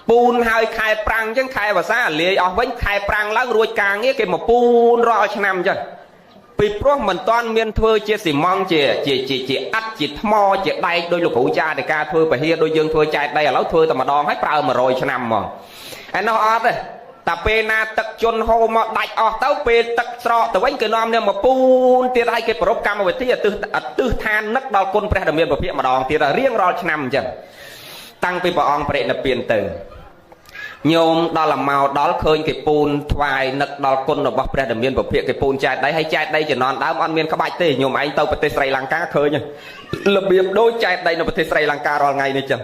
ពូនហើយខែប្រាំងអញ្ចឹងខែវស្សាលាយអស់វិញខែប្រាំងឡើងរួចការងារគេមកពូនរាល់ឆ្នាំអញ្ចឹងពីព្រោះមិនតាន់មានធ្វើជាស៊ីម៉ង់ជាជាជាជាអិតជាថ្មជាដែកដោយលោកគ្រូចានៃការធ្វើពហិដូចយើងធ្វើចែកដីឥឡូវធ្វើតែម្ដងហើយប្រើ100ឆ្នាំហ្មងឯនោះអត់ទេតែពេលណាទឹកជន់ហូរមកដាច់អស់ទៅពេលទឹកស្រកទៅវិញគេនាំគ្នាមកពូនទៀតឲ្យគេប្រពកម្មវិធីឧទ្ទិសឋាននឹកដល់គុណព្រះដ៏មានព្រះភិក្ខម្ដងទៀតរៀងរាល់ឆ្នាំអញ្ចឹងតាំងពីព្រះអង្គបរិនិព្វានទៅញោមដល់មកដល់ឃើញគេពូនថ្វាយនឹកដល់គុណរបស់ព្រះដ៏មានព្រះភិក្ខគេពូនចែកដីហើយចែកដីជំនាន់ដើមអត់មានក្បាច់ទេញោមឯងទៅប្រទេសស្រីលង្កាឃើញរបៀបដូចចែកដីនៅប្រទេសស្រីលង្ការាល់ថ្ងៃនេះចឹង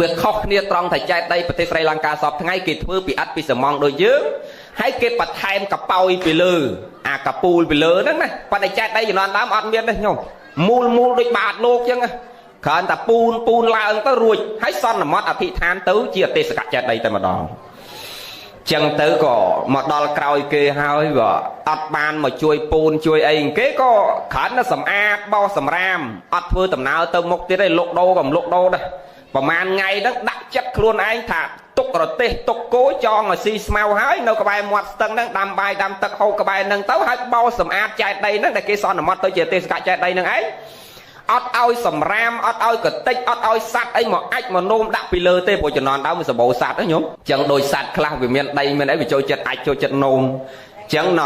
វាខុសគ្នាត្រង់ថាចែកដីប្រទេសស្រីលង្កាសពថ្ងៃគេធ្វើពីអិតពីសម៉ង់ដូចយើងហើយគេបន្ថែមកប៉ោយពីលើអាកពូលពីលើហ្នឹងណាប៉ុន្តែចែកដីជំនាន់ដើមអត់មានទេញោមមូលមូលដូចបាតលោកចឹងគ្រាន់តែពូនពូនឡើងទៅរួចហើយសន្មត់អធិដ្ឋានទៅជាអទេសកចេតីតែម្ដងចឹងទៅក៏មកដល់ក្រោយគេហើយក៏អត់បានមកជួយពូនជួយអីគេក៏គ្រាន់តែសម្អាតបោសសម្រាមអត់ធ្វើដំណើរទៅមុខទៀតទេលោកដូក៏លោកដូដែរប្រហែលថ្ងៃហ្នឹងដាក់ចិត្តខ្លួនឯងថាទុករទេសទុកគោចងឲ្យស៊ីស្មៅហើយនៅក្បែរមាត់ស្ទឹងហ្នឹងដាំបាយដាំទឹកហូបក្បែរហ្នឹងទៅហើយបោសសម្អាតចែកដីហ្នឹងដែលគេសន្មត់ទៅជាទេសកចេតីហ្នឹងឯងអត់ឲ្យសម្រាមអត់ឲ្យកតិចអត់ឲ្យសัตว์អីមកអាចមកនោមដាក់ពីលើទេព្រោះជំនាន់ដើមវាសម្បូរសัตว์ហ្នឹងញោមចឹងដោយសัตว์ខ្លះវាមានដីមានអីវាចូលចិត្តអាចចូលចិត្តនោម ចឹងណ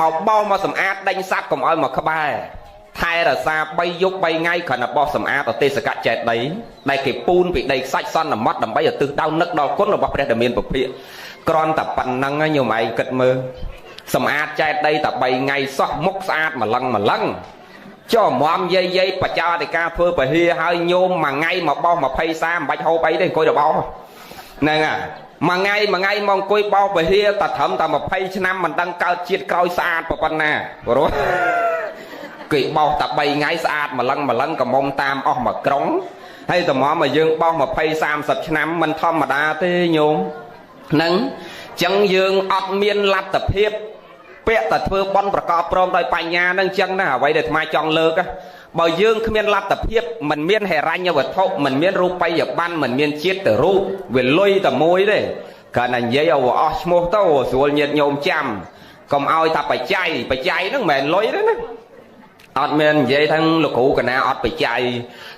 មកបោសមកសម្អាតដេញសัตว์កុំឲ្យមកក្បែរថែរក្សា3យប់3ថ្ងៃគ្រាន់តែបោសសម្អាតអទេសកចេតិយដែលគេពូនពីដីខ្សាច់សន្មត់ដើម្បីឧទ្ទិសដៅនឹកដល់គុណរបស់ព្រះដ៏មានពភាកគ្រាន់តែប៉ុណ្ណឹងញោមឯងគិតមើលសម្អាតចេតិយតែ3ថ្ងៃសោះមុខស្អាតម្លឹងម្លឹងចុះមមយាយយាយបច្ចោអធិការធ្វើពហិហើយញោមមួយថ្ងៃមកបោស20 30មិនបាច់ហូបអីទេអង្គុយទៅបោសហ្នឹងហើយមួយថ្ងៃមួយថ្ងៃមកអង្គុយបោសពហិតែត្រឹមតែ20ឆ្នាំមិនដឹងកើតជាតិក្រោយស្អាតប៉ុណ្ណាព្រោះគេបោសតែ3ថ្ងៃស្អាតម្លឹងម្លឹងកមុំតាមអស់មួយក្រុងហើយតម្រាំឲ្យយើងបោស20 30ឆ្នាំមិនធម្មតាទេញោមហ្នឹងចឹងយើងអត់មានលទ្ធភាពពាក្យតែធ្វើបន់ប្រកបព្រមដោយបញ្ញានឹងចឹងណាអ្វីដែលអាត្មាចង់លើកបើយើងគ្មានលទ្ធភាពមិនមានហិរញ្ញវត្ថុមិនមានរូបិយប័ណ្ណមិនមានជាតិរូបវាលុយតែមួយទេគ្រាន់តែនិយាយឲ្យអស់ឈ្មោះទៅស្រួលញាតញោមចាំកុំឲ្យថាបច្ច័យបច្ច័យហ្នឹងមិនមែនលុយទេណាអត់មាននិយាយថាលោកគ្រូកណាអត់បច្ច័យ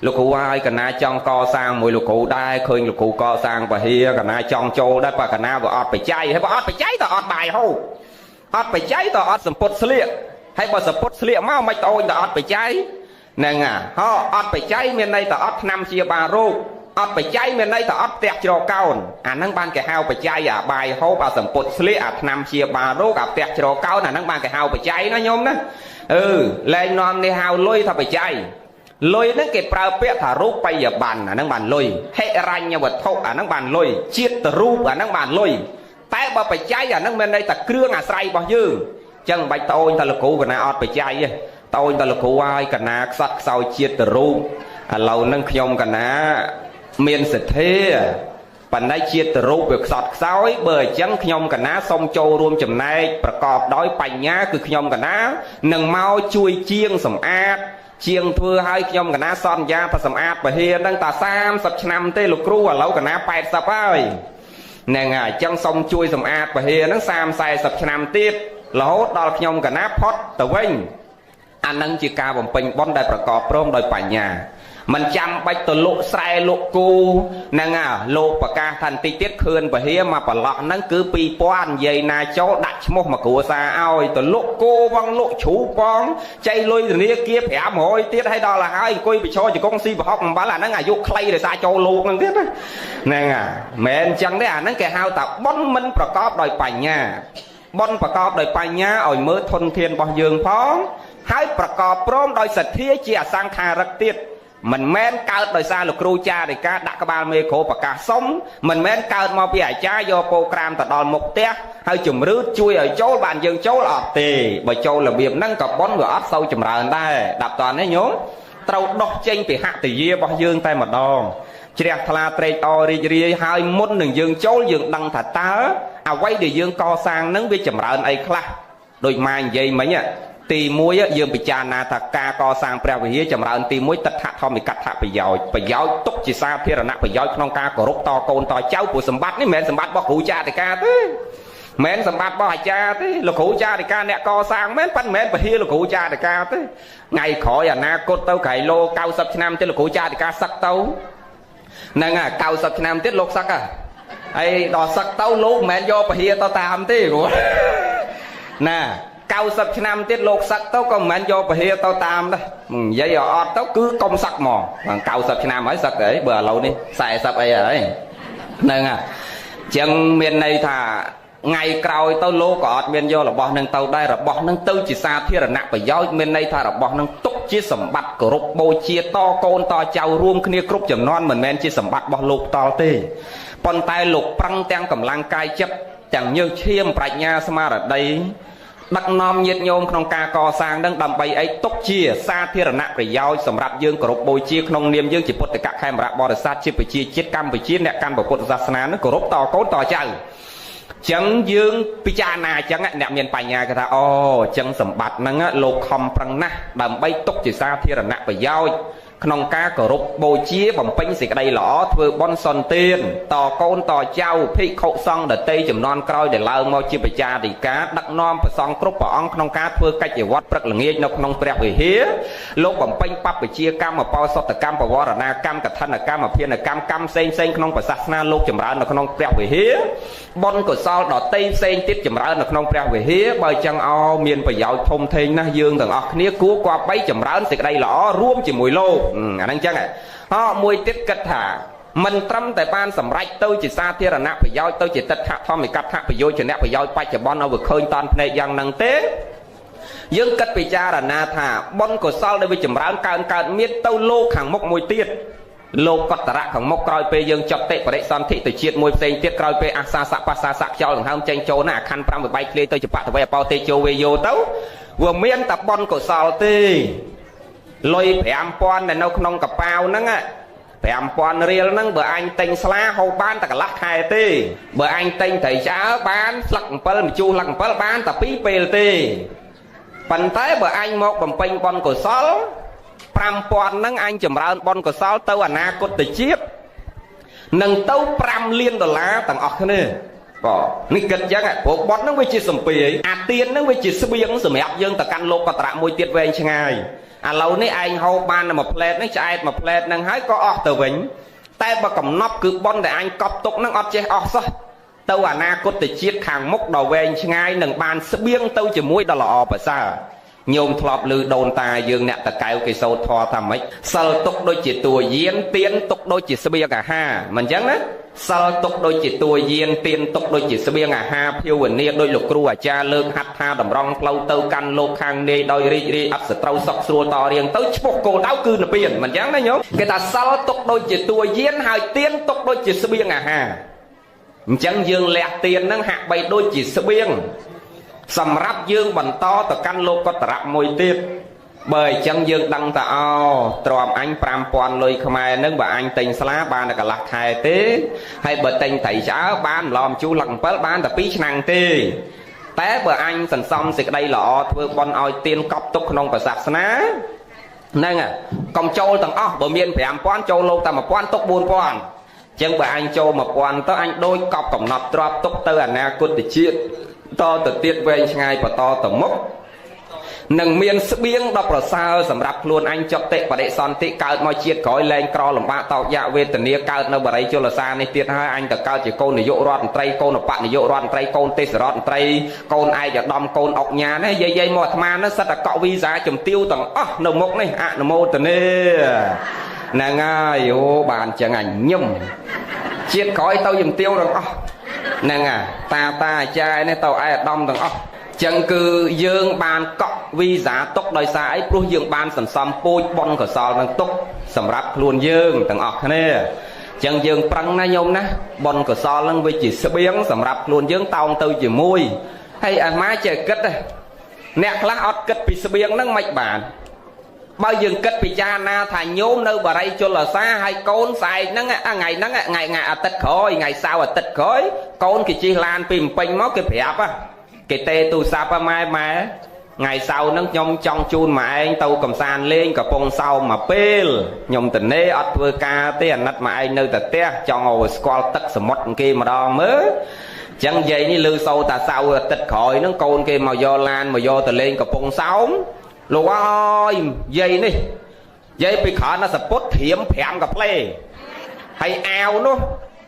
លោកគ្រូហើយកណាចង់កសាងមួយលោកគ្រូដែរឃើញលោកគ្រូកសាងពហិកណាចង់ចូលដែរបើកណាវាអត់បច្ច័យហើយបើអត់បច្ច័យទៅអត់បាយហូបអត់បច្ច័យទៅអត់សម្ពុតស្លៀកហើយបើសម្ពុតស្លៀកមកមិនត្អូញទៅអត់បច្ច័យហ្នឹងហ៎អត់បច្ច័យមានន័យទៅអត់ថ្នាំជាបាលរោគអត់បច្ច័យមានន័យទៅអត់ផ្ទះជ្រកកោនអាហ្នឹងបានគេហៅបច្ច័យអាបាយហូបអាសម្ពុតស្លៀកអាថ្នាំជាបាលរោគអាផ្ទះជ្រកកោនអាហ្នឹងបានគេហៅបច្ច័យណាញោមណាអឺលែងនាំនេះហៅលុយថាបច្ច័យលុយហ្នឹងគេប្រើពាក្យថារូបិយប័ណ្ណអាហ្នឹងបានលុយហិរញ្ញវត្ថុអាហ្នឹងបានលុយជាតិរូបអាហ្នឹងបានលុយតែបើបច្ច័យអាហ្នឹងមានន័យថាគ្រឿងអាស្រ័យរបស់យើងអញ្ចឹងមិនបាច់ត្អូញថាលោកគ្រូកណាអត់បច្ច័យទេត្អូញថាលោកគ្រូហើយកណាខ្សត់ខ្សោយជាតិរូបឥឡូវហ្នឹងខ្ញុំកណាមានសទ្ធាប៉ុន្តែជាតិរូបវាខ្សត់ខ្សោយបើអញ្ចឹងខ្ញុំកណាសូមចូលរួមចំណែកប្រកបដោយបញ្ញាគឺខ្ញុំកណានឹងមកជួយជាងសម្អាតជាងធ្វើឲ្យខ្ញុំកណាសន្យាថាសម្អាតពហិហ្នឹងតា30ឆ្នាំទេលោកគ្រូឥឡូវកណា80ហើយហ្នឹងហើយអញ្ចឹងសូមជួយសម្អាតពហិហ្នឹង30 40ឆ្នាំទៀតរហូតដល់ខ្ញុំកណាផុតទៅវិញអានឹងជាការបំពេញបុណ្យដែលប្រកបព្រមដោយបញ្ញាមិនចាំបាច់ទៅលក់ស្រែលក់គូហ្នឹងហើយលោកប្រកាសថាបន្តិចទៀតខឿនពហិមកប្រឡោះហ្នឹងគឺ2000និយាយណាចូលដាក់ឈ្មោះមកគ្រួសារឲ្យទៅលក់គោវងលក់ជ្រូកផងចៃលុយធនាគារ500ទៀតឲ្យដល់ហើយអង្គុយប្រឈរជង្គង់ស៊ីប្រហុកអំបិលអាហ្នឹងអាយុខ្លីដោយសារចូលលោកហ្នឹងទៀតណាហ្នឹងហើយមិនអញ្ចឹងទេអាហ្នឹងគេហៅថាបុណ្យមិនប្រកបដោយបញ្ញាបុណ្យប្រកបដោយបញ្ញាឲ្យមើលធនធានរបស់យើងផងហើយប្រកបព្រមដោយសទ្ធាជាអសង្ខារិកទៀតមិនមែនកើតដោយសារលោកគ្រូចារិកាដាក់ក្បាលមេក្រូប្រកាសសុំមិនមែនកើតមកពីអាចារ្យយកពោក្រាមទៅដល់មុខផ្ទះហើយជំរឿជួយឲ្យចូលបានយើងចូលអត់ទេបើចូលរបៀបហ្នឹងក៏ប៉ុនវាអត់សូវចម្រើនដែរដាប់តន់ទេញោមត្រូវដោះចេញពីហតិយារបស់យើងតែម្ដងជ្រះថ្លាត្រេកអររីករាយហើយមុននឹងយើងចូលយើងដឹងថាតើអ្វីដែលយើងកសាងហ្នឹងវាចម្រើនអីខ្លះដូចម៉ានិយាយមិញទី1យើងពិចារណាថាការកសាងព្រះវិហារចម្រើនទី1ទិដ្ឋធម្មិកដ្ឋប្រយោជន៍ប្រយោជន៍ទុកជាសាធារណៈប្រយោជន៍ក្នុងការគោរពតកូនតចៅព្រោះសម្បត្តិនេះមិនមែនសម្បត្តិរបស់គ្រូចារិកាទេមិនមែនសម្បត្តិរបស់អាចារ្យទេលោកគ្រូចារិកាអ្នកកសាងមែនប៉ុន្តែមិនមែនពហិលោកគ្រូចារិកាទេថ្ងៃក្រោយអនាគតទៅក្រៃលោ90ឆ្នាំទៀតលោកគ្រូចារិកាសឹកទៅហ្នឹងហើយ90ឆ្នាំទៀតលោកសឹកហើយដល់សឹកទៅលោកមិនមែនយកពហិទៅតាមទេព្រោះណា90ឆ្នាំទៀតលោកសឹកទៅក៏មិនមែនយកពហិទៅតាមដែរនិយាយឲ្យអត់ទៅគឺកុំសឹកហ្មង90ឆ្នាំហើយសឹកអីបើឥឡូវនេះ40អីហើយហ្នឹងហើយចឹងមានន័យថាថ្ងៃក្រោយទៅលោកក៏អត់មានយករបស់នឹងទៅដែររបស់នឹងទៅជាសាធារណៈប្រយោជន៍មានន័យថារបស់នឹងទុកជាសម្បត្តិគោរពបូជាតកូនតចៅរួមគ្នាគ្រប់ចំនួនមិនមែនជាសម្បត្តិរបស់លោកតល់ទេប៉ុន្តែលោកប្រឹងទាំងកម្លាំងកាយចិត្តទាំងញើសឈាមប្រាជ្ញាស្មារតីដឹកនាំញាតិញោមក្នុងការកសាងនឹងដើម្បីអីទុកជាសាធារណៈប្រយោជន៍សម្រាប់យើងគោរពបូជាក្នុងនាមយើងជាពុទ្ធកខេមរៈបរិស័ទជាប្រជាជាតិកម្ពុជាអ្នកកាន់ពុទ្ធសាសនានឹងគោរពតកូនតចៅចឹងយើងពិចារណាចឹងអ្នកមានបញ្ញាគេថាអូចឹងសម្បត្តិហ្នឹងលោកខំប្រឹងណាស់ដើម្បីទុកជាសាធារណៈប្រយោជន៍ ក្នុងការគោរពបូជាបំពេញសេចក្តីល្អធ្វើបុណ្យសន្ទានតកូនតចៅភិក្ខុសង្ឃដទៃចំនួនក្រោយដែលឡើងមកជាប្រជាធិការដឹកនាំព្រះសង្ឃគ្រប់ព្រះអង្គក្នុងការធ្វើកិច្ចវត្តព្រឹកល្ងាចនៅក្នុងព្រះវិហារលោកបំពេញបព្វជិកម្មអបោសុតកម្មបវរណាកម្មកឋិនកម្មអភិនកម្មកម្មផ្សេងផ្សេងក្នុងព្រះសាសនាលោកចម្រើននៅក្នុងព្រះវិហារបុណ្យកុសលដទៃផ្សេងទៀតចម្រើននៅក្នុងព្រះវិហារបើចឹងអោមានប្រយោជន៍ធំធេងណាស់យើងទាំងអស់គ្នាគួរគប្បីចម្រើនសេចក្តីល្អរួមជាមួយលោកអាហ្នឹងចឹងហោមួយទៀតគិតថាមិនត្រឹមតែបានសម្រេចទៅជាសាធារណៈប្រយោជន៍ទៅជាទិដ្ឋធម្មិកដ្ឋប្រយោជនៈប្រយោជន៍បច្ចុប្បន្នឲ្យវាឃើញតាន់ភ្នែកយ៉ាងហ្នឹងទេយើងគិតពិចារណាថាបុណ្យកុសលដែលវាចម្រើនកើនកើតមានទៅលោកខាងមុខមួយទៀតលោកកតរៈខាងមុខក្រោយពេលយើងចត់តិបរិសន្ធិទៅជាតិមួយផ្សេងទៀតក្រោយពេលអាសាសៈបាសាសៈខ្យល់ដង្ហើមចេញចូលណាអាខណ្ឌ5វិបែកធ្លាយទៅជាបតវេអបោទេជោវេយោទៅវាមានតែបុណ្យកុសលទេលុយ5000ដែលនៅក្នុងកប៉ាវហ្នឹង5000រៀលហ្នឹងបើអញទិញស្លាហូបបានតែកន្លះខែទេបើអញទិញត្រីឆ្អើបានស្លឹក7ម្ជូរស្លឹក7បានតែ2ពេលទេប៉ុន្តែបើអញមកបំពេញបុណ្យកុសល5000ហ្នឹងអញចម្រើនបុណ្យកុសលទៅអនាគតជាតិនឹងទៅ5លានដុល្លារទាំងអស់គ្នាបាទនេះគិតចឹងព្រោះបុណ្យហ្នឹងវាជាសម្ពាយអាទានហ្នឹងវាជាស្បៀងសម្រាប់យើងទៅកាន់លោកកតរៈមួយទៀតវែងឆ្ងាយឥឡូវនេះឯងហូបបានតែមួយផ្លែតនេះឆ្អែតមួយផ្លែតហ្នឹងហើយក៏អស់ទៅវិញតែបើកំណប់គឺបុណ្យដែលអញកប់ទុកហ្នឹងអត់ចេះអស់សោះទៅអនាគតជាតិខាងមុខដ៏វែងឆ្ងាយនឹងបានស្បៀងទៅជាមួយដ៏ល្អប្រសើរញោមធ្លាប់ឮដូនតាយើងអ្នកតកែវគេសូត្រធម៌ថាម៉េចសិលទុកដូចជាតួយានទៀនទុកដូចជាស្បៀងអាហារមិនចឹងណាសិលទុកដូចជាតួយានទៀនទុកដូចជាស្បៀងអាហារភាវនាដោយលោកគ្រូអាចារ្យលើកហាត់ថាតម្រង់ផ្លូវទៅកាន់លោកខាងនាយដោយរីករាយអត់សត្រូវសុខស្រួលតរៀងទៅឈ្មោះគោលដៅគឺនិព្វានមិនចឹងណាញោមគេថាសិលទុកដូចជាតួយានហើយទៀនទុកដូចជាស្បៀងអាហារអញ្ចឹងយើងលះទៀនហ្នឹងហាក់បីដូចជាស្បៀងសម្រាប់យើងបន្តទៅកាន់លោកកតរៈមួយទៀតបើអញ្ចឹងយើងដឹងថាអូទ្រាំអញ5000លុយខ្មែរនឹងបើអញទិញស្លាបានតែកន្លះខែទេហើយបើទិញត្រីឆ្អើបានម្លំជូរលឹក7បានតែ2ឆ្នាំទេតែបើអញសន្សំសេចក្តីល្អធ្វើបុណ្យឲ្យទៀនកប់ទុកក្នុងព្រះសាសនាហ្នឹងកុំចូលទាំងអស់បើមាន5000ចូលលោកតែ1000ទុក4000ចឹងបើអញចូល1000ទៅអញដូចកប់កំណត់ទ្របទុកទៅអនាគតជាតិតទៅទៀតវែងឆ្ងាយបន្តទៅមុខនឹងមានស្បៀងដ៏ប្រសើរសម្រាប់ខ្លួនអញចុតិបរិសន្ធិកើតមកជាតិក្រោយលែងក្រលំបាកតោកយ៉ាវេទនាកើតនៅបរិយជលសានេះទៀតហើយអញទៅកើតជាកូននាយករដ្ឋមន្ត្រីកូនឧបនាយករដ្ឋមន្ត្រីកូនទេសរដ្ឋមន្ត្រីកូនឯកឧត្តមកូនអុកញ៉ានេះយាយៗមកអាត្មានេះសិតតែកក់វីសាជំទាវទាំងអស់នៅមុខនេះអនុមោទនាហ្នឹងហើយអូបានចឹងអញញឹមជាតិក្រោយទៅជំទាវទាំងអស់ហ្នឹងហើយតាតាអាចារ្យនេះទៅឯកឧត្តមទាំងអស់ចឹងគឺយើងបានកក់វីសាទុកដោយសារអីព្រោះយើងបានសន្សំពូជបុណ្យកុសលនឹងទុកសម្រាប់ខ្លួនយើងទាំងអស់គ្នាចឹងយើងប្រឹងណាញោមណាបុណ្យកុសលនឹងវាជាស្បៀងសម្រាប់ខ្លួនយើងតោងទៅជាមួយហើយអាម៉ាចេះគិតអ្នកខ្លះអត់គិតពីស្បៀងនឹងមិនបានបើយើងគិតពិចារណាថាញោមនៅបរិយជលសាហើយកូនស្អែកហ្នឹងថ្ងៃហ្នឹងថ្ងៃអាទិត្យក្រោយថ្ងៃសៅរ៍អាទិត្យក្រោយកូនគេជិះឡានពីភ្នំពេញមកគេប្រាប់គេទេទូរស័ព្ទម៉ែម៉ែថ្ងៃសៅរ៍ហ្នឹងខ្ញុំចង់ជូនម៉ែឯងទៅកំសាន្តលេងកំពង់សោមមួយពេលខ្ញុំតនេអត់ធ្វើការទេអាណិតម៉ែឯងនៅតែផ្ទះចង់ឲ្យស្គាល់ទឹកសមុទ្រគេម្ដងមើលចឹងយាយនេះលឺសូរតាសៅរ៍អាទិត្យក្រោយហ្នឹងកូនគេមកយកឡានមកយកទៅលេងកំពង់សោមលោកអើយយាយនេះយាយពីក្រោយណាសពុតត្រៀម5កាផ្លេហើយអាវនោះ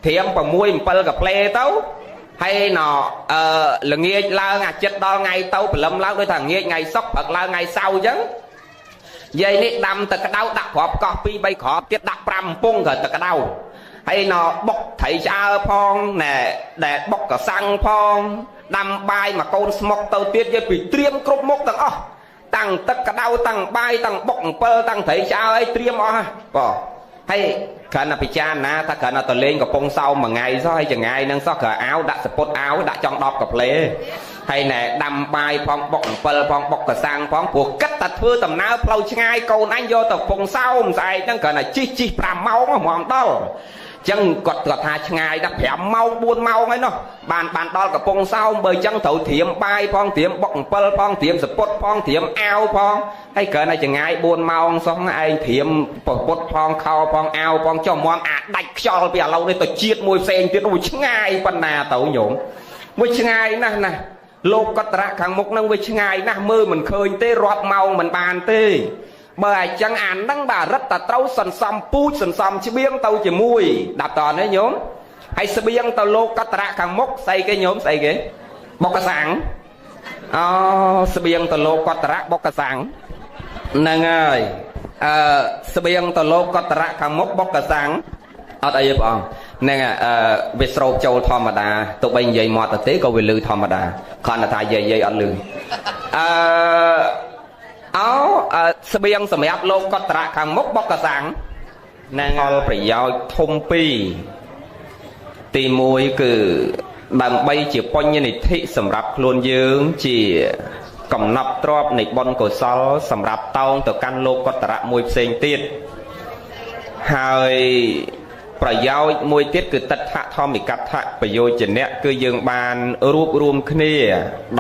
ត្រៀម6 7កាផ្លេទៅហើយណល្ងាចឡើងអាចិត្តដល់ថ្ងៃទៅព្រលឹមឡើងដូចថាងាចថ្ងៃសុក្រព្រឹកឡើងថ្ងៃសៅរ៍អញ្ចឹងយាយនេះដាំទឹកក្តៅដាក់គ្រាប់កោះ2 3គ្រាប់ទៀតដាក់5កំពុងក្រៅទឹកក្តៅហើយណបុកត្រីឆ្អើផងណែដែលបុកកសាំងផងដាំបាយមួយកូនស្មុកទៅទៀតយាយពីត្រៀមគ្រប់មុខទាំងអស់តាំងទឹកក្តៅតាំងបាយតាំងបុក7តាំងត្រីឆ្អើអីត្រៀមអស់បាទហើយគ្រាន់តែពិចារណាថាគ្រាន់តែទៅលេងកំពង់សោមមួយថ្ងៃសោះហើយចងាយនឹងសោះក្រអាវដាក់សពុតអាវដាក់ចង់10កាផ្លេហើយណែដាំបាយផងបុក7ផងបុកកសាំងផងព្រោះគិតតែធ្វើដំណើរផ្លូវឆ្ងាយកូនអញយកទៅកំពង់សោមស្អែកហ្នឹងគ្រាន់តែជិះ5ម៉ោងហ្មងដល់ ចឹងគាត់ថាឆ្ងាយដល់5ម៉ោង4ម៉ោងហើយនោះបានដល់កំពង់សោមបើចឹងត្រូវត្រៀមបាយផងត្រៀមបុកអំពិលផងត្រៀមសពុតផងត្រៀមអាវផងហើយគ្រាន់តែចងាយ4ម៉ោងសោះឯងត្រៀមពពុតផងខោផងអាវផងចុះមុំអាដាច់ខ្យល់ពីឥឡូវនេះទៅជាតិមួយផ្សេងទៀតវាឆ្ងាយប៉ុណ្ណាទៅញោមវាឆ្ងាយណាស់ណាលោកកតរៈខាងមុខនឹងវាឆ្ងាយណាស់មើលមិនឃើញទេរាប់ម៉ោងមិនបានទេបើអញ្ចឹងអានឹងបាទរឹតតែត្រូវសន្សំពូជសន្សំច្បៀងទៅជាមួយដាប់តនេះញោមហើយស្បៀងទៅលោកកតរៈខាងមុខស្អីគេញោមស្អីគេបុកកសាំងអូស្បៀងទៅលោកកតរៈបុកកសាំងហ្នឹងហើយអឺស្បៀងទៅលោកកតរៈខាងមុខបុកកសាំងអត់អីទេបងហ្នឹងវាស្រូបចូលធម្មតាទោះបីនិយាយមាត់ទៅទេក៏វាលឺធម្មតាគ្រាន់តែថាយាយអត់លឺអឺអោស្បៀងសម្រាប់លោកកតរៈខាងមុខបុកកសាំងហ្នឹងផលប្រយោជន៍ធំពីរទី1គឺដើម្បីជាបញ្ញនិធិសម្រាប់ខ្លួនយើងជាកំណត់ទ្រព្យនៃបុណ្យកុសលសម្រាប់តោងទៅកាន់លោកកតរៈមួយផ្សេងទៀតហើយប្រយោជន៍មួយទៀតគឺតដ្ឋធម្មិកដ្ឋប្រយោជនៈគឺយើងបានរួបរួមគ្នា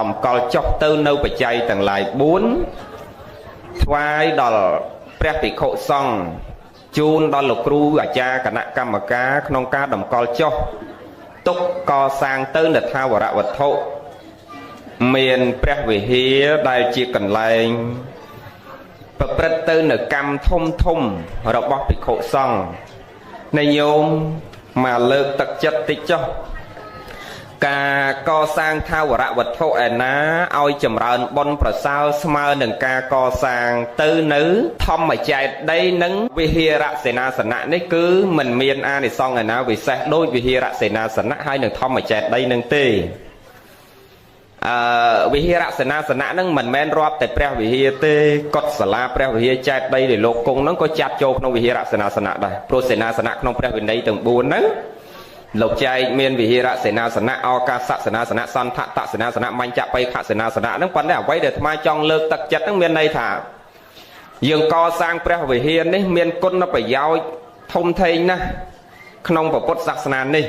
តម្កល់ចុះទៅនៅបច្ច័យទាំងឡាយ4ថ្វាយដល់ព្រះភិក្ខុសង្ឃជូនដល់លោកគ្រូអាចារ្យគណៈកម្មការក្នុងការតម្កល់ចុះទុកកសាងទៅនៅថាវរវត្ថុមានព្រះវិហារដែលជាកន្លែងប្រព្រឹត្តទៅនៅកម្មធំធំរបស់ភិក្ខុសង្ឃនៃញោមមកលើកទឹកចិត្តតិចចុះការកសាងថាវរវត្ថុឯណាឲ្យចម្រើនបុណ្យប្រសើរស្មើនឹងការកសាងទៅនៅធម្មចេតិយនិងវិហារសេនាសនៈនេះគឺមិនមានអានិសង្សឯណាវិសេសដូចវិហារសេនាសនៈហើយនឹងធម្មចេតិយនឹងទេវិហារសេនាសនៈនឹងមិនមែនរាប់តែព្រះវិហារទេកុដិសាលាព្រះវិហារចេតិយដែលលោកគង់នឹងក៏ចាត់ចូលក្នុងវិហារសេនាសនៈដែរព្រោះសេនាសនៈក្នុងព្រះវិន័យទាំង4ហ្នឹងលោកចែកមានវិហារសេនាសនៈឱកាសសេនាសនៈសន្ធតសេនាសនៈមញ្ចបៃខសេនាសនៈហ្នឹងប៉ុន្តែអ្វីដែលអាត្មាចង់លើកទឹកចិត្តហ្នឹងមានន័យថាយើងកសាងព្រះវិហារនេះមានគុណប្រយោជន៍ធំធេងណាស់ក្នុងពុទ្ធសាសនានេះ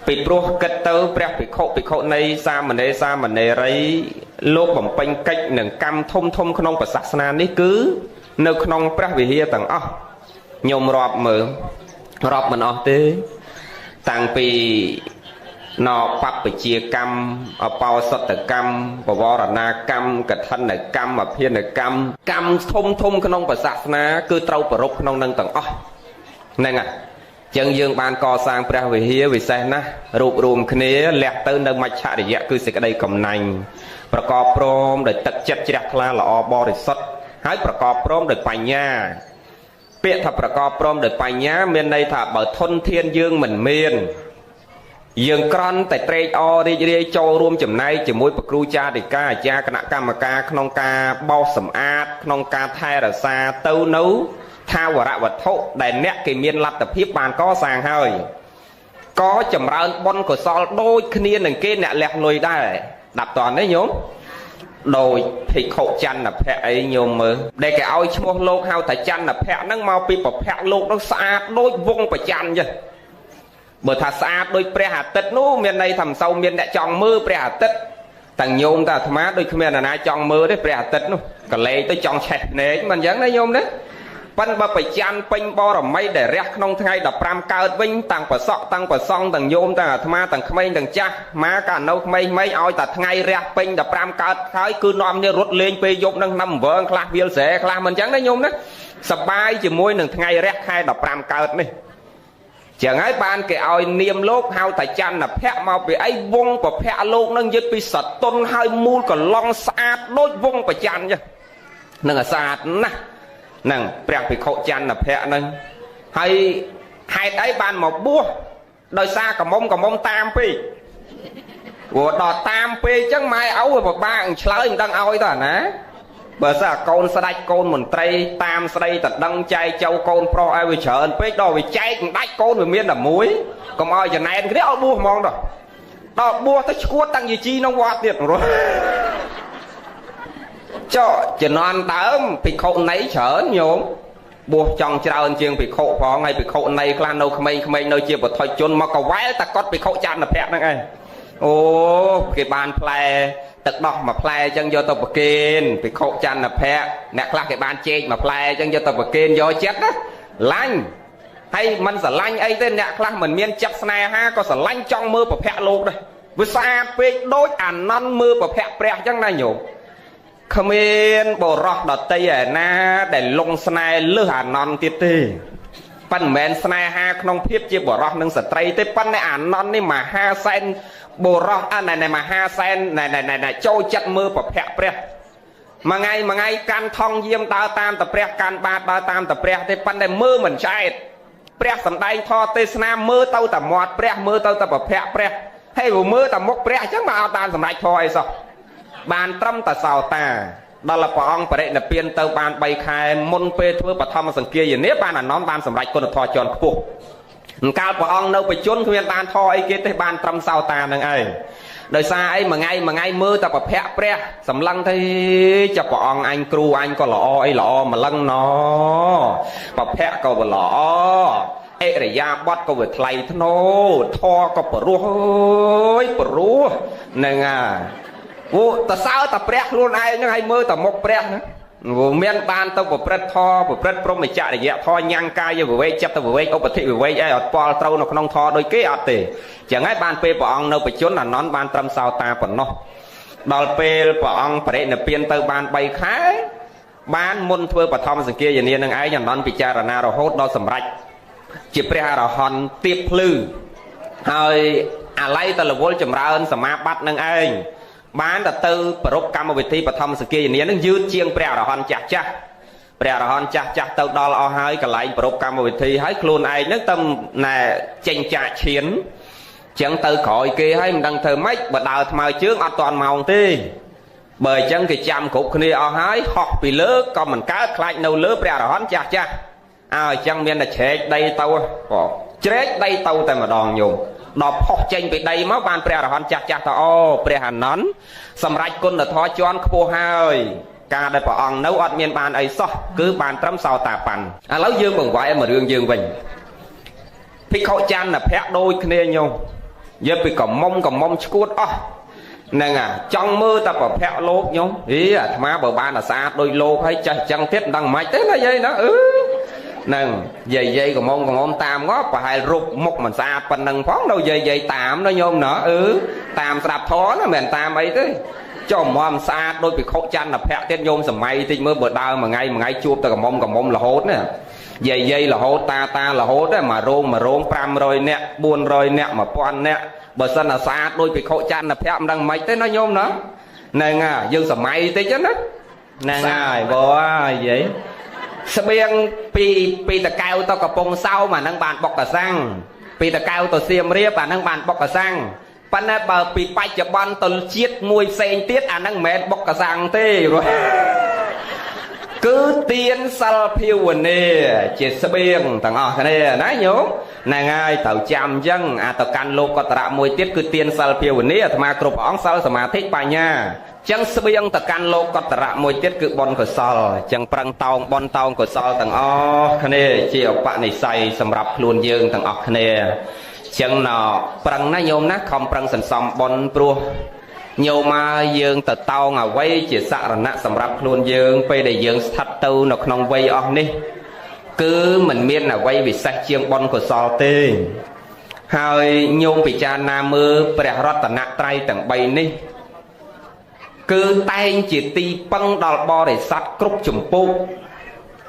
ពីព្រោះគិតទៅព្រះភិក្ខុភិក្ខុនីសាមណេរសាមណេរីលោកបំពេញកិច្ចនិងកម្មធំធំក្នុងសាសនានេះគឺនៅក្នុងព្រះវិហារទាំងអស់ញោមរាប់មើលរាប់មិនអស់ទេតាំងពីណបព្វជាកម្មអបោសតកម្មបវរណាកម្មកឋិនកម្មអភិនកម្មកម្មធំធំក្នុងសាសនាគឺត្រូវប្រពក្នុងនឹងទាំងអស់ហ្នឹងហើយចឹងយើងបានកសាងព្រះវិហារវិសេសណាស់រួបរួមគ្នាលះទៅនៅមច្ឆរិយៈគឺសេចក្តីកំណាញ់ប្រកបព្រមដោយទឹកចិត្តជ្រះថ្លាល្អបរិសុទ្ធហើយប្រកបព្រមដោយបញ្ញាពាក្យថាប្រកបព្រមដោយបញ្ញាមានន័យថាបើធនធានយើងមិនមានយើងក្រន់តែត្រេកអររីករាយចូលរួមចំណែកជាមួយប្រគ្រូចារិកាអាចារ្យគណៈកម្មការក្នុងការបោសសម្អាតក្នុងការថែរក្សាទៅនៅថាវរវត្ថុដែលអ្នកគេមានលទ្ធភាពបានកសាងហើយក៏ចម្រើនបុណ្យកុសលដូចគ្នានឹងគេអ្នកលះលុយដែរដាប់តនេះញោមដោយភិក្ខុចន្ទភៈអីញោមមើលដែលគេឲ្យឈ្មោះលោកហៅថាចន្ទភៈហ្នឹងមកពីប្រភៈលោកហ្នឹងស្អាតដូចវងប្រច័នចឹងបើថាស្អាតដូចព្រះអាទិត្យនោះមានន័យថាមិនសូវមានអ្នកចង់មើលព្រះអាទិត្យទាំងញោមតែអាត្មាដូចគ្មានអ្នកណាចង់មើលទេព្រះអាទិត្យនោះកលេទៅចង់ឆេះភ្នែកមិនអញ្ចឹងណាញោមណាប៉ិនបើប្រច័នពេញបរមីដែលរះក្នុងថ្ងៃ15កើតវិញតាំងប្រសក់តាំងប្រសង់ទាំងញោមទាំងអាត្មាទាំងក្មេងទាំងចាស់ម៉ាកាលនៅក្មេងៗឲ្យតែថ្ងៃរះពេញ15កើតហើយគឺនាំគ្នារត់លេងពេលយប់នឹងឆ្នាំវងខ្លះវាលស្រែខ្លះមិនអញ្ចឹងណាញោមណាសបាយជាមួយនឹងថ្ងៃរះខែ15កើតនេះចឹងហើយបានគេឲ្យនាមលោកហៅថាចន្ទភៈមកពីអីវងប្រភៈលោកនឹងយឹតពីសតុនហើយមូលកឡងស្អាតដូចវងប្រច័នចឹងនឹងស្អាតណាស់ហ្នឹងព្រះភិក្ខុចន្ទភៈហ្នឹងហើយហេតុអីបានមកបួសដោយសារកមុំតាមពេកព្រោះដល់តាមពេកចឹងម៉ែឪវាពិបាកឆ្លើយមិនដឹងឲ្យតើណាបើសិនកូនស្ដេចកូនមន្ត្រីតាមស្ដីតដឹងចែកចៅកូនប្រុសឲ្យវាច្រើនពេកដល់វាចែកមិនដាច់កូនវាមានតែមួយកុំឲ្យចំណែនគ្នាឲ្យបួសហ្មងដល់បួសទៅឈួតតាំងយាជីក្នុងវត្តទៀតរស់ចុះជំនាន់ដើមភិក្ខុណីច្រើនញោម បួសចង់ច្រើនជាងភិក្ខុផងហើយភិក្ខុនៃខ្លះនៅក្មេងៗនៅជាបុថុជនមកកវែលតែកត់ភិក្ខុចន្ទភៈហ្នឹងឯងអូគេបានផ្លែទឹកដោះមួយផ្លែអញ្ចឹងយកទៅប្រគេនភិក្ខុចន្ទភៈអ្នកខ្លះគេបានចេកមួយផ្លែអញ្ចឹងយកទៅប្រគេនយកចិត្តណាឡាញ់ហើយមិនស្រឡាញ់អីទេអ្នកខ្លះមិនមានចិត្តស្នេហាក៏ស្រឡាញ់ចង់មើលប្រភៈលោកដែរវាស្អាតពេកដូចអានន្ទមើលប្រភៈព្រះអញ្ចឹងណាញោមគ្មានបរោះដតីឯណាដែលលងស្នេហ៍លើសអានន្ទទៀតទេប៉ុន្តែមិនមែនស្នេហាក្នុងភាពជាបរោះនិងស្ត្រីទេប៉ុន្តែអានន្ទនេះមហាសែនបរោះអាណែមហាសែនណែណែចូលចិត្តមើលប្រភៈព្រះមួយថ្ងៃមួយថ្ងៃកាន់ថងយាមដើរតាមតព្រះកាន់បាតដើរតាមតព្រះទេប៉ុន្តែមើលមិនឆ្អែតព្រះសំដែងធម៌ទេសនាមើលទៅតែមាត់ព្រះមើលទៅតែប្រភៈព្រះហើយមើលតែមុខព្រះអញ្ចឹងមកអត់បានសម្រេចធម៌អីសោះបានត្រឹមតែសោតាដល់ព្រះអង្គបរិនិព្វានទៅបាន3ខែមុនពេលធ្វើបឋមសង្គាយនាបានអានន្ទបានសម្រេចគុណធម៌ជាន់ខ្ពស់កាលព្រះអង្គនៅបច្ចុប្បន្នគ្មានបានធម៌អីគេទេបានត្រឹមសោតានឹងឯងដោយសារអីមួយថ្ងៃមួយថ្ងៃមើលតែប្រភៈព្រះសម្លឹងទេចាប់ព្រះអង្គអញគ្រូអញក៏ល្អអីល្អម្លឹងណប្រភៈក៏ល្អអិរិយាបថក៏វាថ្លៃថ្នូរធម៌ក៏ព្រោះអើយព្រោះហ្នឹងហើយអូតសើតែព្រះខ្លួនឯងហ្នឹងឲ្យមើលតែមុខព្រះហ្នឹងវាមានបានទៅប្រព្រឹត្តធម៌ប្រព្រឹត្តព្រហ្មចរិយធម៌ញ៉ាំងកាយវិវេកចិត្តវិវេកឧបធិវិវេកអីអត់ពលត្រូវនៅក្នុងធម៌ដូចគេអត់ទេចឹងហើយបានពេលព្រះអង្គនៅបច្ចុប្បន្នអានន្ទបានត្រឹមសោតាប៉ុណ្ណោះដល់ពេលព្រះអង្គបរិនិព្វានទៅបាន3ខែបានមុនធ្វើបឋមសង្គាយនានឹងឯងអានន្ទពិចារណារហូតដល់សម្រេចជាព្រះអរហន្តទៀបភ្លឺហើយអាល័យតលវលចម្រើនសមាបត្តិនឹងឯងបានទៅទៅប្រពកម្មវិធីបឋមសង្គាយនានឹងយឺតជាងព្រះអរហន្តចាស់ចាស់ព្រះអរហន្តចាស់ចាស់ទៅដល់អស់ហើយកន្លែងប្រពកម្មវិធីហើយខ្លួនឯងនឹងទៅណែចេញចាកឈានចឹងទៅក្រោយគេហើយមិនដឹងធ្វើម៉េចបើដើរថ្មើរជើងអត់តាន់ម៉ោងទេបើអញ្ចឹងគេចាំគ្រប់គ្នាអស់ហើយហោះពីលើក៏មិនកើតខ្លាចនៅលើព្រះអរហន្តចាស់ចាស់អើអញ្ចឹងមានតែជ្រែកដីទៅបងជ្រែកដីទៅតែម្ដងញោមដល់ផុសចេញពីដីមកបានព្រះអរហន្តចាស់ចាស់ទៅអូព្រះអានន្ទសម្រេចគុណធម៌ជាន់ខ្ពស់ហើយការដែលព្រះអង្គនៅអត់មានបានអីសោះគឺបានត្រឹមសោតាបានឥឡូវយើងបង្វែរមករឿងយើងវិញភិក្ខុចន្ទភៈដូចគ្នាញោមយកពីកំមុំកំមុំឈួតអស់ហ្នឹងអាចង់មើលតែប្រភៈលោកញោមហីអាត្មាបើបានអាស្អាតដូចលោកហើយចេះចឹងទៀតមិនដឹងមិនទេណាយាយណាអឺហ្នឹងយាយយាយកំមុំកំមុំតាមងប្រហែលរូបមុខមិនស្អាតប៉ុណ្ណឹងផងនៅយាយយាយតាមណាញោមណាអឺតាមស្ដាប់ធម៌ណាមិនមែនតាមអីទេចុះមស្អាតដូចភិក្ខុចន្ទភៈទៀតញោមសម័យតិចមើលបើដើរមួយថ្ងៃមួយថ្ងៃជួបតែកំមុំកំមុំរហូតណាយាយយាយរហូតតាតារហូតមួយរោងមួយរោង500នាក់400នាក់1000នាក់បើសិនអាស្អាតដូចភិក្ខុចន្ទភៈមិនដឹងមិនទេណាញោមណាហ្នឹងហើយយើងសម័យតិចណាហ្នឹងហើយបងយាយស្បៀងពីតកែវទៅកំពង់សោមអាហ្នឹងបានបុកកសាំងពីតកែវទៅសៀមរាបអាហ្នឹងបានបុកកសាំងប៉ុន្តែបើពីបច្ចុប្បន្នទៅជាតិមួយផ្សេងទៀតអាហ្នឹងមិនមែនបុកកសាំងទេគឺទានសិលភាវនាជាស្បៀងទាំងអស់គ្នាណាញោមហ្នឹងហើយត្រូវចាំអញ្ចឹងអាទៅកាន់លោកកតរៈមួយទៀតគឺទានសិលភាវនាអាត្មាគ្រប់ព្រះអង្គសិលសមាធិបញ្ញាចឹងស្បៀងទៅកាន់លោកកតរៈមួយទៀតគឺបុណ្យកុសលចឹងប្រឹងតោងបុណ្យតោងកុសលទាំងអស់គ្នាជាឧបនិស្ស័យសម្រាប់ខ្លួនយើងទាំងអស់គ្នាចឹងណប្រឹងណាញោមណាខំប្រឹងសន្សំបុណ្យព្រោះញោមមកយើងទៅតោងអ្វីជាសរណៈសម្រាប់ខ្លួនយើងពេលដែលយើងស្ថិតទៅនៅក្នុងវ័យអស់នេះគឺមិនមានអ្វីពិសេសជាងបុណ្យកុសលទេហើយញោមពិចារណាមើលព្រះរតនត្រ័យទាំង3នេះគឺតែងជាទីពឹងដល់បរិស័ទគ្រប់ជំពូក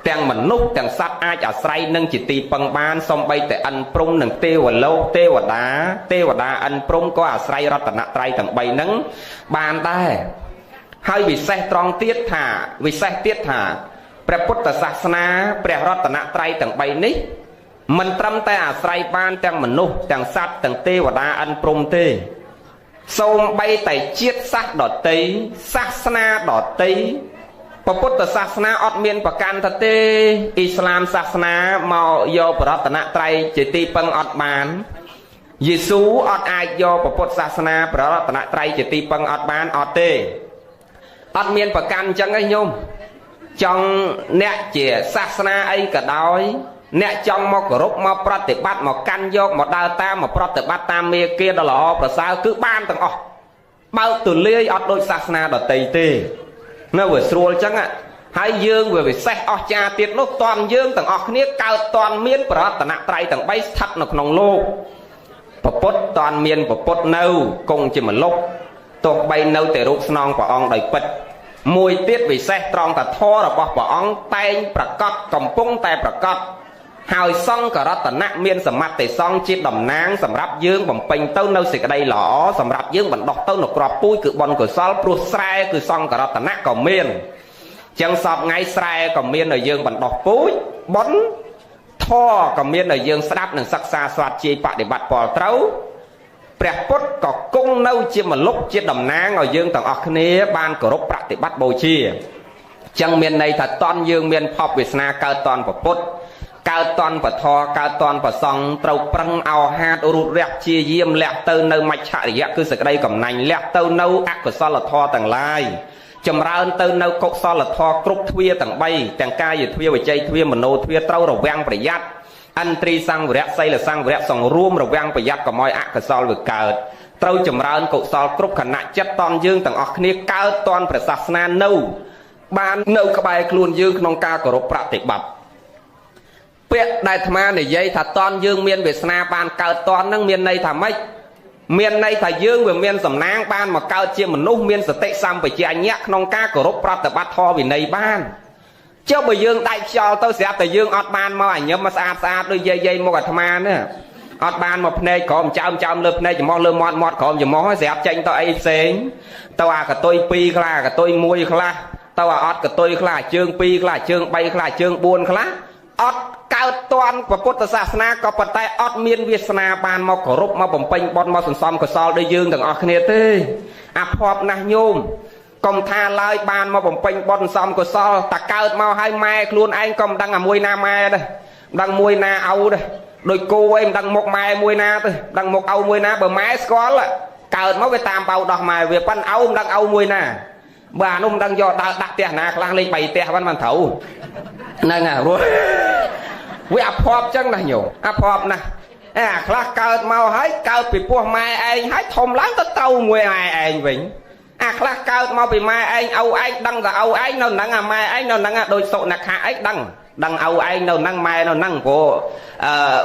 ទាំងមនុស្សទាំងសត្វអាចអាស្រ័យនឹងជាទីពឹងបានសំបីតែអិនព្រំនិងទេវលោកទេវតាទេវតាអិនព្រំក៏អាស្រ័យរតនត្រ័យទាំង3ហ្នឹងបានដែរហើយវិសេសត្រង់ទៀតថាវិសេសទៀតថាព្រះពុទ្ធសាសនាព្រះរតនត្រ័យទាំង3នេះមិនត្រឹមតែអាស្រ័យបានទាំងមនុស្សទាំងសត្វទាំងទេវតាអិនព្រំទេសូម្បីតែជាតិសាសន៍ដតីសាសនាដតីព្រះពុទ្ធសាសនាអត់មានប្រកាន់ថាទេអ៊ីស្លាមសាសនាមកយកប្រតនត្រ័យជាទីពឹងអត់បានយេស៊ូអត់អាចយកព្រះពុទ្ធសាសនាប្រតនត្រ័យជាទីពឹងអត់បានអត់ទេអត់មានប្រកាន់អញ្ចឹងឯងញោម ចង់អ្នកជាសាសនាអីក៏ដោយអ្នកចង់មកគោរពមកប្រតិបត្តិមកកាន់យកមកដើរតាមមកប្រតិបត្តិតាមមេគាដ៏ល្អប្រសើរគឺបានទាំងអស់បើកទូលាយអត់ដូចសាសនាដទៃទេនៅវាស្រួលចឹងហើយយើងវាពិសេសអស្ចារ្យទៀតនោះតន់យើងទាំងអស់គ្នាកើតតន់មានប្រតនត្រ័យទាំង3ស្ថិតនៅក្នុងលោកពពុទ្ធតន់មានពពុទ្ធនៅគង់ជាមលុបទោះបីនៅតែរូបស្នងព្រះអង្គដោយពិតមួយទៀតពិសេសត្រង់តធម៌របស់ព្រះអង្គតែងប្រកបកំពុងតែប្រកបហើយសង្ឃរតនៈមានសមត្ថិសង្ឃជាតំណាងសម្រាប់យើងបំពេញទៅនៅសេចក្តីល្អសម្រាប់យើងបណ្ដោះទៅនៅក្របពូជគឺបុណ្យកុសលព្រោះស្រែគឺសង្ឃរតនៈក៏មានចឹងសពថ្ងៃស្រែក៏មានឲ្យយើងបណ្ដោះពូជបុណ្យធម៌ក៏មានឲ្យយើងស្ដាប់និងសិក្សាស្វាត់ជាយបដិបត្តិពលត្រូវព្រះពុទ្ធក៏គង់នៅជាមលុបជាតំណាងឲ្យយើងទាំងអស់គ្នាបានគោរពប្រតិបត្តិបូជាចឹងមានន័យថាតន់យើងមានភពវាសនាកើតតន់ពពុទ្ធកើតតន់ពធកើតតន់ប្រសង់ត្រូវប្រឹងអោហាតរូតរះជាយាមលះទៅនៅមច្ឆរិយៈគឺសេចក្តីកំណាញ់លះទៅនៅអកុសលធម៌ទាំងឡាយចម្រើនទៅនៅកុសលធម៌គ្រប់ទ្វាទាំង3ទាំងកាយទ្វាវិជ័យទ្វាមโนទ្វាត្រូវរវាងប្រយ័ត្នឥន្ទ្រីសង្វរៈសីលសង្វរៈសង្រួមរវាងប្រយ័ត្នកុំឲ្យអកុសលវាកើតត្រូវចម្រើនកុសលគ្រប់ខណៈចិត្តតន់យើងទាំងអស់គ្នាកើតតន់ព្រះសាសនានៅបាននៅក្បែរខ្លួនយើងក្នុងការគោរពប្រតិបត្តិពាក្យដែលអាត្មានិយាយថាតន់យើងមានវាសនាបានកើតតន់នឹងមានន័យថាម៉េចមានន័យថាយើងវាមានសំណាងបានមកកើតជាមនុស្សមានសតិសម្បជញ្ញៈក្នុងការគោរពប្រតិបត្តិធម៌វិន័យបានចុះបើយើងដាច់ខ្យល់ទៅស្រាប់តែយើងអត់បានមកអញញឹមមកស្អាតស្អាតដូចយាយៗមកអាត្មានេះអត់បានមកភ្នែកក្រោមចើមចើមលើភ្នែកច្រមុះលើមាត់មាត់ក្រោមច្រមុះស្រាប់ចេញទៅអីផ្សេងទៅអាកតុយ2ខ្លះអាកតុយ1ខ្លះទៅអាអត់កតុយខ្លះជើង2ខ្លះជើង3ខ្លះជើង4ខ្លះអត់កើតតាន់ពុទ្ធសាសនាក៏ប៉ុន្តែអត់មានវាសនាបានមកគោរពមកបំពេញបុណ្យមកសន្សំកុសលដូចយើងទាំងអស់គ្នាទេអាភ័ព្វណាស់ញោមកុំថាឡើយបានមកបំពេញបុណ្យសំកុសលតាកើតមកឲ្យម៉ែខ្លួនឯងក៏មិនដឹងអាមួយណាម៉ែដែរមិនដឹងមួយណាឪដែរដូចគោឯងមិនដឹងមុខម៉ែមួយណាទេមិនដឹងមុខឪមួយណាបើម៉ែស្គាល់កើតមកវាតាមបៅដោះម៉ែវាប៉ិនឪមិនដឹងឪមួយណាបើអានោះមិនដឹងយកដើរដាក់ផ្ទះណាខ្លះលេខ3ផ្ទះហ្នឹងមិនត្រូវហ្នឹងហើយរស់វាអភ័ព្វចឹងណាញោមអភ័ព្វណាស់អាខ្លះកើតមកហើយកើតពីពោះម៉ែឯងហើយធំឡើងទៅត្រូវមួយម៉ែឯងវិញអាខ្លះកើតមកពីម៉ែឯងឪឯងដឹងតែឪឯងនៅហ្នឹងអាម៉ែឯងនៅហ្នឹងដូចសុនខៈឯងដឹងដឹងឪឯងនៅហ្នឹងម៉ែនៅហ្នឹងព្រោះ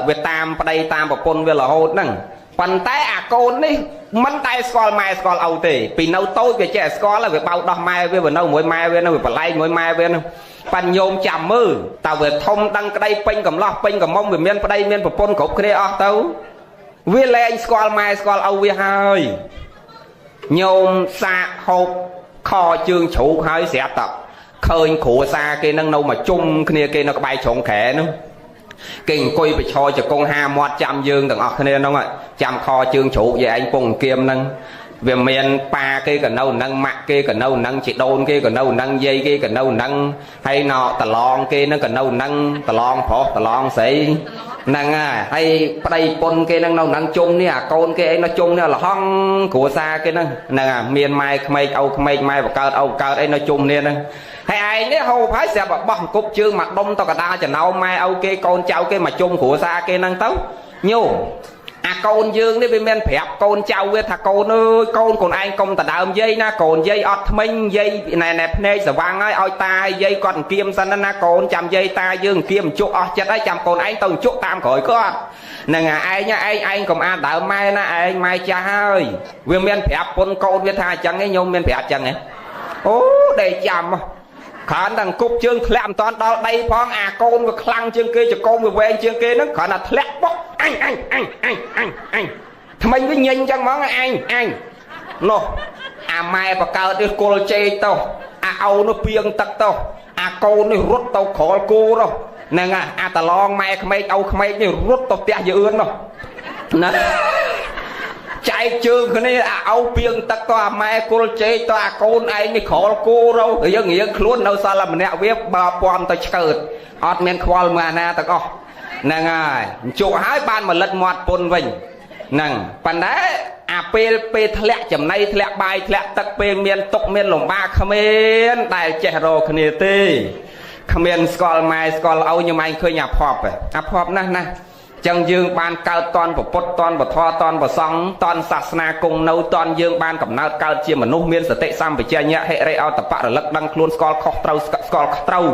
វាតាមប្តីតាមប្រពន្ធវារហូតហ្នឹងប៉ុន្តែអាកូននេះមិនតែស្គាល់ម៉ែស្គាល់ឪទេពីនៅតូចវាចេះស្គាល់វាបៅដោះម៉ែវាវានៅមួយម៉ែវានៅវាបលែងមួយម៉ែវានោះប៉ាញោមចាំមើលតើវាធំដឹងក្តីពេញកំឡោះពេញកំមុំវាមានប្តីមានប្រពន្ធគ្រប់គ្នាអស់ទៅវាលែងស្គាល់ម៉ែស្គាល់ឪវាហើយញោមសាកហូបខជើងជ្រូកហើយស្រាប់តែឃើញគ្រួសារគេនឹងនៅមកជុំគ្នាគេនៅក្បែរជ្រុងក្រែនោះគេអង្គុយប្រឈរជង្គង់ហាមាត់ចាំយើងទាំងអស់គ្នាហ្នឹងចាំខជើងជ្រូកយាយឯងពងអង្គៀមហ្នឹងវាមានប៉ាគេក៏នៅនឹងម៉ាក់គេក៏នៅនឹងជីដូនគេក៏នៅនឹងយាយគេក៏នៅនឹងហើយណតឡងគេនឹងក៏នៅនឹងតឡងប្រុសតឡងស្រីហ្នឹងហើយប្តីពុនគេនឹងនៅនឹងជុំនេះអាកូនគេអីនៅជុំនេះលហងគ្រួសារគេហ្នឹងហ្នឹងមានម៉ែក្មេកឪក្មេកម៉ែបកើតឪកើតអីនៅជុំនេះហ្នឹងហើយឯងនេះហូបហើយស្រាប់បោះអង្គប់ជើងមកដុំទៅកដាលចំណោមម៉ែឪគេកូនចៅគេមកជុំគ្រួសារគេហ្នឹងទៅញោមអាកូនយើងនេះវាមានប្រាប់កូនចៅវាថាកូនអើយកូនកូនឯងកុំដដើមយាយណាកូនយាយអត់ថ្មិញយាយណែណែភ្នែកស្វាងហើយឲ្យតាយាយគាត់អង្គៀមសិនណាកូនចាំយាយតាយើងអង្គៀមជក់អស់ចិត្តហើយចាំកូនឯងទៅជក់តាមក្រោយគាត់ហ្នឹងឯងឯងឯងកុំអាដើមម៉ែណាឯងម៉ែចាស់ហើយវាមានប្រាប់ពុនកូនវាថាអញ្ចឹងឯងញោមមានប្រាប់អញ្ចឹងឯងអូដេកចាំគ្រាន់តែអង្គប់ជើងធ្លាក់មិនតាន់ដល់ដីផងអាកូនវាខ្លាំងជាងគេចកូនវាវែងជាងគេហ្នឹងគ្រាន់តែធ្លាក់បុកអញអញអញអញអញអញថ្មិញវាញញចឹងហ្មងអញអញនោះអាម៉ែបកើតនេះគល់ជែកទៅអាឪនោះពីងទឹកទៅអាកូននេះរត់ទៅក្រលគោនោះហ្នឹងអាតឡងម៉ែក្មេកឪក្មេកនេះរត់ទៅផ្ទះយឿននោះណាចែកជើងគ្នាអាឪពីងទឹកទៅអាម៉ែគល់ជែកទៅអាកូនឯងនេះក្រលគោរយើងរៀងខ្លួននៅសល់តែម្នាក់វាបើពំទៅឆ្កើតអត់មានខ្វល់មើលអាណាទាំងអស់ហ្នឹងហើយជក់ហើយបានមកលិតមាត់ពុនវិញហ្នឹងប៉ុន្តែអា ពេលពេលធ្លាក់ចំណីធ្លាក់បាយធ្លាក់ទឹកពេលមានទុកមានលំបាកគ្មានដែលចេះរកគ្នាទេគ្មានស្គាល់ម៉ែស្គាល់ឪខ្ញុំឯងឃើញអាភ័ព្វអាភ័ព្វណាស់ណាចឹងយើងបានកើតតនពុទ្ធតនពធតនប្រសង្ឃតនសាសនាគង់នៅតនយើងបានកំណើតកើតជាមនុស្សមានសតិសម្បជញ្ញៈហិរិអតបៈរលឹកដឹងខ្លួនស្គាល់ខុសត្រូវស្គាល់ត្រូវ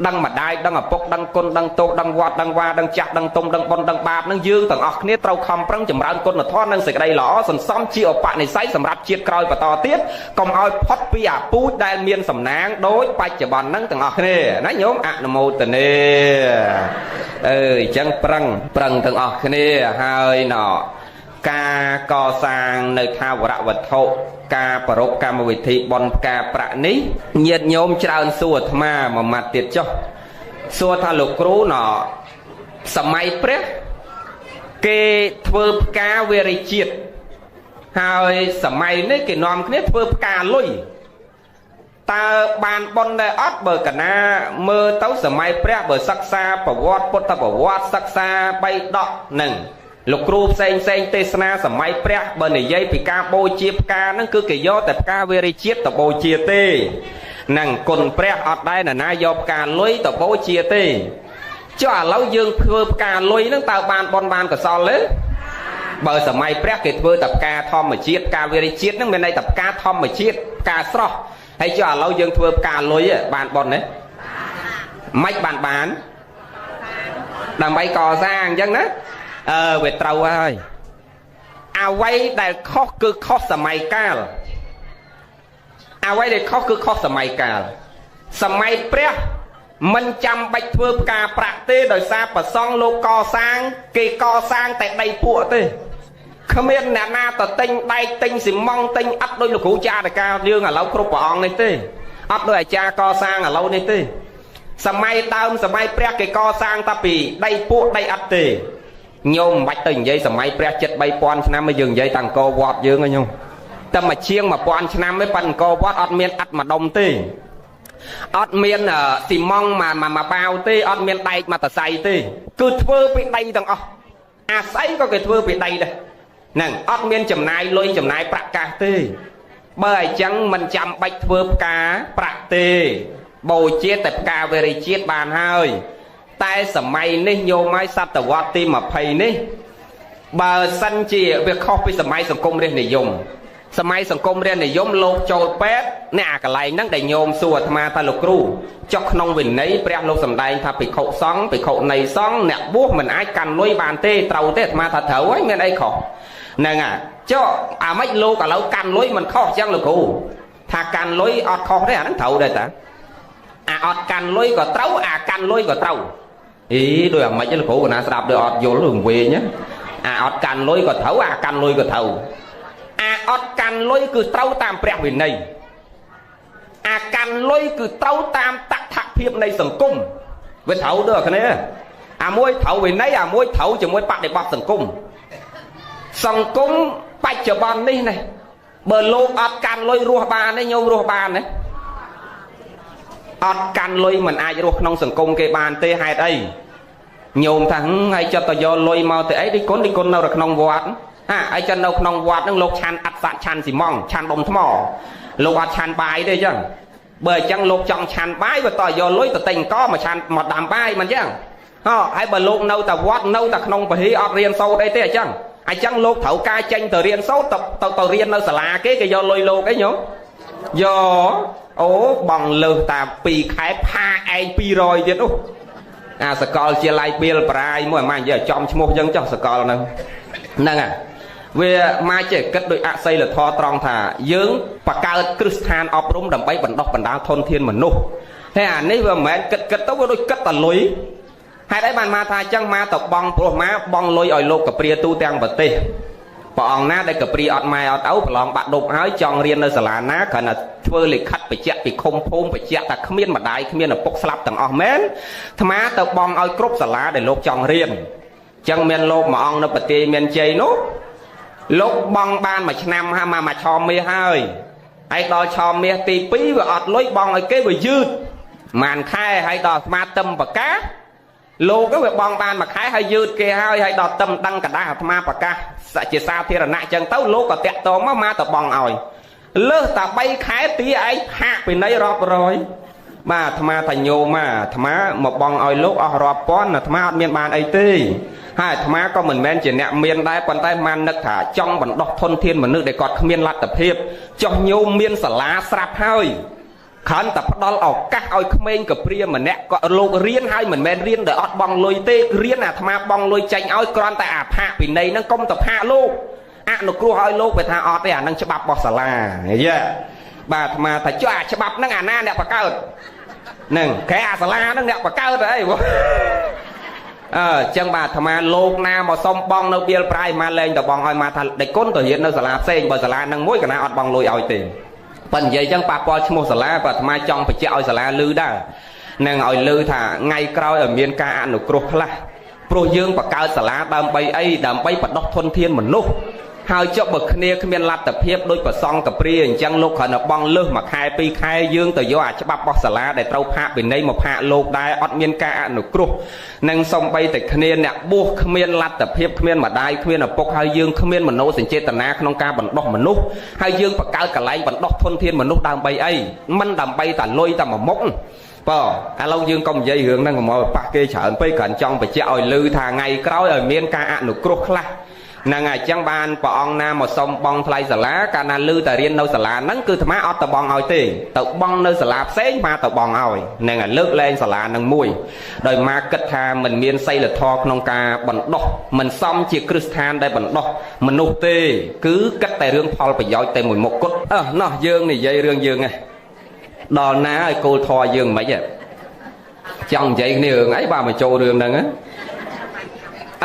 ដឹងម្ដាយដឹងឪពុកដឹងគុណដឹងទោសដឹងវត្តដឹងវាដឹងចាស់ដឹងទុំដឹងបុណ្យដឹងបាបនឹងយើងទាំងអស់គ្នាត្រូវខំប្រឹងចម្រើនគុណធម៌និងសេចក្តីល្អសន្សំជាឧបនិស្ស័យសម្រាប់ជាតិក្រោយបន្តទៀតកុំឲ្យផុតពីអាពូជដែលមានសំណាងដូចបច្ចុប្បន្នហ្នឹងទាំងអស់គ្នាណាញោមអនុមោទនាអើយចឹងប្រឹងប្រឹងទាំងអស់គ្នាហើយណការកសាងនៅថាវរវត្ថុការប្រពកម្មវិធីបុណ្យផ្កាប្រាក់នេះញាតិញោមច្រើនសួរអាត្មាមួយម៉ាត់ទៀតចុះសួរថាលោកគ្រូណសម័យព្រះគេធ្វើផ្កាវេរិជាតិហើយសម័យនេះគេនាំគ្នាធ្វើផ្កាលុយតើបានបុណ្យដែរអត់បើកណាមើលទៅសម័យព្រះបើសិក្សាប្រវត្តិពុទ្ធប្រវត្តិសិក្សាបៃដកនឹងលោកគ្រូផ្សេងផ្សេងទេសនាសម័យព្រះបើនិយាយពីការបូជាផ្កាហ្នឹងគឺគេយកតែផ្កាវេរិជាតិទៅបូជាទេនឹងគុណព្រះអត់ដែរណាយកផ្កាលុយទៅបូជាទេចុះឥឡូវយើងធ្វើផ្កាលុយហ្នឹងតើបានបុណ្យបានកុសលទេបើសម័យព្រះគេធ្វើតែផ្កាធម្មជាតិផ្កាវេរិជាតិហ្នឹងមានន័យថាផ្កាធម្មជាតិផ្កាស្រស់ហើយចុះឥឡូវយើងធ្វើផ្កាលុយបានបុណ្យទេមិនបានបានដើម្បីកសាងអញ្ចឹងណាអឺវាត្រូវហើយអ្វីដែលខុសគឺខុសសម័យកាលអ្វីដែលខុសគឺខុសសម័យកាលសម័យព្រះមិនចាំបាច់ធ្វើផ្កាប្រាក់ទេដោយសារប្រសង់លោកកសាងគេកសាងតែដីពួកទេគ្មានអ្នកណាទៅទិញដែកទិញស៊ីម៉ង់ទិញអត់ដូចលោកគ្រូចារកាយើងឥឡូវគ្រប់ព្រះអង្គនេះទេអត់ដូចអាចារ្យកសាងឥឡូវនេះទេសម័យដើមសម័យព្រះគេកសាងតែពីដីពួកដីអត់ទេញោមមិនបាច់ទៅនិយាយសម័យព្រះចិត្ត3000ឆ្នាំយើងនិយាយតាអង្គរវត្តយើងញោមតែមួយជាង1000ឆ្នាំទេប៉ិនអង្គរវត្តអត់មានអត់មួយដុំទេអត់មានស៊ីម៉ង់មួយបាវទេអត់មានដែកមួយតសៃទេគឺធ្វើពីដីទាំងអស់អាស្អីក៏គេធ្វើពីដីដែរហ្នឹងអត់មានចំណាយលុយចំណាយប្រាក់កាសទេបើអញ្ចឹងមិនចាំបាច់ធ្វើផ្កាប្រាក់ទេបូជាតែផ្កាវេរិជាតិបានហើយតែសម័យនេះញោមហើយសតវត្សទី20នេះបើសិនជាវាខុសពីសម័យសង្គមរាស្ត្រនិយមសម័យសង្គមរាស្ត្រនិយមលោកចូលពេទ្យអ្នកអាកន្លែងហ្នឹងដែលញោមសួរអាត្មាថាលោកគ្រូចុះក្នុងវិន័យព្រះលោកសម្ដែងថាភិក្ខុសង្ឃភិក្ខុនីសង្ឃអ្នកបួសមិនអាចកាន់លុយបានទេត្រូវទេអាត្មាថាត្រូវហើយមានអីខុសហ្នឹងអាចុះអាម៉េចលោកឥឡូវកាន់លុយមិនខុសអញ្ចឹងលោកគ្រូថាកាន់លុយអត់ខុសទេអាហ្នឹងត្រូវដែរតាអាអត់កាន់លុយក៏ត្រូវអាកាន់លុយក៏ត្រូវអីដូចអាម៉េចលោកគ្រូកណាស្ដាប់ដូចអត់យល់រឿងវែងអាអត់កាន់លុយក៏ត្រូវអាកាន់លុយក៏ត្រូវអាអត់កាន់លុយគឺត្រូវតាមព្រះវិន័យអាកាន់លុយគឺត្រូវតាមតថភាពនៃសង្គមវាត្រូវដូចគ្នាអាមួយត្រូវវិន័យអាមួយត្រូវជាមួយបដិបត្តិសង្គមសង្គមបច្ចុប្បន្ននេះណាបើលោកអត់កាន់លុយរស់បានទេញោមរស់បានទេអត់កាន់លុយមិនអាចរស់ក្នុងសង្គមគេបានទេហេតុអីញោមថាហើយចិត្តទៅយកលុយមកទៅអីដូចគុណដូចគុណនៅក្នុងវត្តហាហើយចិត្តនៅក្នុងវត្តហ្នឹងលោកឆាន់អត់សាក់ឆាន់ស៊ីម៉ង់ឆាន់ដុំថ្មលោកអត់ឆាន់បាយទេអញ្ចឹងបើអញ្ចឹងលោកចង់ឆាន់បាយបើតយកលុយទៅទិញកមកឆាន់មកដាំបាយមិនអញ្ចឹងហ៎ហើយបើលោកនៅតែវត្តនៅតែក្នុងពហិអត់រៀនសូត្រអីទេអញ្ចឹងអញ្ចឹងលោកត្រូវការចេញទៅរៀនសូត្រទៅទៅរៀននៅសាលាគេគេយកលុយលោកអីញោមយកអូបងលើសតា2ខែផាឯង200ទៀតអូអាសកលជាឡៃបៀលប្រាយមួយអាម៉ានិយាយចំឈ្មោះអញ្ចឹងចុះសកលហ្នឹងហ្នឹងអាវាមកចេះគិតដោយអសីលធម៌ត្រង់ថាយើងបង្កើតគ្រឹះស្ថានអប់រំដើម្បីបណ្ដុះបណ្ដាលធនធានមនុស្សហើយអានេះវាមិនមែនគិតគិតទៅវាដូចគិតតែលុយហេតុអីបានមកថាអញ្ចឹងមកទៅបងព្រោះមកបងលុយឲ្យលោកកព្រាទូទាំងប្រទេសព្រះអង្គណាដែលកព្រាអត់ម៉ែអត់ឪប្រឡងបាក់ដប់ហើយចង់រៀននៅសាលាណាគ្រាន់តែធ្វើលិខិតបញ្ជាក់ពីឃុំភូមិបញ្ជាក់ថាគ្មានម្ដាយគ្មានឪពុកស្លាប់ទាំងអស់មែនអាត្មាទៅបងឲ្យគ្រប់សាលាដែលលោកចង់រៀនអញ្ចឹងមានលោកមួយអង្គនៅប្រទេសមានជ័យនោះលោកបងបានមួយឆ្នាំហើយមកឆមាសហើយហើយដល់ឆមាសទី2វាអត់លុយបងឲ្យគេវាយឺតម៉ានខែហើយដល់អាត្មាទឹមប្រកាស លោកវាបងបានមួយខែហើយយឺតគេហើយហើយដល់តឹមដឹងកដាស់អាត្មាប្រកាសជាសាធារណៈចឹងទៅលោកក៏តាក់តងមកទៅបងឲ្យលើសតែ3ខែទីឯងផាកពិន័យរាប់រយបាទអាត្មាថាញោមអាត្មាមកបងឲ្យលោកអស់រាប់ពាន់អាត្មាអត់មានបានអីទេហើយអាត្មាក៏មិនមែនជាអ្នកមានដែរប៉ុន្តែបាននឹកថាចង់បណ្ដោះធនធានមនុស្សដែលគាត់គ្មានលទ្ធភាពចុះញោមមានសាលាស្រាប់ហើយគ្រាន់តែផ្ដល់ឱកាសឲ្យក្មេងកព្រាម្នាក់ក៏លោករៀនហើយមិនមែនរៀនដោយអត់បង់លុយទេរៀនអាត្មាបង់លុយចេញឲ្យគ្រាន់តែអាផាកពិន័យហ្នឹងកុំទៅផាកលោកអនុគ្រោះឲ្យលោកវាថាអត់ទេអាហ្នឹងច្បាប់របស់សាលាយេបាទអាត្មាថាចុះអាច្បាប់ហ្នឹងអាណាអ្នកបង្កើតហ្នឹងគេអាសាលាហ្នឹងអ្នកបង្កើតអីអើចឹងបាទអាត្មាលោកណាមកសុំបងនៅបៀលប្រាយមកលែងទៅបងឲ្យមកថាដេចគុណទៅរៀននៅសាលាផ្សេងបើសាលាហ្នឹងមួយកណាអត់បងលុយឲ្យទេប៉ុន្តែនិយាយចឹងប៉ះពាល់ឈ្មោះសាលាបើអាត្មាចង់បញ្ជាក់ឲ្យសាលាលឺដែរនឹងឲ្យលឺថាថ្ងៃក្រោយឲ្យមានការអនុគ្រោះខ្លះព្រោះយើងបង្កើតសាលាដើម្បីអីដើម្បីបណ្ដុះធនធានមនុស្សហើយចុះបើគ្នាគ្មានលទ្ធភាពដូចប្រសង់កព្រាអញ្ចឹងលោកគ្រាន់តែបងលើសមួយខែពីរខែយើងទៅយកអាច្បាប់របស់សាលាដែលត្រូវផាកពិន័យមកផាកលោកដែរអត់មានការអនុគ្រោះនិងសំបីតែគ្នាអ្នកបួសគ្មានលទ្ធភាពគ្មានម្ដាយគ្មានឪពុកហើយយើងគ្មានមโนសញ្ចេតនាក្នុងការបណ្ដុះមនុស្សហើយយើងបង្កើតកន្លែងបណ្ដុះធនធានមនុស្សដើម្បីអីមិនដើម្បីតែលុយតែមួយមុខបើឥឡូវយើងកុំនិយាយរឿងហ្នឹងកុំឲ្យប៉ះគេច្រើនពេកគ្រាន់ចង់បញ្ជាក់ឲ្យឮថាថ្ងៃក្រោយឲ្យមានការអនុគ្រោះខ្លះហ្នឹងហើយអញ្ចឹងបានព្រះអង្គណាមកសុំបងថ្លៃសាលាកាលណាឮតែរៀននៅសាលាហ្នឹងគឺអាត្មាអត់ទៅបងឲ្យទេទៅបងនៅសាលាផ្សេងមកទៅបងឲ្យហ្នឹងហើយលើកលែងសាលាហ្នឹងមួយដោយមកគិតថាមិនមានសីលធម៌ក្នុងការបណ្ដោះមិនសមជាគ្រឹះស្ថានដែលបណ្ដោះមនុស្សទេគឺគិតតែរឿងផលប្រយោជន៍តែមួយមុខគត់អើណោះយើងនិយាយរឿងយើងឯងដល់ណាឲ្យគោលធម៌យើងមិនហ៎ចង់និយាយគ្នារឿងអីបាទមកចូលរឿងហ្នឹង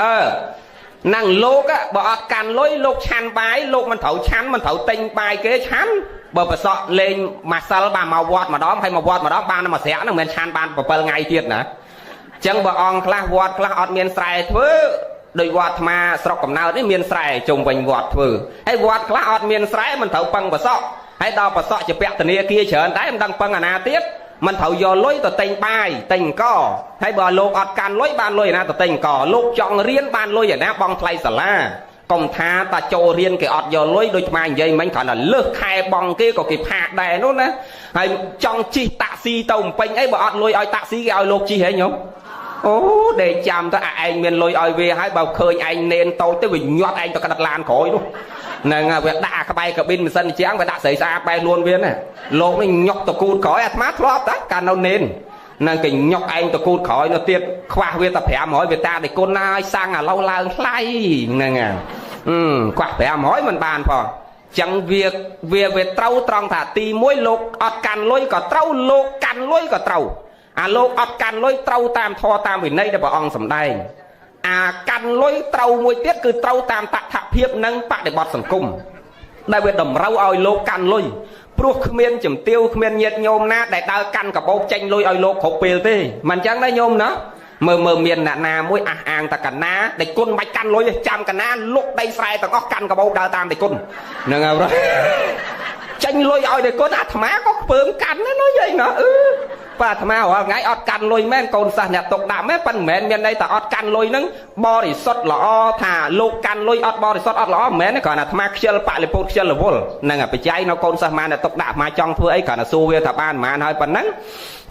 អើណាំងលោកបើអត់កាន់លុយលោកឆាន់បាយលោកមិនត្រូវឆាន់មិនត្រូវទិញបាយគេឆាន់បើប្រសក់លេងម៉ាសិលបាទមកវត្តម្ដងហើយមកវត្តម្ដងបានមួយស្រាក់ហ្នឹងមិនមែនឆាន់បាន7ថ្ងៃទៀតណាអញ្ចឹងបើអង្គខ្លះវត្តខ្លះអត់មានស្រែធ្វើដោយវត្តអាត្មាស្រុកកំណើតនេះមានស្រែជុំវិញវត្តធ្វើហើយវត្តខ្លះអត់មានស្រែមិនត្រូវពឹងប្រសក់ហើយដល់ប្រសក់ជាពាក់ធនាគារច្រើនតែមិនដឹងពឹងអាណាទៀតមិនត្រូវយកលុយទៅទិញបាយទិញអង្គហើយបើលោកអត់កាន់លុយបានលុយណាទៅទិញអង្គលោកចង់រៀនបានលុយណាបងថ្លៃសាលាកុំថាតាចូលរៀនគេអត់យកលុយដូចថ្មនិយាយមិញគ្រាន់តែលើសខែបងគេក៏គេផាកដែរនោះណាហើយចង់ជិះតាក់ស៊ីទៅបំពេញអីបើអត់លុយឲ្យតាក់ស៊ីគេឲ្យលោកជិះហ៎ញោមអូដេកចាំទៅឯងមានលុយឲ្យវាហើយបើឃើញឯងនេនតូចទៅវាញាត់ឯងទៅក្តិតឡានក្រោយនោះហ្នឹងហើយវាដាក់ក្បែរកាប៊ីនម៉ាស៊ីនជាងវាដាក់ស្រីស្អាតបែរខ្លួនវាណាលោកនេះញុកតកូតក្រោយអាត្មាធ្លាប់តាកាលនៅនេនហ្នឹងគេញុកឯងតកូតក្រោយនោះទៀតខ្វះវាតែ500វាតាដេគុណណាឲ្យសាំងឥឡូវឡើងថ្លៃហ្នឹងហើយខ្វះ500មិនបានផងចឹងវាត្រូវត្រង់ថាទី1លោកអត់កាន់លុយក៏ត្រូវលោកកាន់លុយក៏ត្រូវអាលោកអត់កាន់លុយត្រូវតាមធម៌តាមវិន័យដែលព្រះអង្គសម្ដែងអាកាន់លុយត្រូវមួយទៀតគឺត្រូវតាមតថភាពនិងបដិបត្តិសង្គមដែលវាតម្រូវឲ្យលោកកាន់លុយព្រោះគ្មានជំទាវគ្មានញាតិញោមណាដែលដើរកាន់កាបូបចេញលុយឲ្យលោកគ្រប់ពេលទេមិនអញ្ចឹងទេញោមណាមើលមានអ្នកណាមួយអះអាងតកណាដេចគុណមិនកាន់លុយទេចាំកណាលុកដីស្រែទាំងអស់កាន់កាបូបដើរតាមដេចគុណហ្នឹងហើយចេញលុយឲ្យដេចគុណអាត្មាក៏ខ្ពើមកាន់ដែរណាយាយណាអឺបាទអាត្មារាល់ថ្ងៃអត់កាន់លុយមែនកូនសិស្សអ្នកទុកដាក់មែនប៉ុន្តែមិនមែនមានន័យថាអត់កាន់លុយហ្នឹងបរិសុទ្ធល្អថាលោកកាន់លុយអត់បរិសុទ្ធអត់ល្អមិនមែនទេគ្រាន់តែអាត្មាខ្ជិលបលិពោតខ្ជិលរវល់ហ្នឹងបច្ច័យនៅកូនសិស្សម៉ាអ្នកទុកដាក់អាត្មាចង់ធ្វើអីគ្រាន់តែសួរវាថាបានប៉ុន្មានហើយប៉ុណ្ណឹង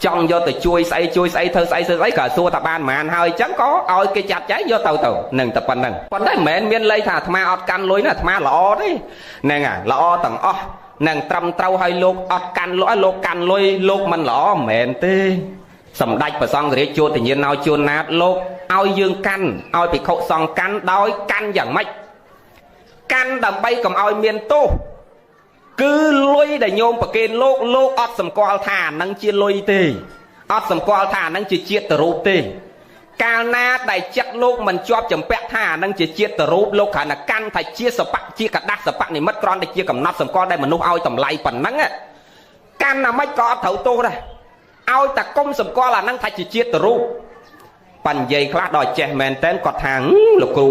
ចង់យកទៅជួយស្អីជួយស្អីធ្វើស្អីធ្វើស្អីក៏សួរថាបានប៉ុន្មានហើយអញ្ចឹងក៏ឲ្យគេចាត់ចែងយកទៅនឹងតែប៉ុណ្្នឹងប៉ុន្តែមិនមែនមានល័យថាអាត្មាអត់កាន់លុយណាអាត្មាល្អទេហ្នឹងហើយល្អទាំងអស់នឹងត្រឹមត្រូវឲ្យលោកអត់កាន់លុយលោកកាន់លុយលោកមិនល្អមិនមែនទេសម្ដេចព្រះសង្ឃរាជជួតញាណោជួនណាតលោកឲ្យយើងកាន់ឲ្យភិក្ខុសង្ឃកាន់ដោយកាន់យ៉ាងម៉េចកាន់ដើម្បីកុំឲ្យមានទោសគឺលុយដែលញោមប្រគេនលោកលោកអត់សម្គាល់ថានឹងជាលុយទេអត់សម្គាល់ថានឹងជាជាតិរូបទេកាលណាដែលចិត្តលោកមិនជាប់ចម្ពាក់ថានឹងជាជាតិរូបលោកគ្រាន់តែកាន់ថាជាសបៈជាกระดาษសបៈនិមិត្តគ្រាន់តែជាកំណត់សម្គាល់ដែលមនុស្សឲ្យតម្លៃប៉ុណ្ណឹងកាន់អាម៉េចក៏អត់ត្រូវទោសដែរឲ្យតែគុំសម្គាល់អានឹងថាជាជាតិរូបបញ្ញ័យខ្លះដល់ចេះមែនតើគាត់ថាលោកគ្រូ